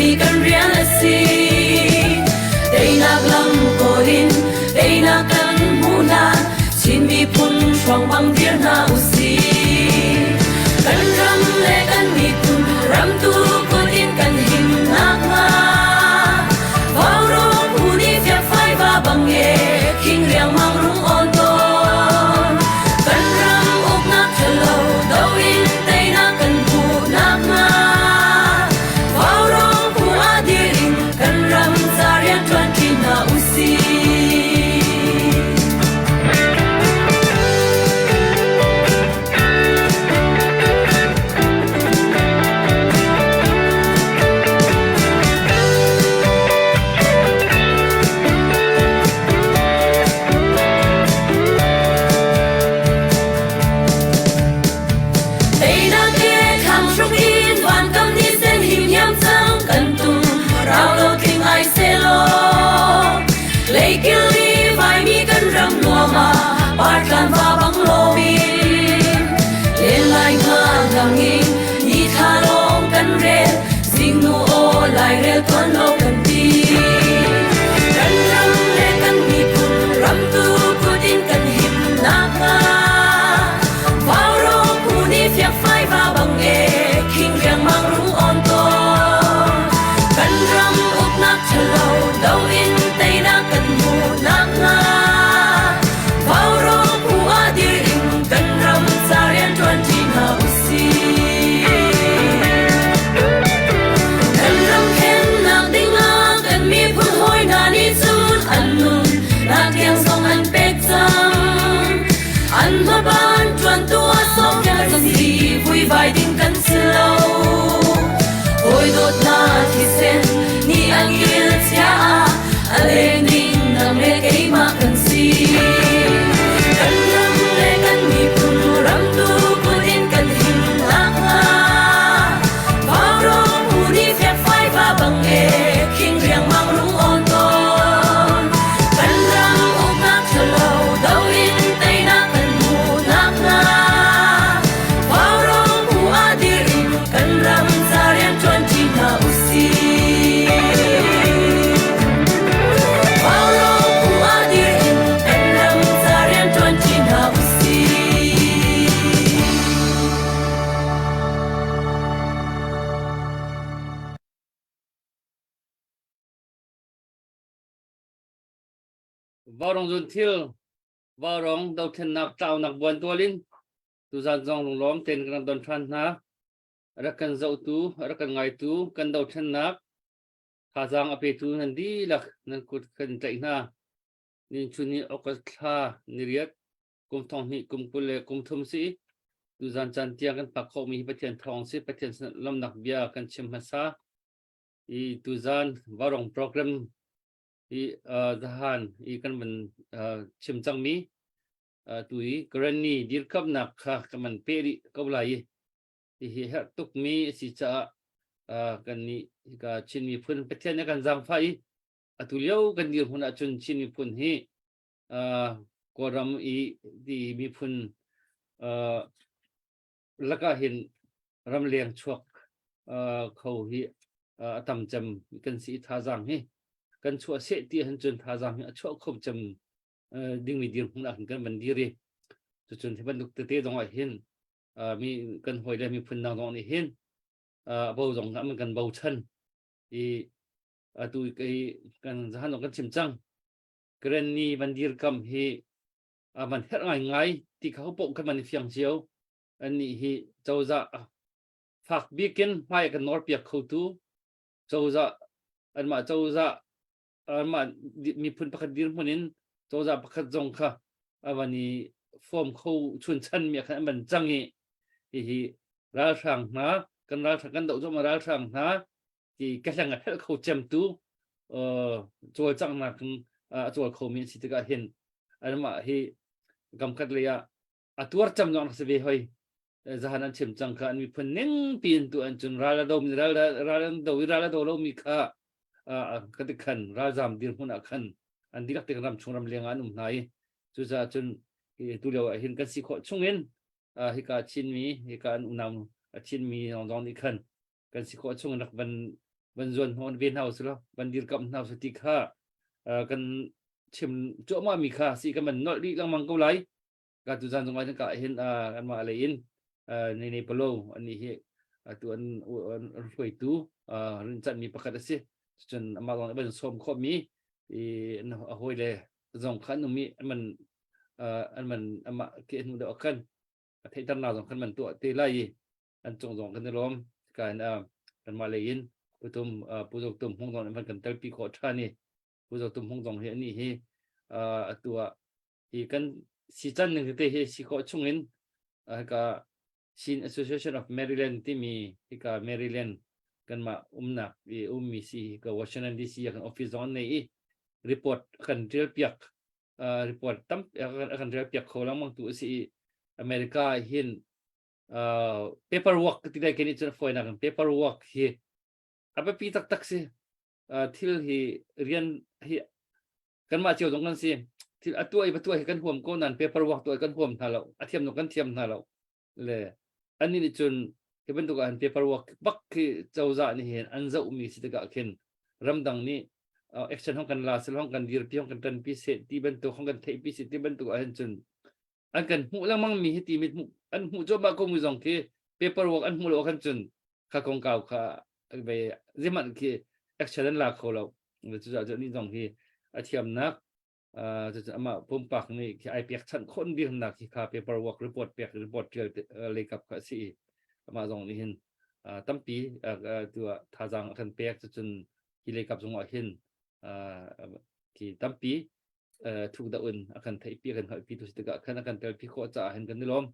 hi kan rian a si. Teinak lam kawl in teinak kan hmuh hlan Chin miphun hrawng bang dir hna usih. Kan ram le kan miphun ramtu kut in kan him nakhnga Vaurawng phu nih fiakfai va bang e khing riangmang rung awn tawn. Kan ram uknak ṭhalo do in teinak kan hmuh nakhnga Vaurawng phu ah dir in kan ram ca rian ṭuan ṭi hna usih. Teinak ke thlang hruk in vankam ni sen him hiam cang kan tum rau lo tling ai selaw Leikil i vaimi kan ram nuam ah partlan va bang loin len lai nga ngang in ni thla lawng kan rel zingnu aw lairel tuan lo kan ti kan ram le kan miphun ramtu kut in kan him nakhnga Vaurawng phu nih fiakfai va bang e khing riangmang rung on tawn kan ram uknak ṭhalo do in teinak kan hmuh nakhnga Vaurawng phu ah dir in kan ram ca rian ṭuan ṭi hna usih. Kan ram khennak dingah kan miphun hawi hna nih cun an nun nak tiang zong an pek cang. An hmaban ṭuantu a sawmpiak si vuivai ding kan si lo. Hawi dawtnak thisen nih an kil chia ah a leng ding nang le keimah kan si. Kan ram le kan miphun ramtu kut in kan him nakhnga Vaurawng phu nih fekfai va bang e khing riangmang rung awn tawn. Kan ram uknak ṭhalo do in teinak kan hmuh nakhnga Vaurawng phu ah dir in kan ram ca rian ṭuan ṭi hna usih. Vaurawng phu ah dir in kan ram ca rian ṭuan ṭi hna usih. Vaurawng zun thil vaurawng dothlennak tlaunak buan tual in tuzan zong lunglawm tein kan rak don ṭhan hna. Rak kan zohtu, rak kan ngaitu, kan dothlennak thazaang a petu nan dihlak nan kut kan tlaih hna. Ninchun ni August thla niriat kum thong hnih kum 20 le kum thum si tuzan caan tiang kan phak khawhmi hi Pathian thawng si Pathian lawmnak bia kan chim hmasa i tuzan varong program i zahan i kan van chim cangmi tu i Karenni dirkamnak kha kan van pe rih ko lai i hi herh tukmi a si caah kan nih hika Chin miphun Pathian nih kan zaangfah i atu lio kan dirhmun ahcun Chin miphun hi Kawlram i ti miphun lakah hin ramleng chuak kho hi a tam cem kan si i thazaang hi kan chuah seh ti ahcun cun thazaang hi a chuah kho cem dingmi dirhmun ah khin kan van dir i cucun hi bantuk tete zong ah hin mi kan hawi le miphun dang zong nih hin bo zong an kan bochan i atu kan zahan kan chim cang Karenni van dirkam hi a van herh ngaingai ti kha poh kan van i fiang cio. Annih hi cozah fak bikin hmai kan nawr piak khotu cozah anmah cozah anmah miphun pakhat dirhmun in cozah pakhat zong kha a van i form kho chunchan mi khan an van cang i hihi ralhrang hna kan ralhrang kan doh cuahmah ralhrang hna ti ka hleng a phelh kho cemtu cawlcanghnak a cawl khomi an si tikah hin anmah hi kamkhat lei ah a tuar cem zong si ve hoi zahan an chim cang kha an miphun ning piin tu an cun ral a do mi ral ral an do i ral a do lo mi kha ka ti khan ralzam dirhmun ah khan an dihlak te ram chung ram leng ah an um hna i cucaah cun tu lio ah hin kan si khawh chung in hika Chinmi hika an unau Chinmi zong nih khan kan si khawh chung rak van Van zuan hnawn ve hna usih law van dirkamh hna usih ti kha kan chim cuahmah mi kha si kan van nolh rih lengmang ko lai. Ka tu zan zong ah ka hin anmah lei in ne ne palo ani hi tu an an hruaitu rinchanh mi pakhat a si. Cun amah zong van sawm khawh mi i a hawi le zong kha an um i an man an man amah ke hnu deuh khan a theihternak zong khan man tuah te lai i an cung zong kan i lawm. Ka in kanmah lei in putum Pu Zo Tum Hmung zong an kan telpi khawh ṭhan i Pu Zo Tum Hmung zong hi ani hi atu ah hi kan si can ning tete hi si khawh chung in hika Chin Association of Maryland timi hika Maryland kanmah umnak i ummi si hika Washington DC ah kan office zong an nei i report kan tial piak report tam kan rel piak kho lengmang tu a si i America hin paperwork ti dai keni cun fawinak in paperwork hi a biapi taktak si. Thil hi rian hi kanmah cio zong kan si. Thil a tuah i va tuah hi kan huam ko nain paperwork tuah kan huam hna lo, a thiam zong kan thiam hna lo. Le annih nih cun hi bantuk ah hin paperwork bak khi cozah nih hin an zohmi si tikah khin ramdang nih action hong kan la sel hong kan dirpi hong kan ṭanpi seh ti bantuk hong kan theihpi seh ti bantuk ah hin cun an kan hmuh lengmang mi hi ti mit hmuh an hmuh cuahmah ko mi zong khi paperwork an hmuh lo khan cun kha kongkau kha ve zeihmanh khi action an la kho lo. Cucaah cun ni zong hi a thiamnak cucu amah pumpak nih khi ai pek chanh khon dirnak khi kha paperwork report pek report tial lei kap kha si i amah zong nih hin tampi tu thazaang a kan pek. Cucun hi lei kap zongah hin khi tampi thuk deuh in a kan theihpi a kan hngalhpi tu si tikah khan a kan telpi khawh caah hin kan i lawm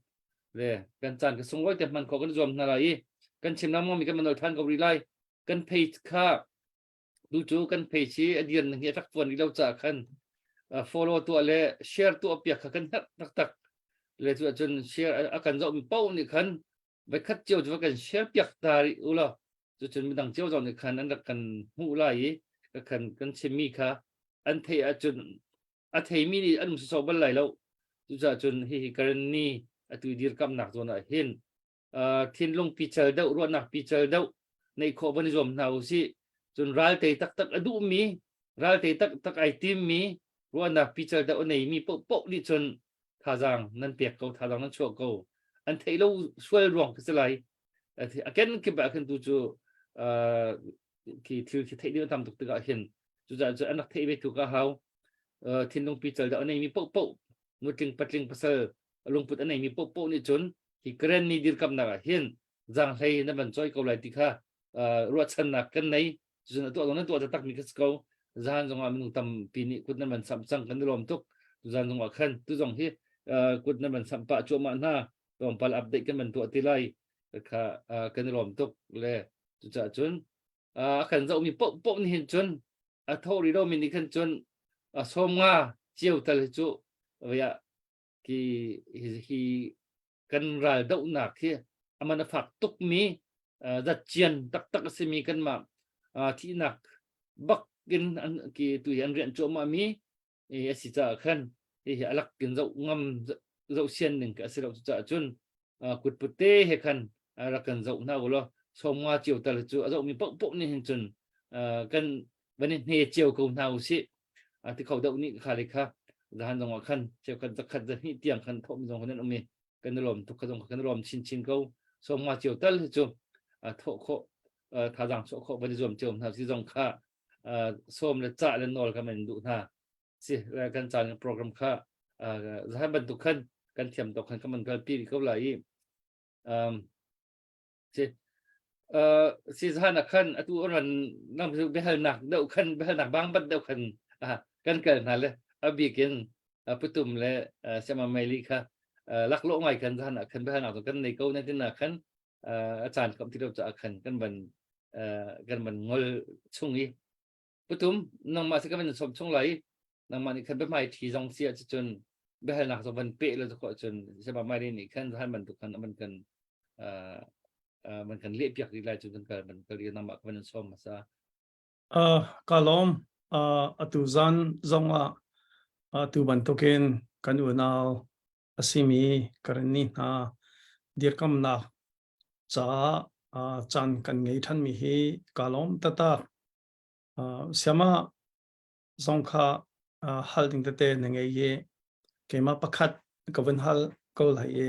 le kan caan ka sunglawi te hman khawh kan zuam hna lai i kan chim lengmang mi kan manol than ko rih lai. Kan page kha tu cu kan page hi a dir ning hi a fek fuan rih lo caah khan follow tuah le share tuah piak kha kan herh taktak le cu ahcun share a kan zohmi paoh nih khan voikhat cio cu kan share piak ta rih u law cucun midang cio zong nih khan an rak kan hmuh lai i kan kan chimmi kha an theih ahcun a theimi nih an um sawsawh bal lai lo. Cucaah cun hihi Karenni atu dirkamnak zawn ah hin thinlung pical deuh, ruahnak pical deuh neih khawh van i zuam hna usih. Cun ral tei taktak a duhmi, ral tei taktak ai timmi, ruahnak pical deuh a neimi paohpaoh nih cun thazaang nan pek ko, thazaang nan chuah ko. An theih lo sual ruang khi si lai. A ken kip ah khin tu cu khi thil khi theih ding a tam tuk tikah hin cucaah cun an rak theih ve tu ka hau. Thinlung pical deuh a neimi paohpaoh, nutling patling pasal lungput a neimi paohpaoh nih cun hi Karen ni dirkamnak ah hin zaanghlei na van cawi ko lai ti kha ruahchannak kan nei. Cun a tuah zong nan tuah taktak mi kha si ko. Zan zongah minung tampi nih kut nan van samh cang, kan i lawm tuk. Tuzan zongah khan tu zong hi kut nan van samh pah cuahmah hna. Tlawmpal update kan van tuah ti lai kha kan i lawm tuk le cucaah cun a kan zohmi paohpaoh nih hin cun a tho rih lomi nih khan cun 50 cio tal hi cu via ki hi kan ral dohnak hi aman a fak tukmi zatcian taktak a simi kanmah thihnak bak in an ki tu hi an rian cuahmah mi a si caah khan hihi a lak in zoh ngam zoh sian ning ka a si lo. Cucaah cun kutput te he khan rak kan zoh hna u law 50 cio tal cu a zohmi paohpaoh nih hin cun kan van i hne cio ko hna u sih. Ti kho deuh nih kha le kha zahan zong ah khan cheukhat zakhat zahnih tiang khan thawhmi zong kan um i kan i lawm tuk kha zong kan i lawm chinchin ko. 50 cio tal hi cu thawh khawh thazaang chuah khawh van i zuam cio hna si zong kha sawm le cah le nawl kan in duh hna si. Kan caan program kha zahan bantuk khan kan thiam tawk khan kan man kalpi rih ko lai i si si zahan ah khan atu ran nam biahalnak deuh khan biahalnak bang bat deuh khan kan kal hna le a bikin putum le siama meli kha laklawh ngai khan zahan ah khan biahalnak kan nei ko na tin ah khan a caan kam ti lo caah khan kan van ngol chung i putum nangmah si kan van som chung lai. Nangmah nih khan biahmai ṭhi zong si ah cun biahalnak zong van peh lo khawh cun siama meli nih khan zahan bantuk khan man kan leh piak rih lai. Cun kan kal van kal nangmah ka van som hmasa. Ka lawm. Atu zan zong ah atu bantukin kan unau a simi Karenni hna dirkamnak caah. Caan kan ngei ṭhanmi hi kaa lawm taktak. Sayama zong kha hal ding tete na ngei i keimah pakhat ka vun hal ko lai i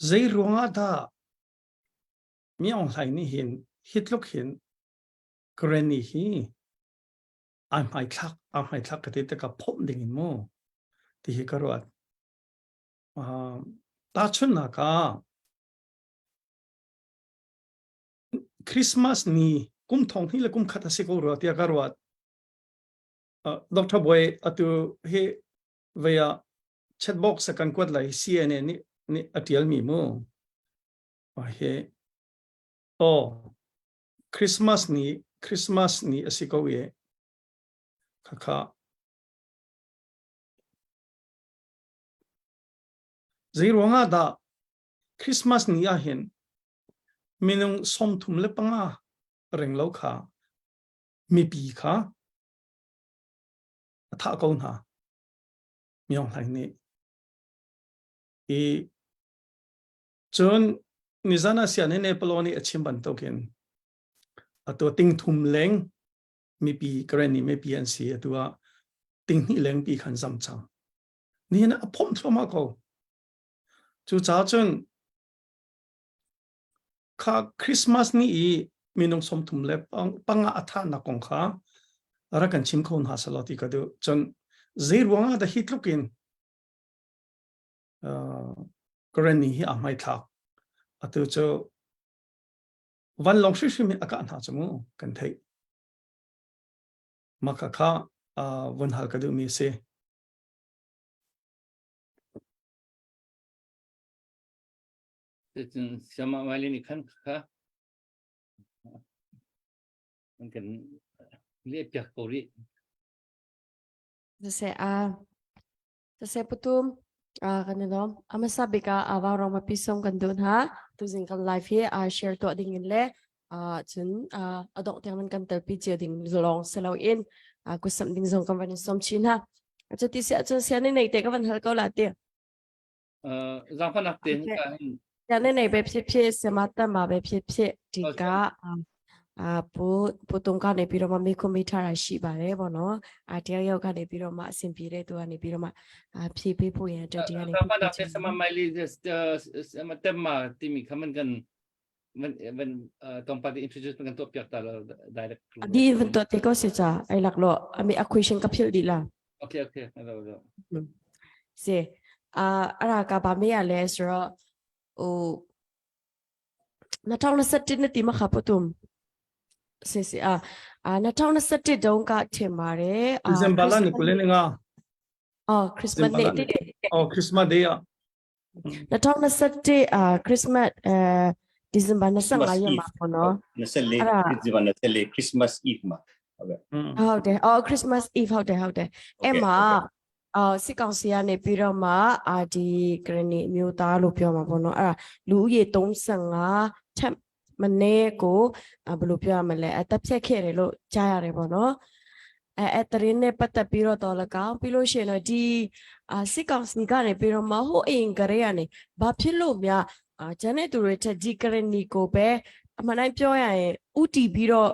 zei ruangah dah Mi Aung Hlaing nih hin hi tluk hin Karenni hi ai hmaithlak aa hmaithlak ka ti tikah phomh ding in mu ti hi ka ruat. Tahchunhnak ah Christmas ni kum thong hnih le kum khat a si ko rua tiah ka ruat. Dr. Boy atu hi vei ah chatbox a kan kuat lai CNN nih nih a tialmi mu. Hi aw Christmas ni Christmas ni a si ko i khakha Zei ruangah dah Christmas ni ah hin minung 35 renglo kha mipi kha a thah ko hna Myo Hlaing nih. I cun nizan ah sian Nepal nih a chim bantukin atu ting thum leng mipi Karen nih mipi an si atu ah ting hnih leng pi khan zam cang. Nihin a phomh thluahmah ko. Cucaah cun kha Christmas ni i minung 35 a thahnak kong kha rak kan chim kho hna selaw ti ka duh. Cun zei ruangah dah hi tluk in Karen ni hi a hmaithlak. Atu cu vanlawng hrimhrim in a kah hna cu mu kan theih. Mah kha kha vun hal ka duhmi a si. Cun Siama Maili nih khan kha an kan leh piak ko rih. Siseh a siseh putum kan i lawm. A hmasa bik ah vaurawng mipi sung kan duh hna. Tuzing kan live hi share tuah ding in le cun a dongh tiang nan kan telpi cio ding lawng si loin kutsamh ding zong kan van in sawm chin hna. Cuti si ahcun sian nei te ka van hal ko la ti. Zaangfahnak tein ka hin ညနေနေပဲဖြစ်ဖြစ်ဆမတက်မှာပဲဖြစ်ဖြစ်ဒီကအာပူပူတုံကနေပြီးတော့မှမေခွန်မေးထားတာရှိပါတယ်ပေါ့နော်အာတရားရောက်ကနေပြီးတော့မှအဆင်ပြေတဲ့သူကနေပြီးတော့မှအာဖြည့်ပေးဖို့ရန်အတွက်ဒီကနေ Zaangfahnak tein sama maili sama temma timi kha man kan man man tongpa di introduce man kan tuah piak ta lo direct. Di van tuah te ko se cha ai lak lo ami a question ka phil di la. Okay okay hello hello. စေအာအဲ့ဒါကဗာမေးရလဲဆိုတော့ဟို2021နှစ်ဒီမှာခပ်တုံစေစေအာအာ2021တုန်းကထင်ပါတယ်အာ December လနေကိုလည်းငါအော် Christmas နေ့တည်းအော် Christmas day อ่ะ 2021အာ Christmas အဲ December 25ရက်မှာပေါ့နော် 24 December 24 Christmas Eve မှာဟုတ်ကဲ့ဟုတ်တယ်အော် Christmas Eve ဟုတ်တယ်ဟုတ်တယ်အဲ့မှာအော်စစ်ကောင်စီကနေပြီးတော့မှအာဒီဂရနီအမျိုးသားလို့ပြောမှာပေါ့နော်အဲ့ဒါလူဦးရေ35ထက်မနည်းကိုဘယ်လိုပြောရမလဲအသက်ဖြတ်ခဲ့တယ်လို့ကြားရတယ်ပေါ့နော်အဲအဲတရင်နဲ့ပတ်သက်ပြီးတော့တော်လကောင်ပြီးလို့ရှိရင်တော့ဒီအာစစ်ကောင်စီကနေပြီးတော့မဟိုအိမ်ကလေးကနေဘာဖြစ်လို့များအာကျန်တဲ့သူတွေထက်ဒီကရနီကိုပဲအမှန်တိုင်းပြောရရင်ဥတီပြီးတော့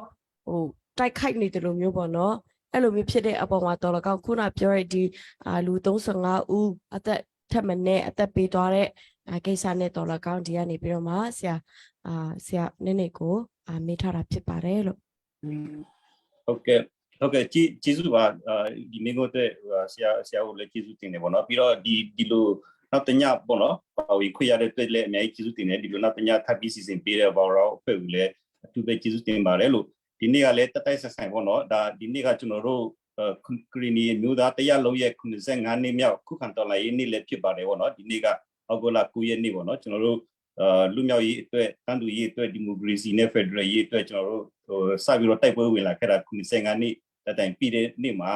ဟိုတိုက်ခိုက်နေတယ်လို့မျိုးပေါ့နော်အဲ့လိုမျိုးဖြစ်တဲ့အပေါ်မှာတော်လကောင်ခုနပြောရဒီအာလူ35ဦးအသက်ထက်မနဲ့အသက်ပေးသွားတဲ့ကိစ္စနဲ့တော်လကောင်ဒီကနေပြီးတော့မှဆရာအာဆရာနည်းနည်းကိုအာမေးထားတာဖြစ်ပါတယ်လို့ ဟုတ်ကဲ့ဟုတ်ကဲ့ကျေကျေးဇူးပါဒီမင်းကိုအတွက်ဆရာဆရာကိုလည်းကျေးဇူးတင်တယ်ပေါ့နော်ပြီးတော့ဒီဒီလိုနောက်တညပေါ့နော်ပါဝင်ခွင့်ရတဲ့အတွက်လည်းအများကြီးကျေးဇူးတင်တယ်ဒီလိုနောက်တညထပ်ပြီးစီစဉ်ပေးတဲ့ဘောရောအဖွဲ့ကိုလည်းအထူးပဲကျေးဇူးတင်ပါတယ်လို့ဒီနေ့ကလည်းတက်တိုက်ဆက်ဆိုင်ပေါ့နော်ဒါဒီနေ့ကကျွန်တော်တို့ကရီနီမျိုးသားတရားလုံးရဲ့85နှစ်မြောက်ခုခံတော်လှန်ရေးနေ့လည်းဖြစ်ပါတယ်ပေါ့နော်ဒီနေ့ကအောက်တိုဘာ9ရက်နေ့ပေါ့နော်ကျွန်တော်တို့အာလူမျိုးရေးအတွက်တန်တူရေးအတွက်ဒီမိုကရေစီနဲ့ဖက်ဒရယ်ရေးအတွက်ကျွန်တော်တို့ဟိုစပြီးတော့တိုက်ပွဲဝင်လာခဲ့တာ85နှစ်တတိုင်ပြည်တဲ့နေ့မှာ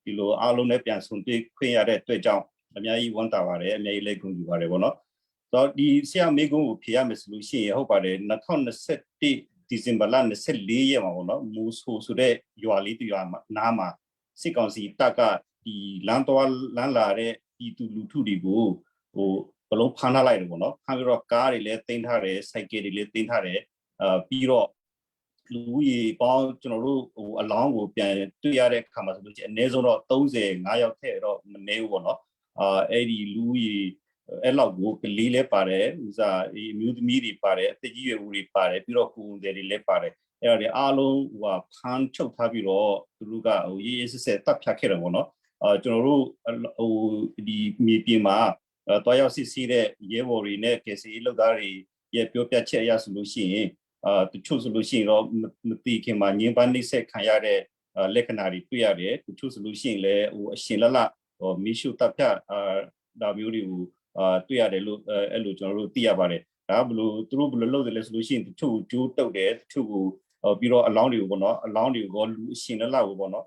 ဒီလိုအားလုံးနဲ့ပြန်ဆုံတွေ့ခွင့်ရတဲ့အတွက်ကြောင့်အများကြီးဝန်တာပါတယ်အများကြီးလည်းဂုဏ်ယူပါတယ်ပေါ့နော်တော့ဒီဆရာမေကုန်းကိုဖြေရမယ်ဆိုလို့ရှိရင်ဟုတ်ပါတယ်2021ဒီဇင်ဘာလ24ရက်မှာပေါ့နော်မူဆိုဆိုတဲ့ရွာလေးတရွာနားမှာစစ်ကောင်စီတပ်ကဒီလမ်းတော်လမ်းလာတဲ့ဒီသူလူထုတွေကိုဟို ကလုံးဖမ်းထားလိုက်တယ်ပေါ့နော်ဖမ်းပြီးတော့ကားတွေလည်းတင်ထားတယ်စိုက်ကယ်တွေလည်းတင်ထားတယ်အာပြီးတော့လူကြီးပေါင်းကျွန်တော်တို့ဟိုအလောင်းကိုပြန်တွေ့ရတဲ့အခါမှာဆိုလို့ရှိရင်အနည်းဆုံးတော့35ယောက်ထက်တော့မနည်းဘူးပေါ့နော်အာအဲ့ဒီလူကြီးအဲ့လောက်ကိုကလေးလည်းပါတယ်ဥစားဒီအမျိုးသမီးတွေပါတယ်အသက်ကြီးရွယ်ဦးတွေပါတယ်ပြီးတော့ကိုယ်တွေလည်းပါတယ်အဲ့ဒါတွေအားလုံးဟိုဟာဖမ်းချုပ်ထားပြီးတော့သူတို့ကဟိုရေးရေးဆက်ဆက်တပ်ဖြတ်ခဲ့တယ်ပေါ့နော်အာကျွန်တော်တို့ဟိုဒီမြေပြင်မှာတွားရောက်စစ်ဆေးတဲ့ရဲဘော်တွေနဲ့ကေစီလုပ်သားတွေရဲ့ပြောပြချက်အရဆိုလို့ရှိရင်အာတချို့ဆိုလို့ရှိရင်တော့မတိခင်မှာညင်ပန်းနှိမ့်ဆက်ခံရတဲ့လက္ခဏာတွေတွေ့ရတယ်တချို့ဆိုလို့ရှိရင်လည်းဟိုအရှင်လလဟိုမီရှုတပ်ဖြတ်အာဒါမျိုးတွေကိုအာတွေ့ရတယ်လို့အဲ့လိုကျွန်တော်တို့သိရပါတယ်ဒါကဘလို့သူတို့ဘလို့လုပ်တယ်လဲဆိုလို့ရှိရင်တချို့ကျိုးတုတ်တယ်တချို့ကိုပြီးတော့အလောင်းတွေကိုပေါ့နော်အလောင်းတွေကိုလူအရှင်လလကိုပေါ့နော်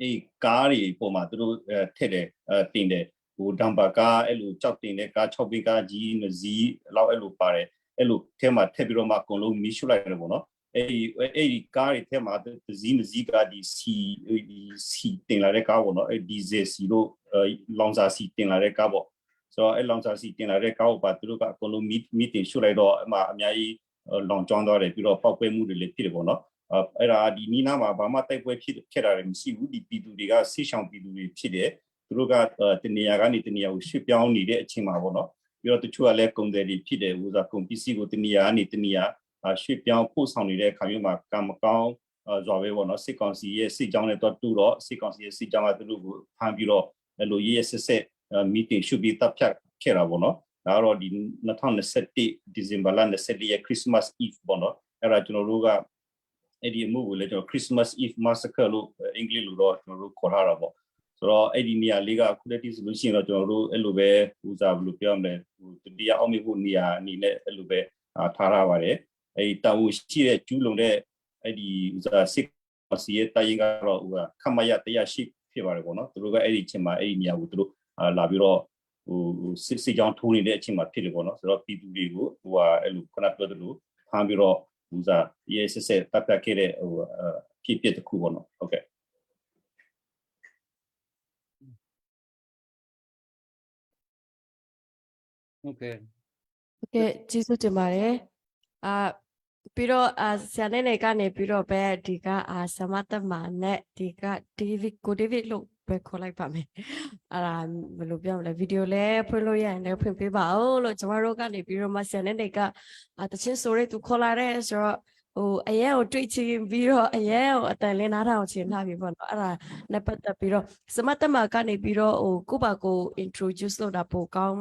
အေးကားတွေပုံမှာသူတို့ထည့်တယ်တင်တယ်ဟိုဒမ်ပါကားအဲ့လိုကြောက်တင်တဲ့ကား6ဘီကားကြီးနှစ်စီးလောက်အဲ့လိုပါတယ်အဲ့လိုထဲမှာထည့်ပြီးတော့မှအကုန်လုံးမီးရှို့လိုက်တယ်ပေါ့နော်အဲ့ဒီအဲ့ဒီကားတွေထဲမှာတစည်းနှစ်စီးကဒီစီဒီစီတင်လာတဲ့ကားပေါ့နော်အဲ့ဒီဇယ်စီတို့လောင်စာစီတင်လာတဲ့ကားပေါ့ဆိုတော့အဲ့လောင်စာစီတင်လာတဲ့ကားကိုပါသူတို့ကအကုန်လုံးမီးမီးတင်ရှို့လိုက်တော့အမှအများကြီးလောင်ကျွမ်းသွားတယ်ပြီးတော့ပောက်ကွဲမှုတွေလည်းဖြစ်တယ်ပေါ့နော်အဲ့ဒါဒီနီးနားမှာဘာမှတိုက်ပွဲဖြစ်ခဲ့တာလည်းမရှိဘူးဒီပြည်သူတွေကဆေးဆောင်ပြည်သူတွေဖြစ်တယ်သူတို့ကတနေရာကနေတနေရာကိုရွှေ့ပြောင်းနေတဲ့အချိန်မှာပေါ့နော်ပြီးတော့တချို့ကလည်းကုန်တယ်တွေဖြစ်တယ်ဟိုစားကုန်ပစ္စည်းကိုတနေရာကနေတနေရာရွှေ့ပြောင်းပို့ဆောင်နေတဲ့အခါမျိုးမှာကံမကောင်းဇော်ပဲပေါ့နော်စစ်ကောင်စီရဲ့စစ်ကြောင်းနဲ့တော့တူတော့စစ်ကောင်စီရဲ့စစ်ကြောင်းကသူတို့ကိုဖမ်းပြီးတော့အဲ့လိုရေးရဆက်ဆက်မီတင်ရှုပြီးတပ်ဖြတ်ခဲ့တာပေါ့နော်ဒါတော့ဒီ2021ဒီဇင်ဘာလ24ရက် Christmas Eve ပေါ့နော်အဲ့ဒါကျွန်တော်တို့ကအဲ့ဒီအမှုကိုလည်းကျွန်တော် Christmas Eve Massacre လို့အင်္ဂလိပ်လိုတော့ကျွန်တော်တို့ခေါ်ထားတာပေါ့ဆိုတော့အဲ့ဒီနေရာလေးကအခုတည်းဆိုလို့ရှိရင်တော့ကျွန်တော်တို့အဲ့လိုပဲဟိုစားဘယ်လိုပြောမလဲဟိုတရားအောင်မြဖို့နေရာအနေနဲ့အဲ့လိုပဲထားထားပါတယ်အဲ့ဒီတာဝန်ရှိတဲ့ကျူးလွန်တဲ့အဲ့ဒီဟိုစားစစ်စီရဲ့တိုင်ကတော့ဟိုခမရတရားရှိဖြစ်ပါတယ်ပေါ့နော်သူတို့ကအဲ့ဒီအချိန်မှာအဲ့ဒီနေရာကိုသူတို့လာပြီးတော့ဟိုစစ်စစ်ကြောင်းထိုးနေတဲ့အချိန်မှာဖြစ်တယ်ပေါ့နော်ဆိုတော့ပြည်သူတွေကိုဟိုဟာအဲ့လိုခုနပြောသလိုဖမ်းပြီးတော့ဟိုစားရဲဆက်ဆက်တပ်ဖြတ်ခဲ့တဲ့ဟိုဖြစ်ဖြစ်တစ်ခုပေါ့နော်ဟုတ်ကဲ့ ဟုတ်ကဲ့ ဟုတ်ကဲ့ကျေးဇူးတင်ပါတယ်အာပြီးတော့အာဆရာနဲ့နေကနေပြီးတော့ပဲဒီကအာသမတမနဲ့ဒီကဒေးဗစ်ကိုဒေးဗစ်လို့ပဲခေါ်လိုက်ပါမယ်အဲ့ဒါဘယ်လိုပြောမလဲဗီဒီယိုလဲဖွင့်လို့ရရင်လည်းဖွင့်ပေးပါဦးလို့ကျမတို့ကနေပြီးတော့မှဆရာနဲ့နေကအာတချင်းဆိုရဲသူခေါ်လာတဲ့ဆိုတော့ဟိုအရင်ကိုတွေ့ချင်းပြီးတော့အရင်ကိုအတန်လေးနားထောင်ချင်လာပြီပေါ့နော်အဲ့ဒါနဲ့ပတ်သက်ပြီးတော့သမတမကနေပြီးတော့ဟိုကိုပါကို introduce လုပ်တာပိုကောင်း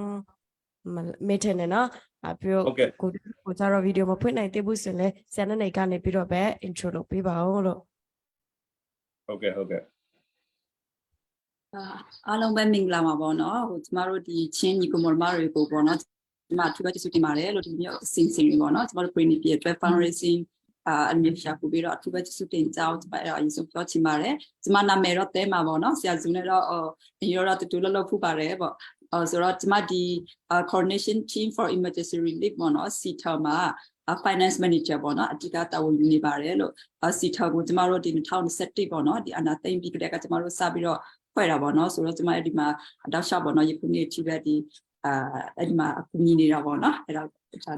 မေးတယ်နော်အပြီးတော့ ဟုတ်ကဲ့ ကိုကိုကြတော့ဗီဒီယိုမဖွင့်နိုင်သေးဘူးဆိုရင်လည်းဆန်တဲ့နေကနေပြီးတော့ပဲ intro လုပ်ပေးပါဦးလို့ ဟုတ်ကဲ့ဟုတ်ကဲ့ အာအားလုံးပဲမင်္ဂလာပါပေါ့နော်ဟိုကျမတို့ဒီချင်းညီကိုမော်မတွေကိုပေါ့နော်ကျမအထူးပဲကျေးဇူးတင်ပါတယ်လို့ဒီမျိုးအစီအစဉ်တွေပေါ့နော်ကျမတို့ Brainy ပြည်အတွက် fundraising အာအမျိုးရှာပူပြီးတော့အထူးပဲကျေးဇူးတင်ကြောင်းကျမအဲ့တော့အရင်ဆုံးပြောချင်ပါတယ်ကျမနာမည်တော့တဲမှာပေါ့နော်ဆရာဇူနဲ့တော့ဟိုဒီရောတော့တူတူလှုပ်လှုပ်ဖူးပါတယ်ပေါ့အော်ဆိုတော့ကျမဒီ coordination team for emergency relief ပေါ့နော် CTO မှာ finance manager ပေါ့နော်အဓိကတာဝန်ယူနေပါတယ်လို့ CTO ကိုကျမတို့ဒီ2021ပေါ့နော်ဒီအနာသိမ့်ပြီးကြတဲ့ကကျမတို့စပြီးတော့ဖွဲ့တာပေါ့နော်ဆိုတော့ကျမအဲ့ဒီမှာတောက်လျှောက်ပေါ့နော်ယခုနေ့အထိပဲဒီအာအဲ့ဒီမှာအကူညီနေတာပေါ့နော်အဲ့တော့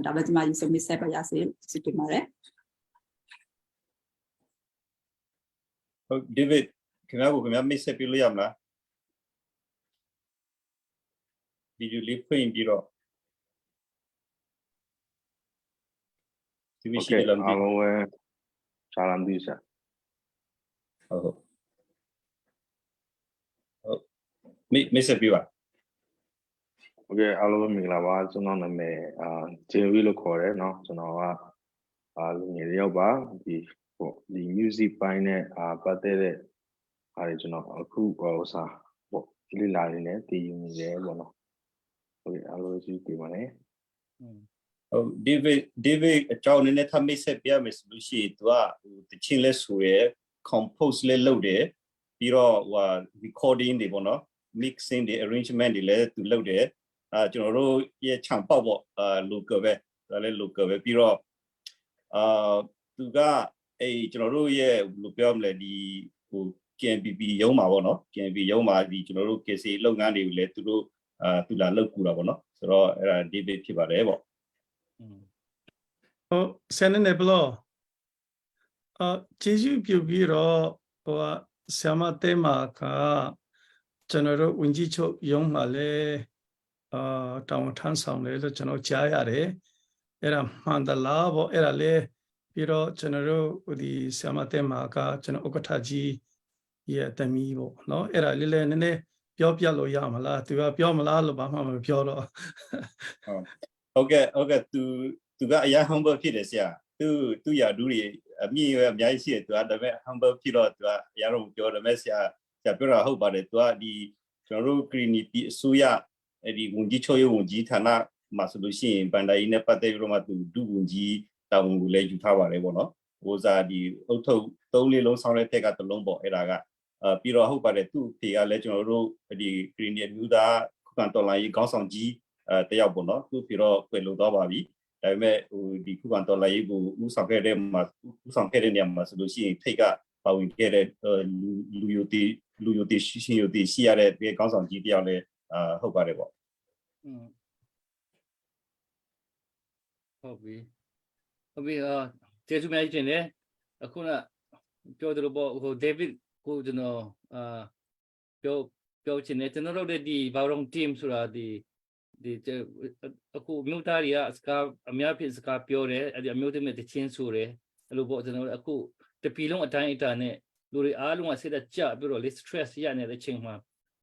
ဒါပဲကျမယူဆုံးမိဆက်ပါရစေဆုတင်ပါတယ် ဟုတ် David ခင်ဗျားကိုခင်ဗျားမိတ်ဆက်ပြလို့ရမလားဗီဒီယိုလေးဖွင့်ပြီးတော့ဒီ ဟုတ် မရှိ ကဲ့ တယ်လားမသိ အားလုံးပဲရှာလာမသိဘူးဆရာ ဟုတ်ဟုတ်ဟုတ်မိမိတ်ဆက်ပြပါ ဟုတ်ကဲ့အားလုံးပဲမင်္ဂလာပါကျွန်တော်နာမည်အာဂျင်ဝီလို့ခေါ်တယ်เนาะကျွန်တော်ကအာလူငယ်တစ်ယောက်ပါဒီဟိုဒီ music ပိုင်းနဲ့အာပတ်သက်တဲ့အားတွေကျွန်တော်အခုဟိုစာပေါ့လေ့လာနေတယ်တည်ယူနေတယ်ပေါ့နော်ဟုတ်ကဲ့အားလုံးကျေးဇူးတင်ပါတယ် ဟုတ် David David အကြောင်းနည်းနည်းထပ်မိတ်ဆက်ပြရမယ်ဆိုလို့ရှိရင် तू ကဟိုတချင်းလဲဆိုရယ် compose လဲလုပ်တယ်ပြီးတော့ဟိုဟာ recording တွေပေါ့နော် mixing တွေ arrangement တွေလည်း तू လုပ်တယ်အာကျွန်တော်တို့ရဲ့ခြံပေါက်ပေါ့အာ local ပဲဒါလည်း local ပဲပြီးတော့အာသူကအဲ့ကျွန်တော်တို့ရဲ့ဘယ်လိုပြောမလဲဒီဟို KNPP ရုံးမှာပေါ့နော် KNPP ရုံးမှာဒီကျွန်တော်တို့ KC လုပ်ငန်းတွေကိုလည်းသူတို့အာသူလာလုပ်ကူတာပေါ့နော်ဆို ဆိုတော့အဲ့ဒါ debate ဖြစ်ပါတယ်ပေါ့ ဟုတ်ဆန်နေဘလောအာကျေးဇူးပြုပြီးတော့ဟိုဆရာမတဲမာကကျွန်တော်တို့ဝင်ကြီးချုပ်ရုံးမှာလဲအာတောင်းထမ်းဆောင်တယ်လို့ကျွန်တော်ကြားရတယ်အဲ့ဒါမှန်သလားပေါ့အဲ့ဒါလဲပြီးတော့ကျွန်တော်တို့ဒီဆရာမတဲမာကကျွန်တော်ဥက္ကဋ္ဌကြီးရဲ့တမီးပေါ့နော်အဲ့ဒါလေးလည်းနည်းနည်းပြောပြလို့ရမလားသူကပြောမလားလို့ဘာမှမပြောတော့ ဟုတ်ကဲ့ဟုတ်ကဲ့သူသူကအရင် humble ဖြစ်တယ်ဆရာသူသူ့ရာဒူးတွေအမြင့်ရအများကြီးရှိတယ်သူကဒါပေမဲ့ humble ဖြစ်တော့သူကအရင်တော့ပြောတယ်မဲ့ဆရာဆရာပြောတာဟုတ်ပါတယ်သူကဒီကျွန်တော်တို့ကရီနီပီအစိုးရအဲ့ဒီဝန်ကြီးချုပ်ရုံဝန်ကြီးဌာနမှာဆိုလို့ရှိရင်ဘန်ဒါရီနဲ့ပတ်သက်ပြီးတော့မှသူဒုဝန်ကြီးတာဝန်ကိုလည်းယူထားပါတယ်ပေါ့နော်ဟိုစားဒီအုတ်ထုတ်သုံးလေးလုံးဆောင်းတဲ့ထက်ကတစ်လုံးပေါ့အဲ့ဒါကအာပြီးတော့ဟုတ်ပါတယ်သူ့အဖေကလည်းကျွန်တော်တို့ဒီကရီနီမျိုးသားခုခံတော်လိုင်းခေါင်းဆောင်ကြီးအဲတယောက်ပေါ့နော်သူ့ဖေတော့ကွယ်လွန်သွားပါပြီဒါပေမဲ့ဟိုဒီခုခံတော်လိုင်းကိုဥဆောင်ခဲ့တဲ့မှာဥဆောင်ခဲ့တဲ့နေရာမှာဆိုလို့ရှိရင်ထိတ်ကပါဝင်ခဲ့တဲ့လူလူယိုတီလူယိုတီရှိရှင်ယိုတီရှိရတဲ့ဒီခေါင်းဆောင်ကြီးတယောက်လည်းအာဟုတ်ပါတယ်ပေါ့ ဟုတ်ပြီဟုတ်ပြီအာကျေးဇူးများကြီးတင်တယ်အခုနပြောသလိုပေါ့ဟိုဒေးဗစ်ကိုကျွန်တော်အာပြောပြောချင်တယ်ကျွန်တော်တို့ဒီဘာရုံ team ဆိုတာဒီဒီအခုမြို့သားတွေကစကားအများဖြစ်စကားပြောတယ်အဲ့ဒီအမျိုးသမီးတချင်းဆိုတယ်အဲ့လိုပေါ့ကျွန်တော်တို့အခုတပီလုံးအတိုင်းအတာနဲ့လူတွေအားလုံးကစိတ်ကြပြီးတော့လေ stress ရနေတဲ့ချိန်မှာ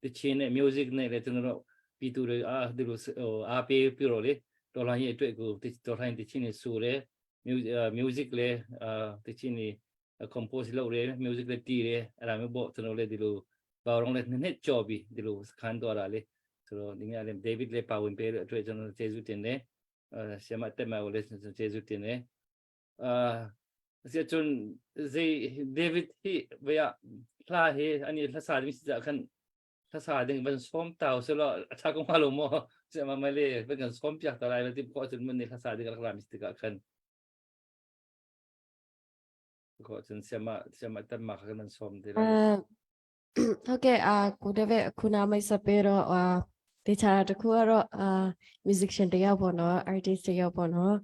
တချင်းနဲ့ music နဲ့လေကျွန်တော်တို့ပြည်သူတွေအားဒီလိုဟိုအားပေးပြီးတော့လေဒေါ်လာရဲ့အတွက်ကိုဒေါ်လာတချင်းနေဆိုတယ် music လေအာတချင်းနေ compose လုပ်တယ် music လည်းတီးတယ်အဲ့ဒါမျိုးပေါ့ကျွန်တော်လည်းဒီလိုဘာလို့လဲနှစ်နှစ်ကြော်ပြီဒီလိုစခန်းတော့တာလေဆိုတော့ဒီနေ့လည်း David လည်းပါဝင်ပေးတဲ့အတွက်ကျွန်တော်ကျေးဇူးတင်တယ်အဲဆရာမတက်မကိုလည်းကျေးဇူးတင်တယ်အာဆရာကျွန်ဇေ David ဟိဘယလှဟေအနိလှစာဒီစခန်လှစာဒင်းဘန်စုံတောက်ဆိုတော့အထာကောင်မလို့မောဆရာမမလေးဘကန်စုံပြတ်လာတယ်ဒီပေါ်ကျွန်မနေလှစာဒီကလာမစတိကခန်ကိုကျွန်ဆရာမဆရာမတက်မခန်စုံတယ် အဲဟုတ်ကဲ့အာကိုတပည့်အခုနာမိတ်ဆက်ပေးတော့အာတေချာတခုကတော့အာ musician တယောက်ပေါ့နော် artist တယောက်ပေါ့နော်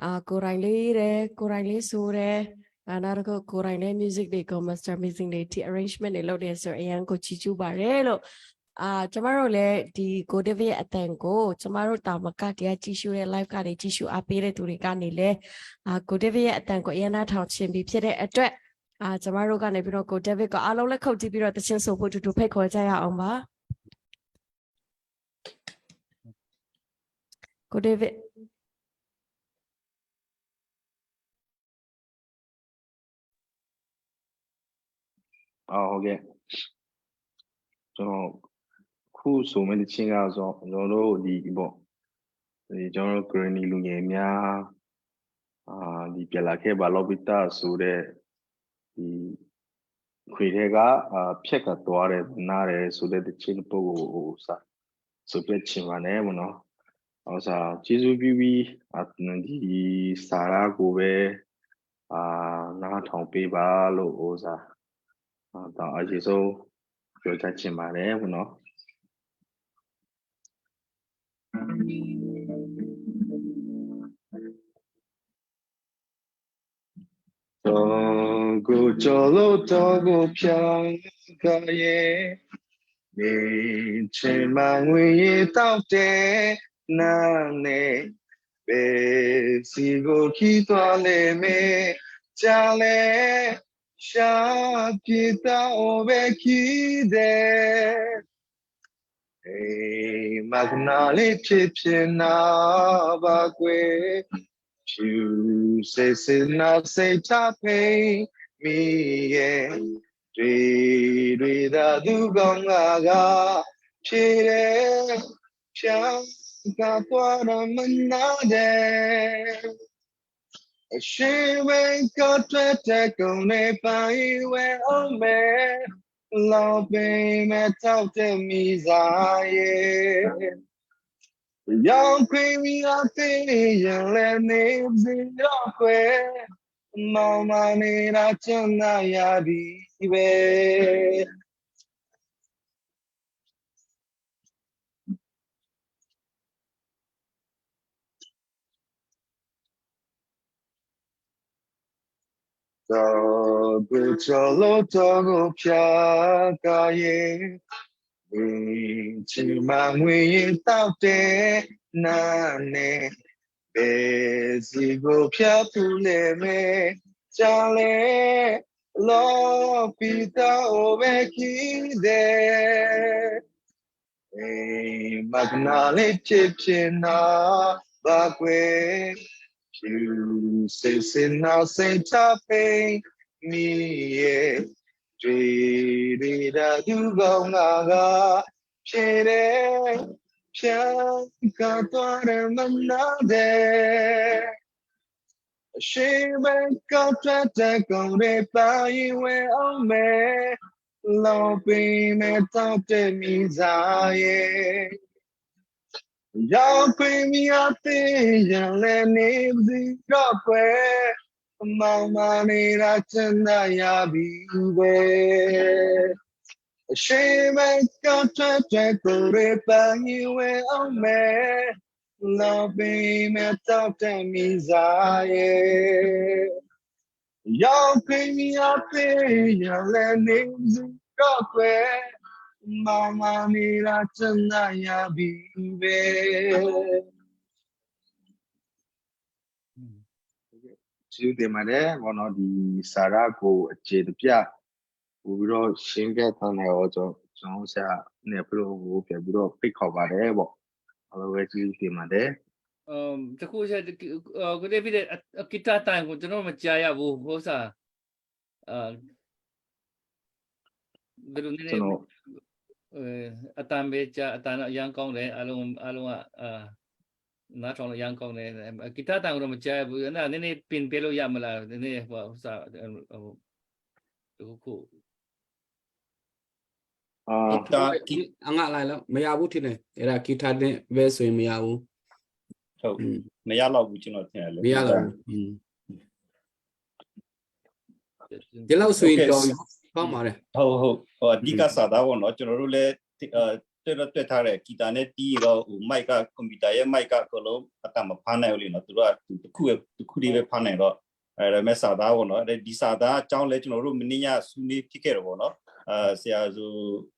အာကိုရိုင်းလေးတယ်ကိုရိုင်းလေးဆိုတယ်အာနောက်တစ်ခုကိုရိုင်းလေး music တွေကို master mixing တွေဒီ arrangement တွေလုပ်တယ်ဆိုတော့အရန်ကိုချီကျူးပါတယ်လို့အာကျမတို့လည်းဒီကိုတပည့်ရဲ့အတန်ကိုကျမတို့တာမကတရားကြည့်ရှုတဲ့ live ကနေကြည့်ရှုအားပေးတဲ့သူတွေကနေလည်းအာကိုတပည့်ရဲ့အတန်ကိုအရန်နာထောင်ချင်ပြီးဖြစ်တဲ့အတွက်အာကျမတို့ကနေပြီးတော့ကိုဒေးဗစ်ကအားလုံးလက်ခုပ်တီးပြီးတော့တချင်းဆိုဖို့တူတူဖိတ်ခေါ်ကြရအောင်ပါကိုဒေးဗစ် အော်ဟုတ်ကဲ့ကျွန်တော်ခုဆိုမဲ့တချင်းကဆိုကျွန်တော်တို့ဒီပေါ့ဒီကျွန်တော်တို့ Granny လူငယ်များအာဒီပြလာခဲ့ပါလောဘီတာဆိုတဲ့ဒီခွေတွေကအာဖြက်ကသွားတယ်နားတယ်ဆိုတဲ့တချင်းပုဂ္ဂိုလ်ဟိုစာဆိုပြချင်ပါနဲ့ဘောနော်ဟောစာကျေးဇူးပြုပြီးအာဒီစာရာကိုပဲအာနားထောင်ပေးပါလို့ဟိုစာ အာတော့အရေးဆုံးပြောချင်ပါတယ်ဘောနော်တော်ကိုကြော်လို့တော်ကိုဖြောင်းကရဲ့နေချင်မငွေရတောက်တဲ့နာနဲ့ပေစီကိုခီးသွားလေမေကြလေရှာပြေတော့ပဲခီးတဲ့အေးမကနာလေးဖြစ်ဖြစ်နာပါကွယ်ဖြူစေစေနာစိတ်ချဖိမိရဲ့တွေတွေသာသူကောင်းငါကဖြေတယ်ဖြာကသွားရမနာတဲ့အရှိဝဲကတဲ့တဲ့ကုန်နေပိုင်ဝဲအောင်မဲလောပင်မဲ့တောက်တဲ့မိစားရဲ့ရောင်ခွေမီအသေးရင်လည်းနေစီတော့ခွေမောင်မနေတာချမ်းသာရပြီပဲ တော်ကိုချလို့တော်ကိုဖြာကာရဲ့ချီမငွေရင်တောက်တဲ့နာနဲ့ဘေစီကိုဖြာပူလေမေချာလေလောပီတာအိုဘေကီတဲ့မကနာလေးဖြစ်ဖြစ်နာပါကွယ်ဖြူစိတ်စင်နာစိတ်ချပိမိရဲ့တွေ့ရတဲ့သူကောင်းငါကဖြစ်တယ်ဖြန်းကတော့ရမနာတဲ့အရှိမကောက်တဲ့ကုံတွေပါရင်ဝဲအောင်မဲလောပင်မဲ့တောက်တဲ့မိစားရဲ့ရောက်ခွင့်မြတ်တဲ့ရလည်းနေစီတော့ကွယ်မောင်မနေတာချမ်းသာရပြီပဲအရှိမကောက်တဲ့ကိုယ်ရပန်းရင်ဝဲအောင်မဲလောပင်မဲ့တောက်တဲ့မိစားရဲ့ရောက်ခွင့်မြတ်တဲ့ရလည်းနေစီတော့ကွယ်မောင်မနေတာချမ်းသာရပြီပဲ ကျေးဇူးတင်ပါတယ်ဘောနော်ဒီစာရကိုအခြေတပြပို့ပြီးတော့ရှင်းပြထားတယ်ရောကျွန်တော်ကျွန်တော်ဆရာနဲ့ဘလို့ကိုပြန်ပြီးတော့ဖိတ်ခေါ်ပါတယ်ပေါ့အားလုံးပဲကျေးဇူးတင်ပါတယ် အမ်တခုချက်ကိုဒေးဗစ်ဂီတာတိုင်ကိုကျွန်တော်မကြားရဘူးဟိုစားအာဘယ်လိုနေ ကျွန်တော် အဲအတန်ပဲကြားအတန်တော့အရန်ကောင်းတယ်အလုံးအလုံးကအာနားထောင်လို့အရန်ကောင်းတယ်ဂီတာတိုင်ကိုတော့မကြားရဘူးအဲ့ဒါနည်းနည်းပင်ပေးလို့ရမလားနည်းနည်းဟိုစားဟိုတခုခု အာ ဒါ အငါလိုက်လို့မရဘူးထင်တယ်အဲ့ဒါဂီတာနဲ့ပဲဆိုရင်မရဘူး ဟုတ်မရတော့ဘူးကျွန်တော်ထင်တယ်လေ မရတော့ဘူးอืมဒီလောက်ဆိုရင်တော်ပြီကောင်းပါတယ် ဟုတ်ဟုတ်ဟိုအဓိကစာသားပေါ့နော်ကျွန်တော်တို့လည်းအဲတွေ့တော့တွေ့ထားတဲ့ဂီတာနဲ့တီးတော့ဟိုမိုက်ကကွန်ပျူတာရဲ့မိုက်ကအကုန်လုံးအတမဖမ်းနိုင်ဘူးလေနော်သူတို့ကတခုတခုလေးပဲဖမ်းနိုင်တော့အဲဒါမဲ့စာသားပေါ့နော်အဲဒီစာသားအကြောင်းလဲကျွန်တော်တို့မင်းညဆူနေဖြစ်ခဲ့တော့ပေါ့နော်အဲဆရာစု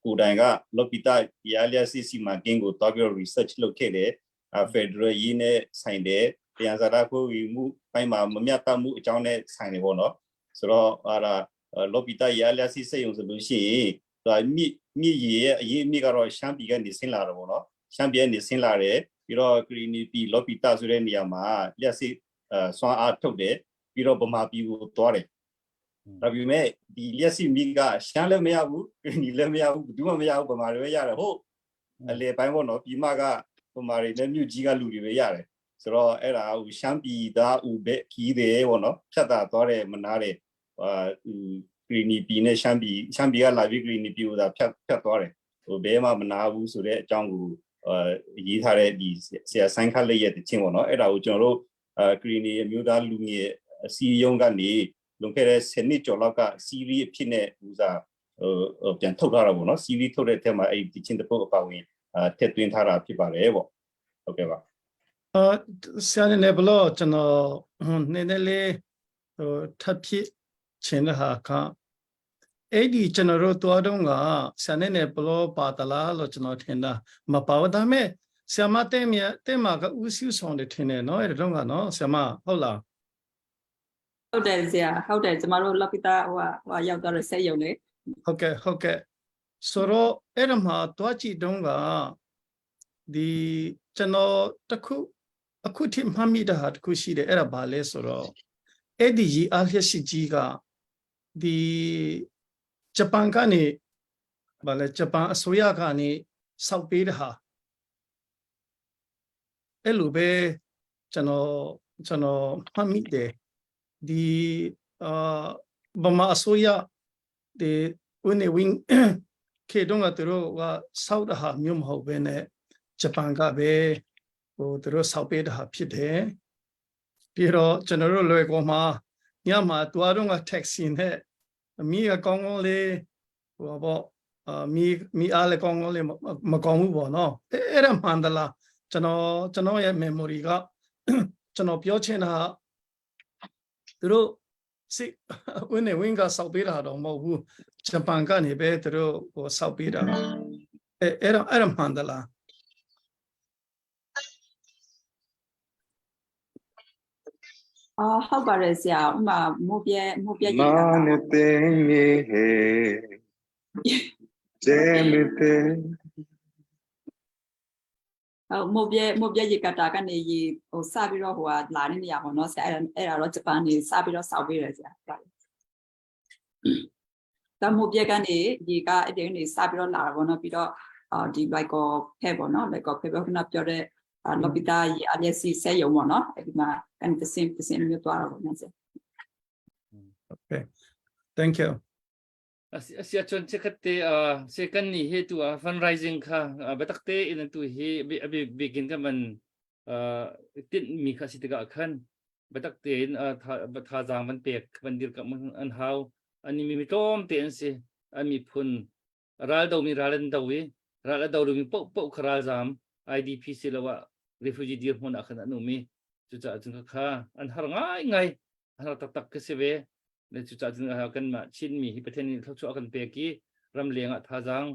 ကိုတိုင်ကလော်ပီတာရာလျာစီစီမာကင်းကိုတွားပြီး research လုပ်ခဲ့တယ်အဲ Federal ရေးနဲ့ဆိုင်တယ်တရားစာသားကိုဝင်မှုပိုင်းမှာမမြတ်တမှုအကြောင်းနဲ့ဆိုင်တယ်ပေါ့နော်ဆိုတော့ဟာဒါလော်ပီတာရာလျာစီစိတ်ုံဆိုလို့ရှိရင်ဒါမြစ်မြစ်ရေရဲ့အရေးအမြစ်ကတော့ရှမ်းပြည်ကနေဆင်းလာတော့ပေါ့နော်ရှမ်းပြည်ကနေဆင်းလာတယ်ပြီးတော့ဂရီနီပြည်လော်ပီတာဆိုတဲ့နေရာမှာလျက်စီအဲစွမ်းအားထုတ်တယ်ပြီးတော့ဗမာပြည်ကိုသွားတယ်ဒါပေမဲ့ဒီလျက်စီမြစ်ကရှမ်းလည်းမရဘူးဂရီနီလည်းမရဘူးဘယ်သူမှမရဘူးဗမာတွေပဲရတယ်ဟုတ်အလေပိုင်းပေါ့နော်ပြည်မကဗမာတွေလည်းမြို့ကြီးကလူတွေပဲရတယ်ဆိုတော့အဲ့ဒါဟိုရှမ်းပြည်သားဥဘက်ခီးတယ်ပေါ့နော်ဖြတ်တာသွားတယ်မနာတယ်ဟာဂရီနီပြည်နဲ့ရှမ်းပြည်ရှမ်းပြည်ကလာပြီးဂရီနီပြည်ကိုသာဖြတ်ဖြတ်သွားတယ်ဟိုဘဲမှမနာဘူးဆိုတဲ့အကြောင်းကိုအာရေးထားတဲ့ဒီဆရာဆိုင်းခတ်လက်ရဲ့တခြင်းပေါ့နော်အဲ့ဒါကိုကျွန်တော်တို့အာဂရီနီအမျိုးသားလူငယ်အစည်းအရုံးကနေလွန်ခဲ့တဲ့10နှစ်ကျော်လောက်ကစီးရီးအဖြစ်နဲ့ဟိုစားဟိုပြန်ထုတ်ထားတာပေါ့နော်စီးရီးထုတ်တဲ့အထက်မှာအဲ့ဒီချင်းတစ်ပုတ်အပါဝင်အာထည့်သွင်းထားတာဖြစ်ပါတယ်ပေါ့ဟုတ်ကဲ့ပါ အာဆရာနေဘလို့ကျွန်တော်နည်းနည်းလေးဟိုထပ်ဖြစ်ချင်တဲ့ဟာကအဲ့ဒီကျွန်တော်တို့တွားတော့ကဆရာနေဘလို့ပါတလားလို့ကျွန်တော်ထင်တာမပါဘူးဒါပေမဲ့ဆရာမတဲ့မြတဲ့မှာကဦးစီးဆောင်တယ်ထင်တယ်နော်အဲ့ဒီတော့ကနော်ဆရာမဟုတ်လား ဟုတ်တယ်ဆရာဟုတ်တယ်ကျမတို့လော်ပီတာဟိုဟာဟိုရောက်တော့ဆက်ရုံလေ ဟုတ်ကဲ့ဟုတ်ကဲ့ဆိုတော့အဲ့ဒီမှာတွားကြည့်တုန်းကဒီကျွန်တော်တခုအခုထိမှတ်မိတဲ့ဟာတခုရှိတယ်အဲ့ဒါဘာလဲဆိုတော့အဲ့ဒီရီအားလျက်ရှိကြီးကဒီဂျပန်ကနေဘာလဲဂျပန်အစိုးရကနေစောက်ပေးတဲ့ဟာအဲ့လိုပဲကျွန်တော်ကျွန်တော်မှတ်မိတယ်ဒီအာဗမာအစိုးရဒီဦးနေဝင်းခေတုန်းကသူတို့ကစောက်တဲ့ဟာမျိုးမဟုတ်ဘဲနဲ့ဂျပန်ကပဲဟိုသူတို့စောက်ပေးတဲ့ဟာဖြစ်တယ်ပြီးတော့ကျွန်တော်တို့လွယ်ကောမှာညမှာတွားတော့ကတက္ကစီနဲ့အမီးကကောင်းကောင်းလေးဟိုပေါ့အာမီမီအားလည်းကောင်းကောင်းလေးမကောင်းဘူးပေါ့နော်အဲ့အဲ့ဒါမှန်သလားကျွန်တော်ကျွန်တော်ရဲ့ memory ကကျွန်တော်ပြောချင်တာသူတို့ စစ်ဦးနေဝင်းကစောက်ပေးတာတော့မဟုတ်ဘူးဂျပန်ကနေပဲသူတို့ဟိုစောက်ပေးတာအဲအဲ့တော့အဲ့ဒါမှန်သလား အော်ဟုတ်ပါတယ်ဆရာဥမာမိုးပြဲမိုးပြဲကြီးတာ မာနေတင်မြေဟေကျဲမတဲ့ ဟုတ်မိုးပြဲမိုးပြဲရေကတာကနေရေဟိုစပြီးတော့ဟိုဟာလာတဲ့နေရာပေါ့နော်ဆရာအဲ့ဒါအဲ့ဒါတော့ဂျပန်နေစပြီးတော့စောက်ပေးတယ်ဆရာဟုတ်ပါတယ်ဒါမိုးပြဲကနေရေကအဲ့ဒီကနေစပြီးတော့လာတာပေါ့နော်ပြီးတော့အာဒီလိုက်ကောဖဲပေါ့နော်လိုက်ကောဖဲပေါ့ခုနပြောတဲ့အာလော်ပီတာရေအလက်စီဆက်ရုံပေါ့နော်အဲ့ဒီမှာကန်တစင်တစင်မျိုးသွားတာပေါ့နော်ဆရာ Okay thank you Asia chon che khatte a second ni he tu a fundraising kha batak te in tu hi abi begin ka man tin mi kha si tika khan batak te in tha jang van pek van dir ka an hau ani mi mi tlawm te an si an mi phun ral do mi ral an do i ral a do mi po po kha ral zam IDP si lawa refugee dir hmun ah khan an um i cucaah cun kha an har ngai ngai an har taktak ka si ve le cucaah cun kan mah Chinmi hi Pathian nih thluachuah kan pek i ramleng ah thazaang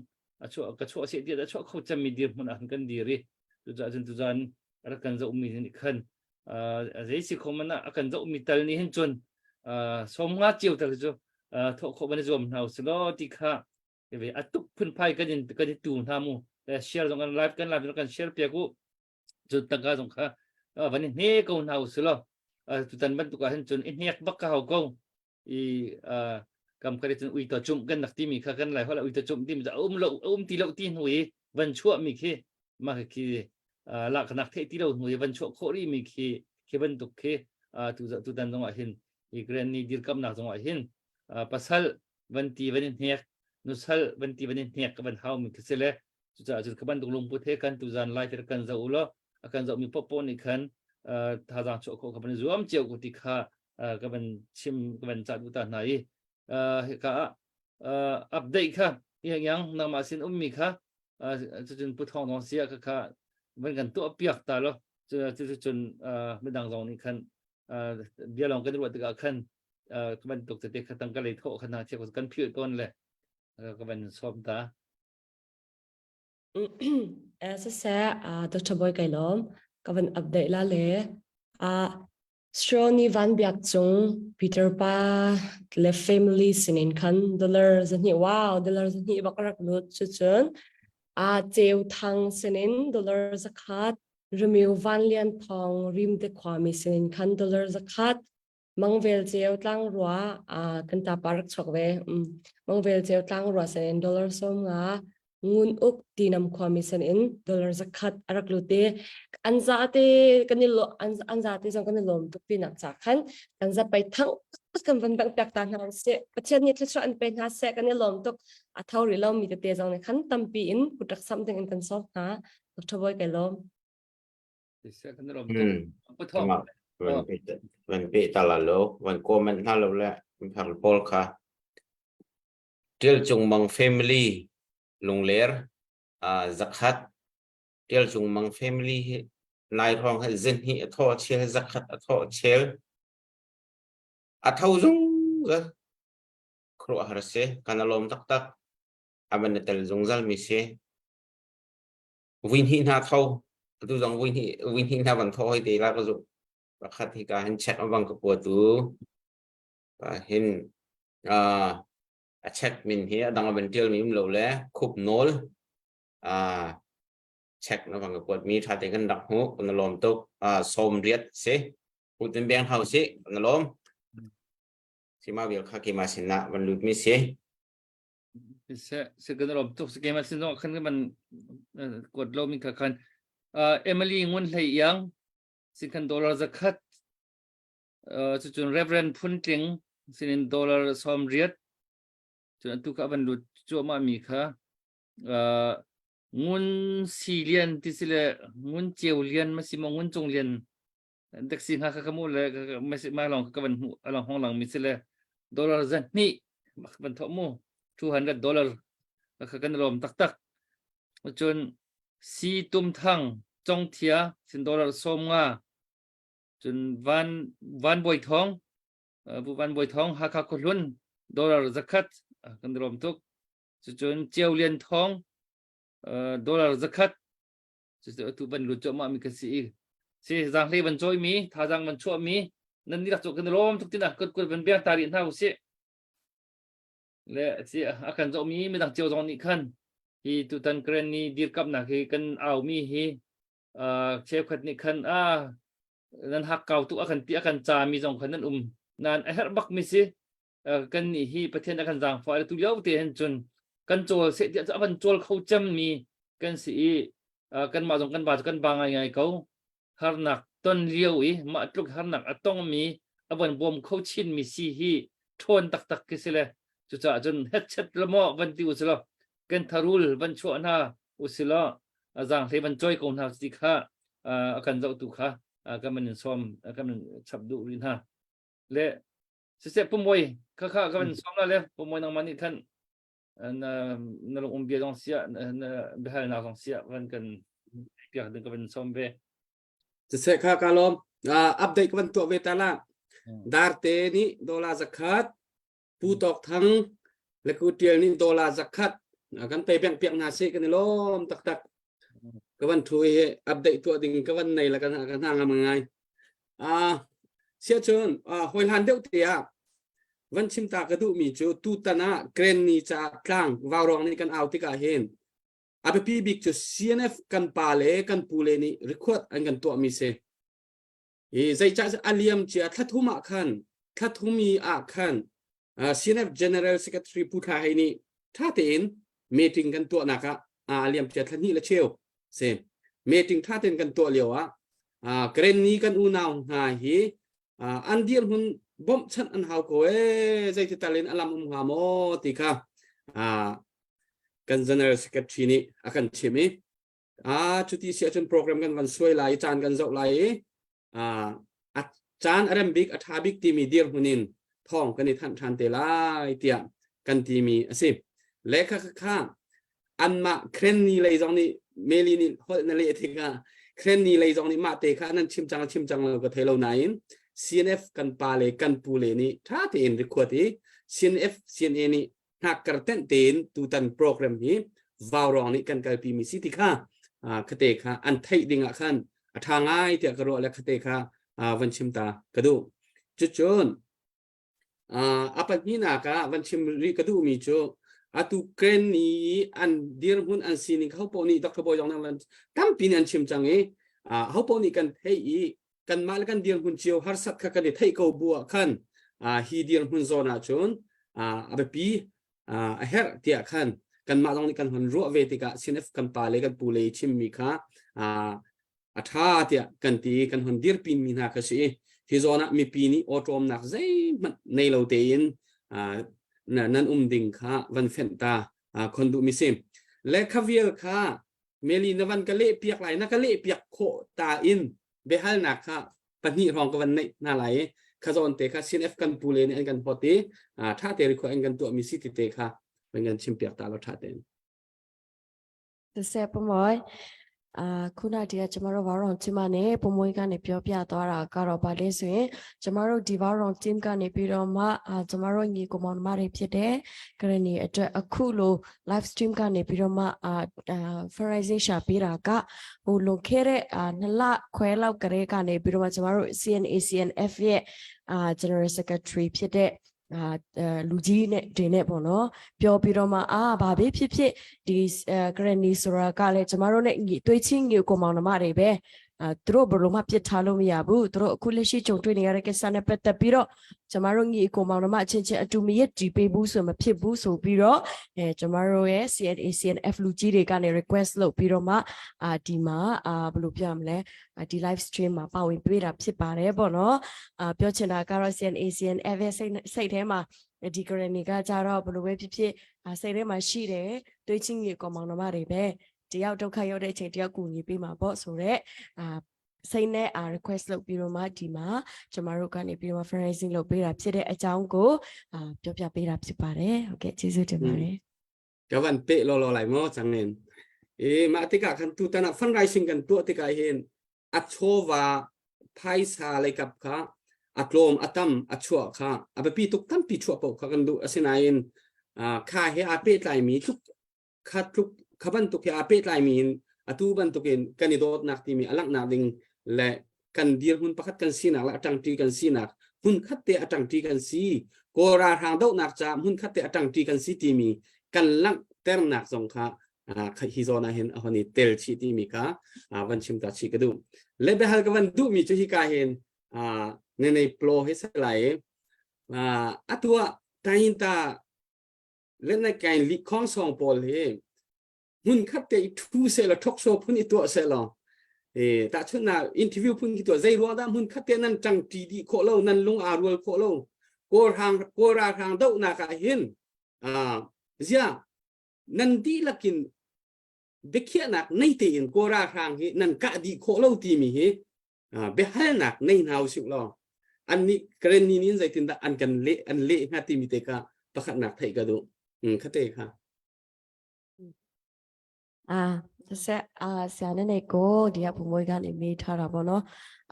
a chuah ka chuah seh tiah a chuah kho cemmi dirhmun ah kan dir i cucaah cun tuzan rak kan zohmi nih khan zei si kho man ah a kan zohmi tal nih hin cun som nga cio tal cu thawh khawh van i zuam hna usih law ti kha ve a tuk phunphai kan in kan i tu hna mu share zong kan live kan live kan share piak u cun tangka zong kha van i hne ko hna usih law tutan bantuk ah hin cun i hnek bak ka hau ko i kam kare cun ui to chum kan nak timi kha kan lai hola ui to chum timi um lo um ti lo ti hnu i van chuah mi khi ma khi lak nak the ti lo hnu i van chuah khawh ri mi khi khi bantuk khi tu tu dan zong ah hin i grand ni dirkam nak zong ah hin pasal van ti van in hnek nusal van ti van in hnek ka van hau mi khi sile cucaah cun ka bantuk lungput he kan tuzan lai te kan zoh u law a kan zoh mi popo nih khan thazaang chuah khawh ka van zuam cio ko ti kha ka van chim ka van cah duh ta hna i hika ah update kha yang yang nangmah sin ummi kha cucun pu thawng dong sia kha kha van kan tuah piak ta lo cucun midang zong nih khan bia lawng kan ruah tikah khan ka bantuk tete kha tang ka lei thawh kha hna chia kan philh tawn le ka van sawm ta Siseh, Dr. Boy kai lawm. Ka van update la le. Stroni Van Biak Cung Peter pa le family sinin khan dollar zahnih wow dollar zahnih bak rak lut cucun a Ceu Thang sinin dollar zakhat Remiu Van Lian Thawng Rim te khuami sinin khan dollar zakhat Mangvel Ceu Tlangrua kan ta pa rak chuak ve Mangvel Ceu Tlangrua sinin dollar 50 ngun uk tinam khuami san in dollar zakhat a rak lut i an za te kan i lo an za te zong kan i lawm tuk ti nak cha khan kan za pai thang kan van bang piak ta hna se pathian nih thluachuah an pe hna se kan i lawm tuk a tho ri lo mi tete zong nih khan tampi in kutak something in kan sawm hna Dr. Boy kai lawm Kan lawm tuk. Van pe van pe ta la lo van comment hna lo le phang paul kha Ṭial Cung Mang family Lungler zakhat Ṭial Cung Mang family hi nai hrawng hi zinhnih a thawh chel zakhat a thawh chel a tho zungzal khuaruahhar a si kan a lawm taktak a van i tel zungzal mi si vui hnih hna tho atu zong vui hnih vui hnih hna van tho hoi te la ka zumh pakhat hi ka hin check a bang ka pua tu ka hin a check min hi a dang a van tial mi um lo le khup nawl check na van ka kuat mi tha te kan rak hmu kan lawm tuk som riat si putin beng hau si kan lawm sima bil kha ki ma sin na van lut mi si se se kan lawm tuk se kema sin zong khan man kuat lo mi kha khan Emily ngun hlei yang sin khan dollar zakhat cucun Reverend Phun Tling sinin dollar 80 cun atu kha van lut cuahmah mi kha ngun si lian ti si le ngun ceu lian ma si maw ngun cung lian dek si hnga kha ka mu le ma si ma long ka van hmu along hong lang mi si le dollar 200 van thawh mu 200 dollar kha kan lawm taktak cun si tum thang cong thia sin dollar 50 Cun Van Van Bawi Thawng. Pu Van Bawi Thawng Hakha Khuahlun dollar 100 kan lawm tuk. Cucun Ceu Lian Thawng dollar 100 cucu atu van lut cuahmah mi ka si i si zaanghlei van cawi mi thazaang van chuah mi nan ni rak cu kan lawm tuk tina kut kut van biang ta rih hna usih le si a kan zoh mi midang cio zong nih khan hi tutan Karen ni dirkamnak hi kan au mi hi cheukhat nih khan a nan hak kau tu a kan ti a kan ca mi zong khan nan um nan a herh bak mi si kan nih hi Pathian a kan zaangfah le tu lio te hin cun kan cawl seh tiah a van cawl kho cem mi kan si i kanmah zong kan ba cu kan ba ngai ngai ko harnak ton lio i mah tluk harnak a tong mi a van bawm kho chin mi si hi ṭhawn taktak khi si le cucaah cun hetchet lamaw van ti u silo kan tharul van chuah hna usilaw a zaanghlei van cawi ko hna ti kha a kan zohtu kha kan man in sawm kan man chap duh rih hna le siseh pumoi kha kha ka van sawm la le pumoi nangmah nih khan na na lung um bia zong sia na biahalnak zong sia van kan piak ding ka van sawm ve Siseh kha ka lawm update ka van tuah ve ta la darte nih dola zakhat Pu Tawk Thang le Ku Tial nih dola zakhat kan pei beng piak hna sih kan i lawm taktak ka van thu hi update tuah ding ka van nei la kan ka hna ngam ngai a sia chun hoi hlan deuh te ah van chim ta ka duh mi cu tutan ah Grand ni ca tlang vaurong nih kan au tikah hin a biapi bik cu CNF kan pa le kan pu le nih record an kan tuah mi si I zeicah a liam cia thlathum ah khan thlathum i ah khan CNF General Secretary Pu Thla Hei nih ṭha tein meeting kan tuahnak ah a liam cia thla hnih le cheu si meeting ṭha tein kan tuah lio ah Karenni kan unau hna hi an dirhmun bawmhchanh an hau ko ee zeiti tal in a lam um hnga maw ti kha kan General Secretary nih a kan chim i Ah cuti si ahcun program kan van suai lai i caan kan zoh lai i ah a caan a rem bik a ṭha bik timi dirhmun in thawng kan i thanh ṭhan te lai tiah kan timi a si. Le kha kha kha anmah Krenni lei zong nih Meli nih holh na leh tikah Krenni lei zong nih mah te kha nan chim cang chim cang lo ka thei lo nain CNF kan pa le kan pu le nih ṭha tein record i CNF CNA nih hnakkar tenh tein tutan program hi vaurawng nih kan kalpi mi si ti kha khate kha an theih ding ah khan a tha ngai tiah ka ruah le khate kha van chim ta ka duh cucun a pahnihnak ah van chim rih ka duh mi cu atu kren ni an dirhmun an sining ho poh nih Dr. Boy Jong van tampi nih an chim cang i ho poh nih kan theih i kanmah le kan dirhmun cio harsat kha kan i theih ko bu ah khan hi dirhmun zawn ah cun a biapi a herh tiah khan kanmah zong nih kan hon ruah ve tikah CNF kan pa le kan pu le chimmi kha a ṭha tiah kan ti kan hon dirpi mi hna kha si i hi zawn ah mipi nih awṭawmnak zeihmanh nei lo tein nan um ding kha van fenh ta khon duh mi si le kha vial kha Meli na van ka leh piak lai na ka leh piak khawh ta in biahalnak kha pahnih hrawng ka van neih hna lai i kha zawn te kha CNF kan pu le nih an kan hot i tha te rikhua an kan tuah mi si ti te kha van kan chim piak ta lo tha tein ဆက်ပမောအာခုနတည်းကကျမတို့ဘာရောင် team ကနေပုံမွေးကနေပြောပြသွားတာကတော့ဗာလဲဆိုရင်ကျမတို့ဒီဘာရောင် team ကနေပြီးတော့မှအာကျမတို့ညီကိုမောင်နှမတွေဖြစ်တဲ့ကရဏီအတွက်အခုလို live stream ကနေပြီးတော့မှအာ fundraising ရှာပေးတာကဟိုလွန်ခဲ့တဲ့အာနှစ်လခွဲလောက်ကလေးကနေပြီးတော့မှကျမတို့ CNA CNF ရဲ့အာ General Secretary ဖြစ်တဲ့အာလူကြီးနဲ့ဒီနဲ့ပေါ့နော်ပြောပြီးတော့မှအာဘာပဲဖြစ်ဖြစ်ဒီဂရနီဆိုတာကလည်းကျမတို့နဲ့ညီတွေးချင်းညီကိုမောင်နှမတွေပဲ အဲသူတို့ဘယ်လိုမှပြစ်ထားလို့မရဘူးသူတို့အခုလက်ရှိကြုံတွေ့နေရတဲ့ကိစ္စနဲ့ပတ်သက်ပြီးတော့ကျမတို့ညီအကိုမောင်နှမအချင်းချင်းအတူမရည်တည်ပေးဘူးဆိုမဖြစ်ဘူးဆိုပြီးတော့အဲကျမတို့ရဲ့ CNA CNF လူကြီးတွေကနေ request လုပ်ပြီးတော့မှအာဒီမှာအာဘယ်လိုပြောမလဲဒီ live stream မှာပါဝင်ပေးတာဖြစ်ပါတယ်ပေါ့နော်အာပြောချင်တာကတော့ CNA CNF ရဲ့စိတ်စိတ်ထဲမှာဒီ granny ကကြတော့ဘယ်လိုပဲဖြစ်ဖြစ်စိတ်ထဲမှာရှိတယ်တွေးချင်းကြီးကောင်မောင်နှမတွေပဲ တယောက်ဒုက္ခရောက်တဲ့အချိန်တယောက်ကူညီပေးမှာပေါ့ဆိုတော့အာစိတ်နဲ့ request လုပ်ပြီးတော့မှဒီမှာကျမတို့ကနေပြီးတော့ fundraising လုပ်ပေးတာဖြစ်တဲ့အကြောင်းကိုအာပြောပြပေးတာဖြစ်ပါတယ်ဟုတ်ကဲ့ကျေးဇူးတင်ပါတယ် ကvan pe lo lo lai mo changin e ma tika khan tu tana fundraising kan tu tika hin a chowa phaisa lai kap kha A tlawm a tam a chuah kha a biapi tuk tampi chuah paoh kha kan duh. Asinain kha he aa pehtlaimi tluk kha tluk kha bantuk he aa pehtlaimi in atu bantukin kan i dawtnak timi a langhnak ding le kan dirhmun pakhat kan sinak le a ṭangṭi kan sinak hmunkhat te a ṭangṭi kan si Kawl ralhrang dohnak caah hmunkhat te a ṭangṭi kan si timi kan langhternak zong kha hi zawn ah hin a hon i tel chih timi kha van chim ta chih ka duh. Le biahal ka van duhmi cu hika hin nenei plo hi salai atu ah tainta le kain li khong song pawl hi hmun khat te i thu se la thok so phun i tuah se law e tahchun na interview phun ki tuah zei ruang dah hmun khat te nan tang ti di khawh lo nan lung aa rual khawh lo kawl rang kawl ra rang do nak ah hin zia nan dihlak in biakhiahnak nei tein kawl ralhrang hi nan kah dih khawh lo timi hi biahalnak nei hna usih law an nih Karen ni in zeitindah an kan leh an leh hnga timi te kha pakhatnak theih ka duh. Khate kha. အာဆက်အာဆရာနဲ့နေကိုဒီကဘုံမွေးကနေမေးထားတာပေါ့နော်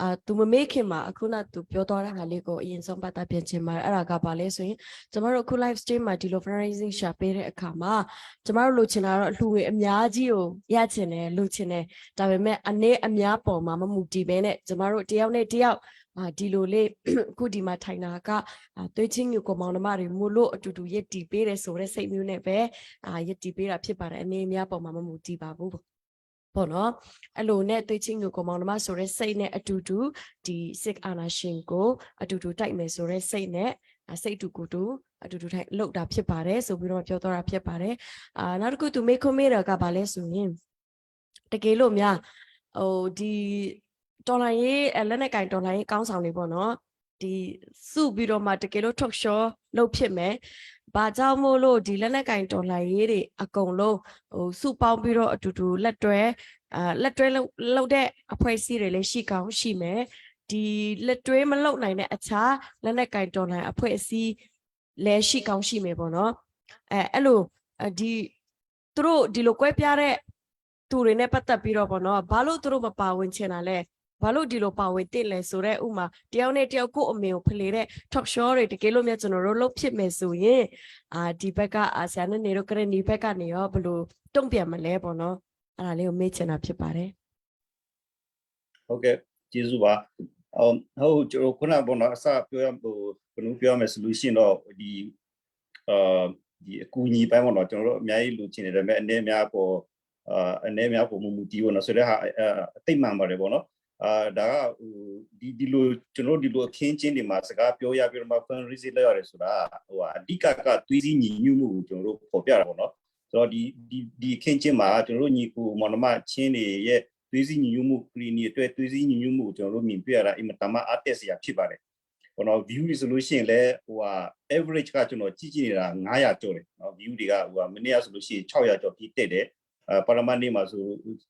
အာသူမမေးခင်မှာအခုနသူပြောသွားတဲ့ဟာလေးကိုအရင်ဆုံးပတ်သက်ပြင်ချင်ပါတယ်အဲ့ဒါကဘာလဲဆိုရင်ကျမတို့အခု live stream မှာဒီလို fundraising ရှာပေးတဲ့အခါမှာကျမတို့လိုချင်တာတော့အလှူငွေအများကြီးကိုရချင်တယ်လိုချင်တယ်ဒါပေမဲ့အနေအများပေါ်မှာမမူတည်ဘဲနဲ့ကျမတို့တယောက်နဲ့တယောက်အာဒီလိုလေးအခုဒီမှာထိုင်တာကသွေးချင်းညကိုမောင်နှမတွေမို့လို့အတူတူရည်တည်ပေးတယ်ဆိုတဲ့စိတ်မျိုးနဲ့ပဲအာရည်တည်ပေးတာဖြစ်ပါတယ်အနေအများပေါ်မှာမမူတည်ပါဘူးပေါ့နော်အဲ့လိုနဲ့သွေးချင်းညကိုမောင်နှမဆိုတဲ့စိတ်နဲ့အတူတူဒီစစ်အာဏာရှင်ကိုအတူတူတိုက်မယ်ဆိုတဲ့စိတ်နဲ့စိတ်တူကိုတူအတူတူထိုင်လှုပ်တာဖြစ်ပါတယ်ဆိုပြီးတော့ပြောသွားတာဖြစ်ပါတယ်အာနောက်တစ်ခုသူမေးခွန်းမေးတာကဘာလဲဆိုရင်တကယ်လို့များဟိုဒီတော်လိုင်းရေးလက်နဲ့ကင်တော်လိုင်းရေးကောင်းဆောင်တွေပေါ့နော်ဒီစုပြီးတော့မှတကယ်လို့ talk show လုပ်ဖြစ်မယ်။ဘာကြောင့်မို့လို့ဒီလက်နဲ့ကင်တော်လိုင်းရေးတွေအကုန်လုံးဟိုစုပေါင်းပြီးတော့အတူတူလက်တွဲအာလက်တွဲလုပ်တဲ့အဖွဲ့အစည်းတွေလည်းရှိကောင်းရှိမယ်။ဒီလက်တွဲမလုပ်နိုင်တဲ့အခြားလက်နဲ့ကင်တော်လိုင်းအဖွဲ့အစည်းလည်းရှိကောင်းရှိမယ်ပေါ့နော်။အဲအဲ့လိုဒီသူတို့ဒီလိုကွဲပြားတဲ့သူတွေနဲ့ပတ်သက်ပြီးတော့ပေါ့နော်ဘာလို့သူတို့မပါဝင်ချင်တာလဲဘာလို့ဒီလိုပါဝင်တင်လဲဆိုတော့ဥမာတယောက်နဲ့တယောက်ကိုယ့်အမေကိုဖလေတဲ့ talk show တွေတကယ်လို့မြတ်ကျွန်တော်တို့လုပ်ဖြစ်မယ်ဆိုရင်အာဒီဘက်ကအာဆရာနဲ့နေတော့ကရနီဘက်ကနေရောဘယ်လိုတုံ့ပြန်မလဲပေါ့နော်အဲ့ဒါလေးကိုမေးချင်တာဖြစ်ပါတယ် ဟုတ်ကဲ့ကျေးဇူးပါဟုတ်ကျွန်တော်ခုနကပေါ့နော်အစပြောရဟိုဘယ်လိုပြောရမလဲဆိုလို့ရှိရင်တော့ဒီအာဒီအကူအညီပိုင်းပေါ့နော်ကျွန်တော်တို့အများကြီးလူချင်နေတယ်ဒါပေမဲ့အနေများပေါ်အာအနေများပေါ်မူမူတီးပေါ့နော်ဆိုတဲ့ဟာအသိမှန်ပါတယ်ပေါ့နော်အာဒါကဟိုဒီဒီလိုကျွန်တော်တို့ဒီလိုအခင်းချင်းတွေမှာစကားပြောရပြီးတော့မှ fundraising လုပ်ရတယ်ဆိုတာဟိုအဓိကကသွေးစည်းညီညွတ်မှုကိုကျွန်တော်တို့ပေါ်ပြတာပေါ့နော်ဆိုတော့ဒီဒီဒီအခင်းချင်းမှာကျွန်တော်တို့ညီကိုမောင်နှမချင်းတွေရဲ့သွေးစည်းညီညွတ်မှုကလီနီအတွက်သွေးစည်းညီညွတ်မှုကိုကျွန်တော်တို့မြင်တွေ့ရတာအင်မတန်မှအားတက်စရာဖြစ်ပါတယ်ဟိုတော့ view တွေဆိုလို့ရှိရင်လည်းဟိုဟာ average ကကျွန်တော်ကြည့်ကြည့်နေတာ900ကျော်တယ်နော် view တွေကဟိုဟာမနေ့ကဆိုလို့ရှိရင်600ကျော်ထိတက်တယ်အဲပရမတ်နေ့မှာဆို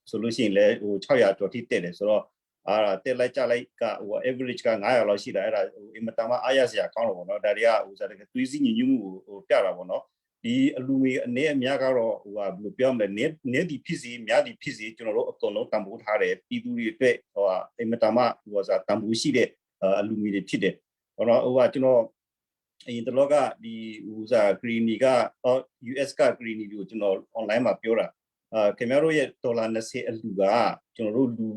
ဆိုလို့ရှိရင်လည်းဟို600ကျော်ထိတက်တယ်ဆိုတော့အာတက်လိုက်ကြလိုက်ကဟို average က900လောက်ရှိတာအဲ့ဒါဟိုအင်မတန်မှအားရစရာကောင်းတော့ဗောနော်ဒါတွေကဟိုစားတကယ်သွေးစည်းညီညွတ်မှုကိုဟိုပြတာဗောနော်ဒီအလူငွေအနေအများကတော့ဟိုဟာဘယ်လိုပြောမလဲနေနေဒီဖြစ်စီများဒီဖြစ်စီကျွန်တော်တို့အကုန်လုံးတန်ဖိုးထားတယ်ပြည်သူတွေအတွက်ဟိုဟာအင်မတန်မှဟိုစားတန်ဖိုးရှိတဲ့အလူငွေတွေဖြစ်တယ်ဟောတော့ဟိုဟာကျွန်တော်အရင်တလောကဒီဟိုစားဂရီနီက US ကဂရီနီကိုကျွန်တော် online မှာပြောတာအာခင်ဗျားတို့ရဲ့ဒေါ်လာ20အလူကကျွန်တော်တို့လူ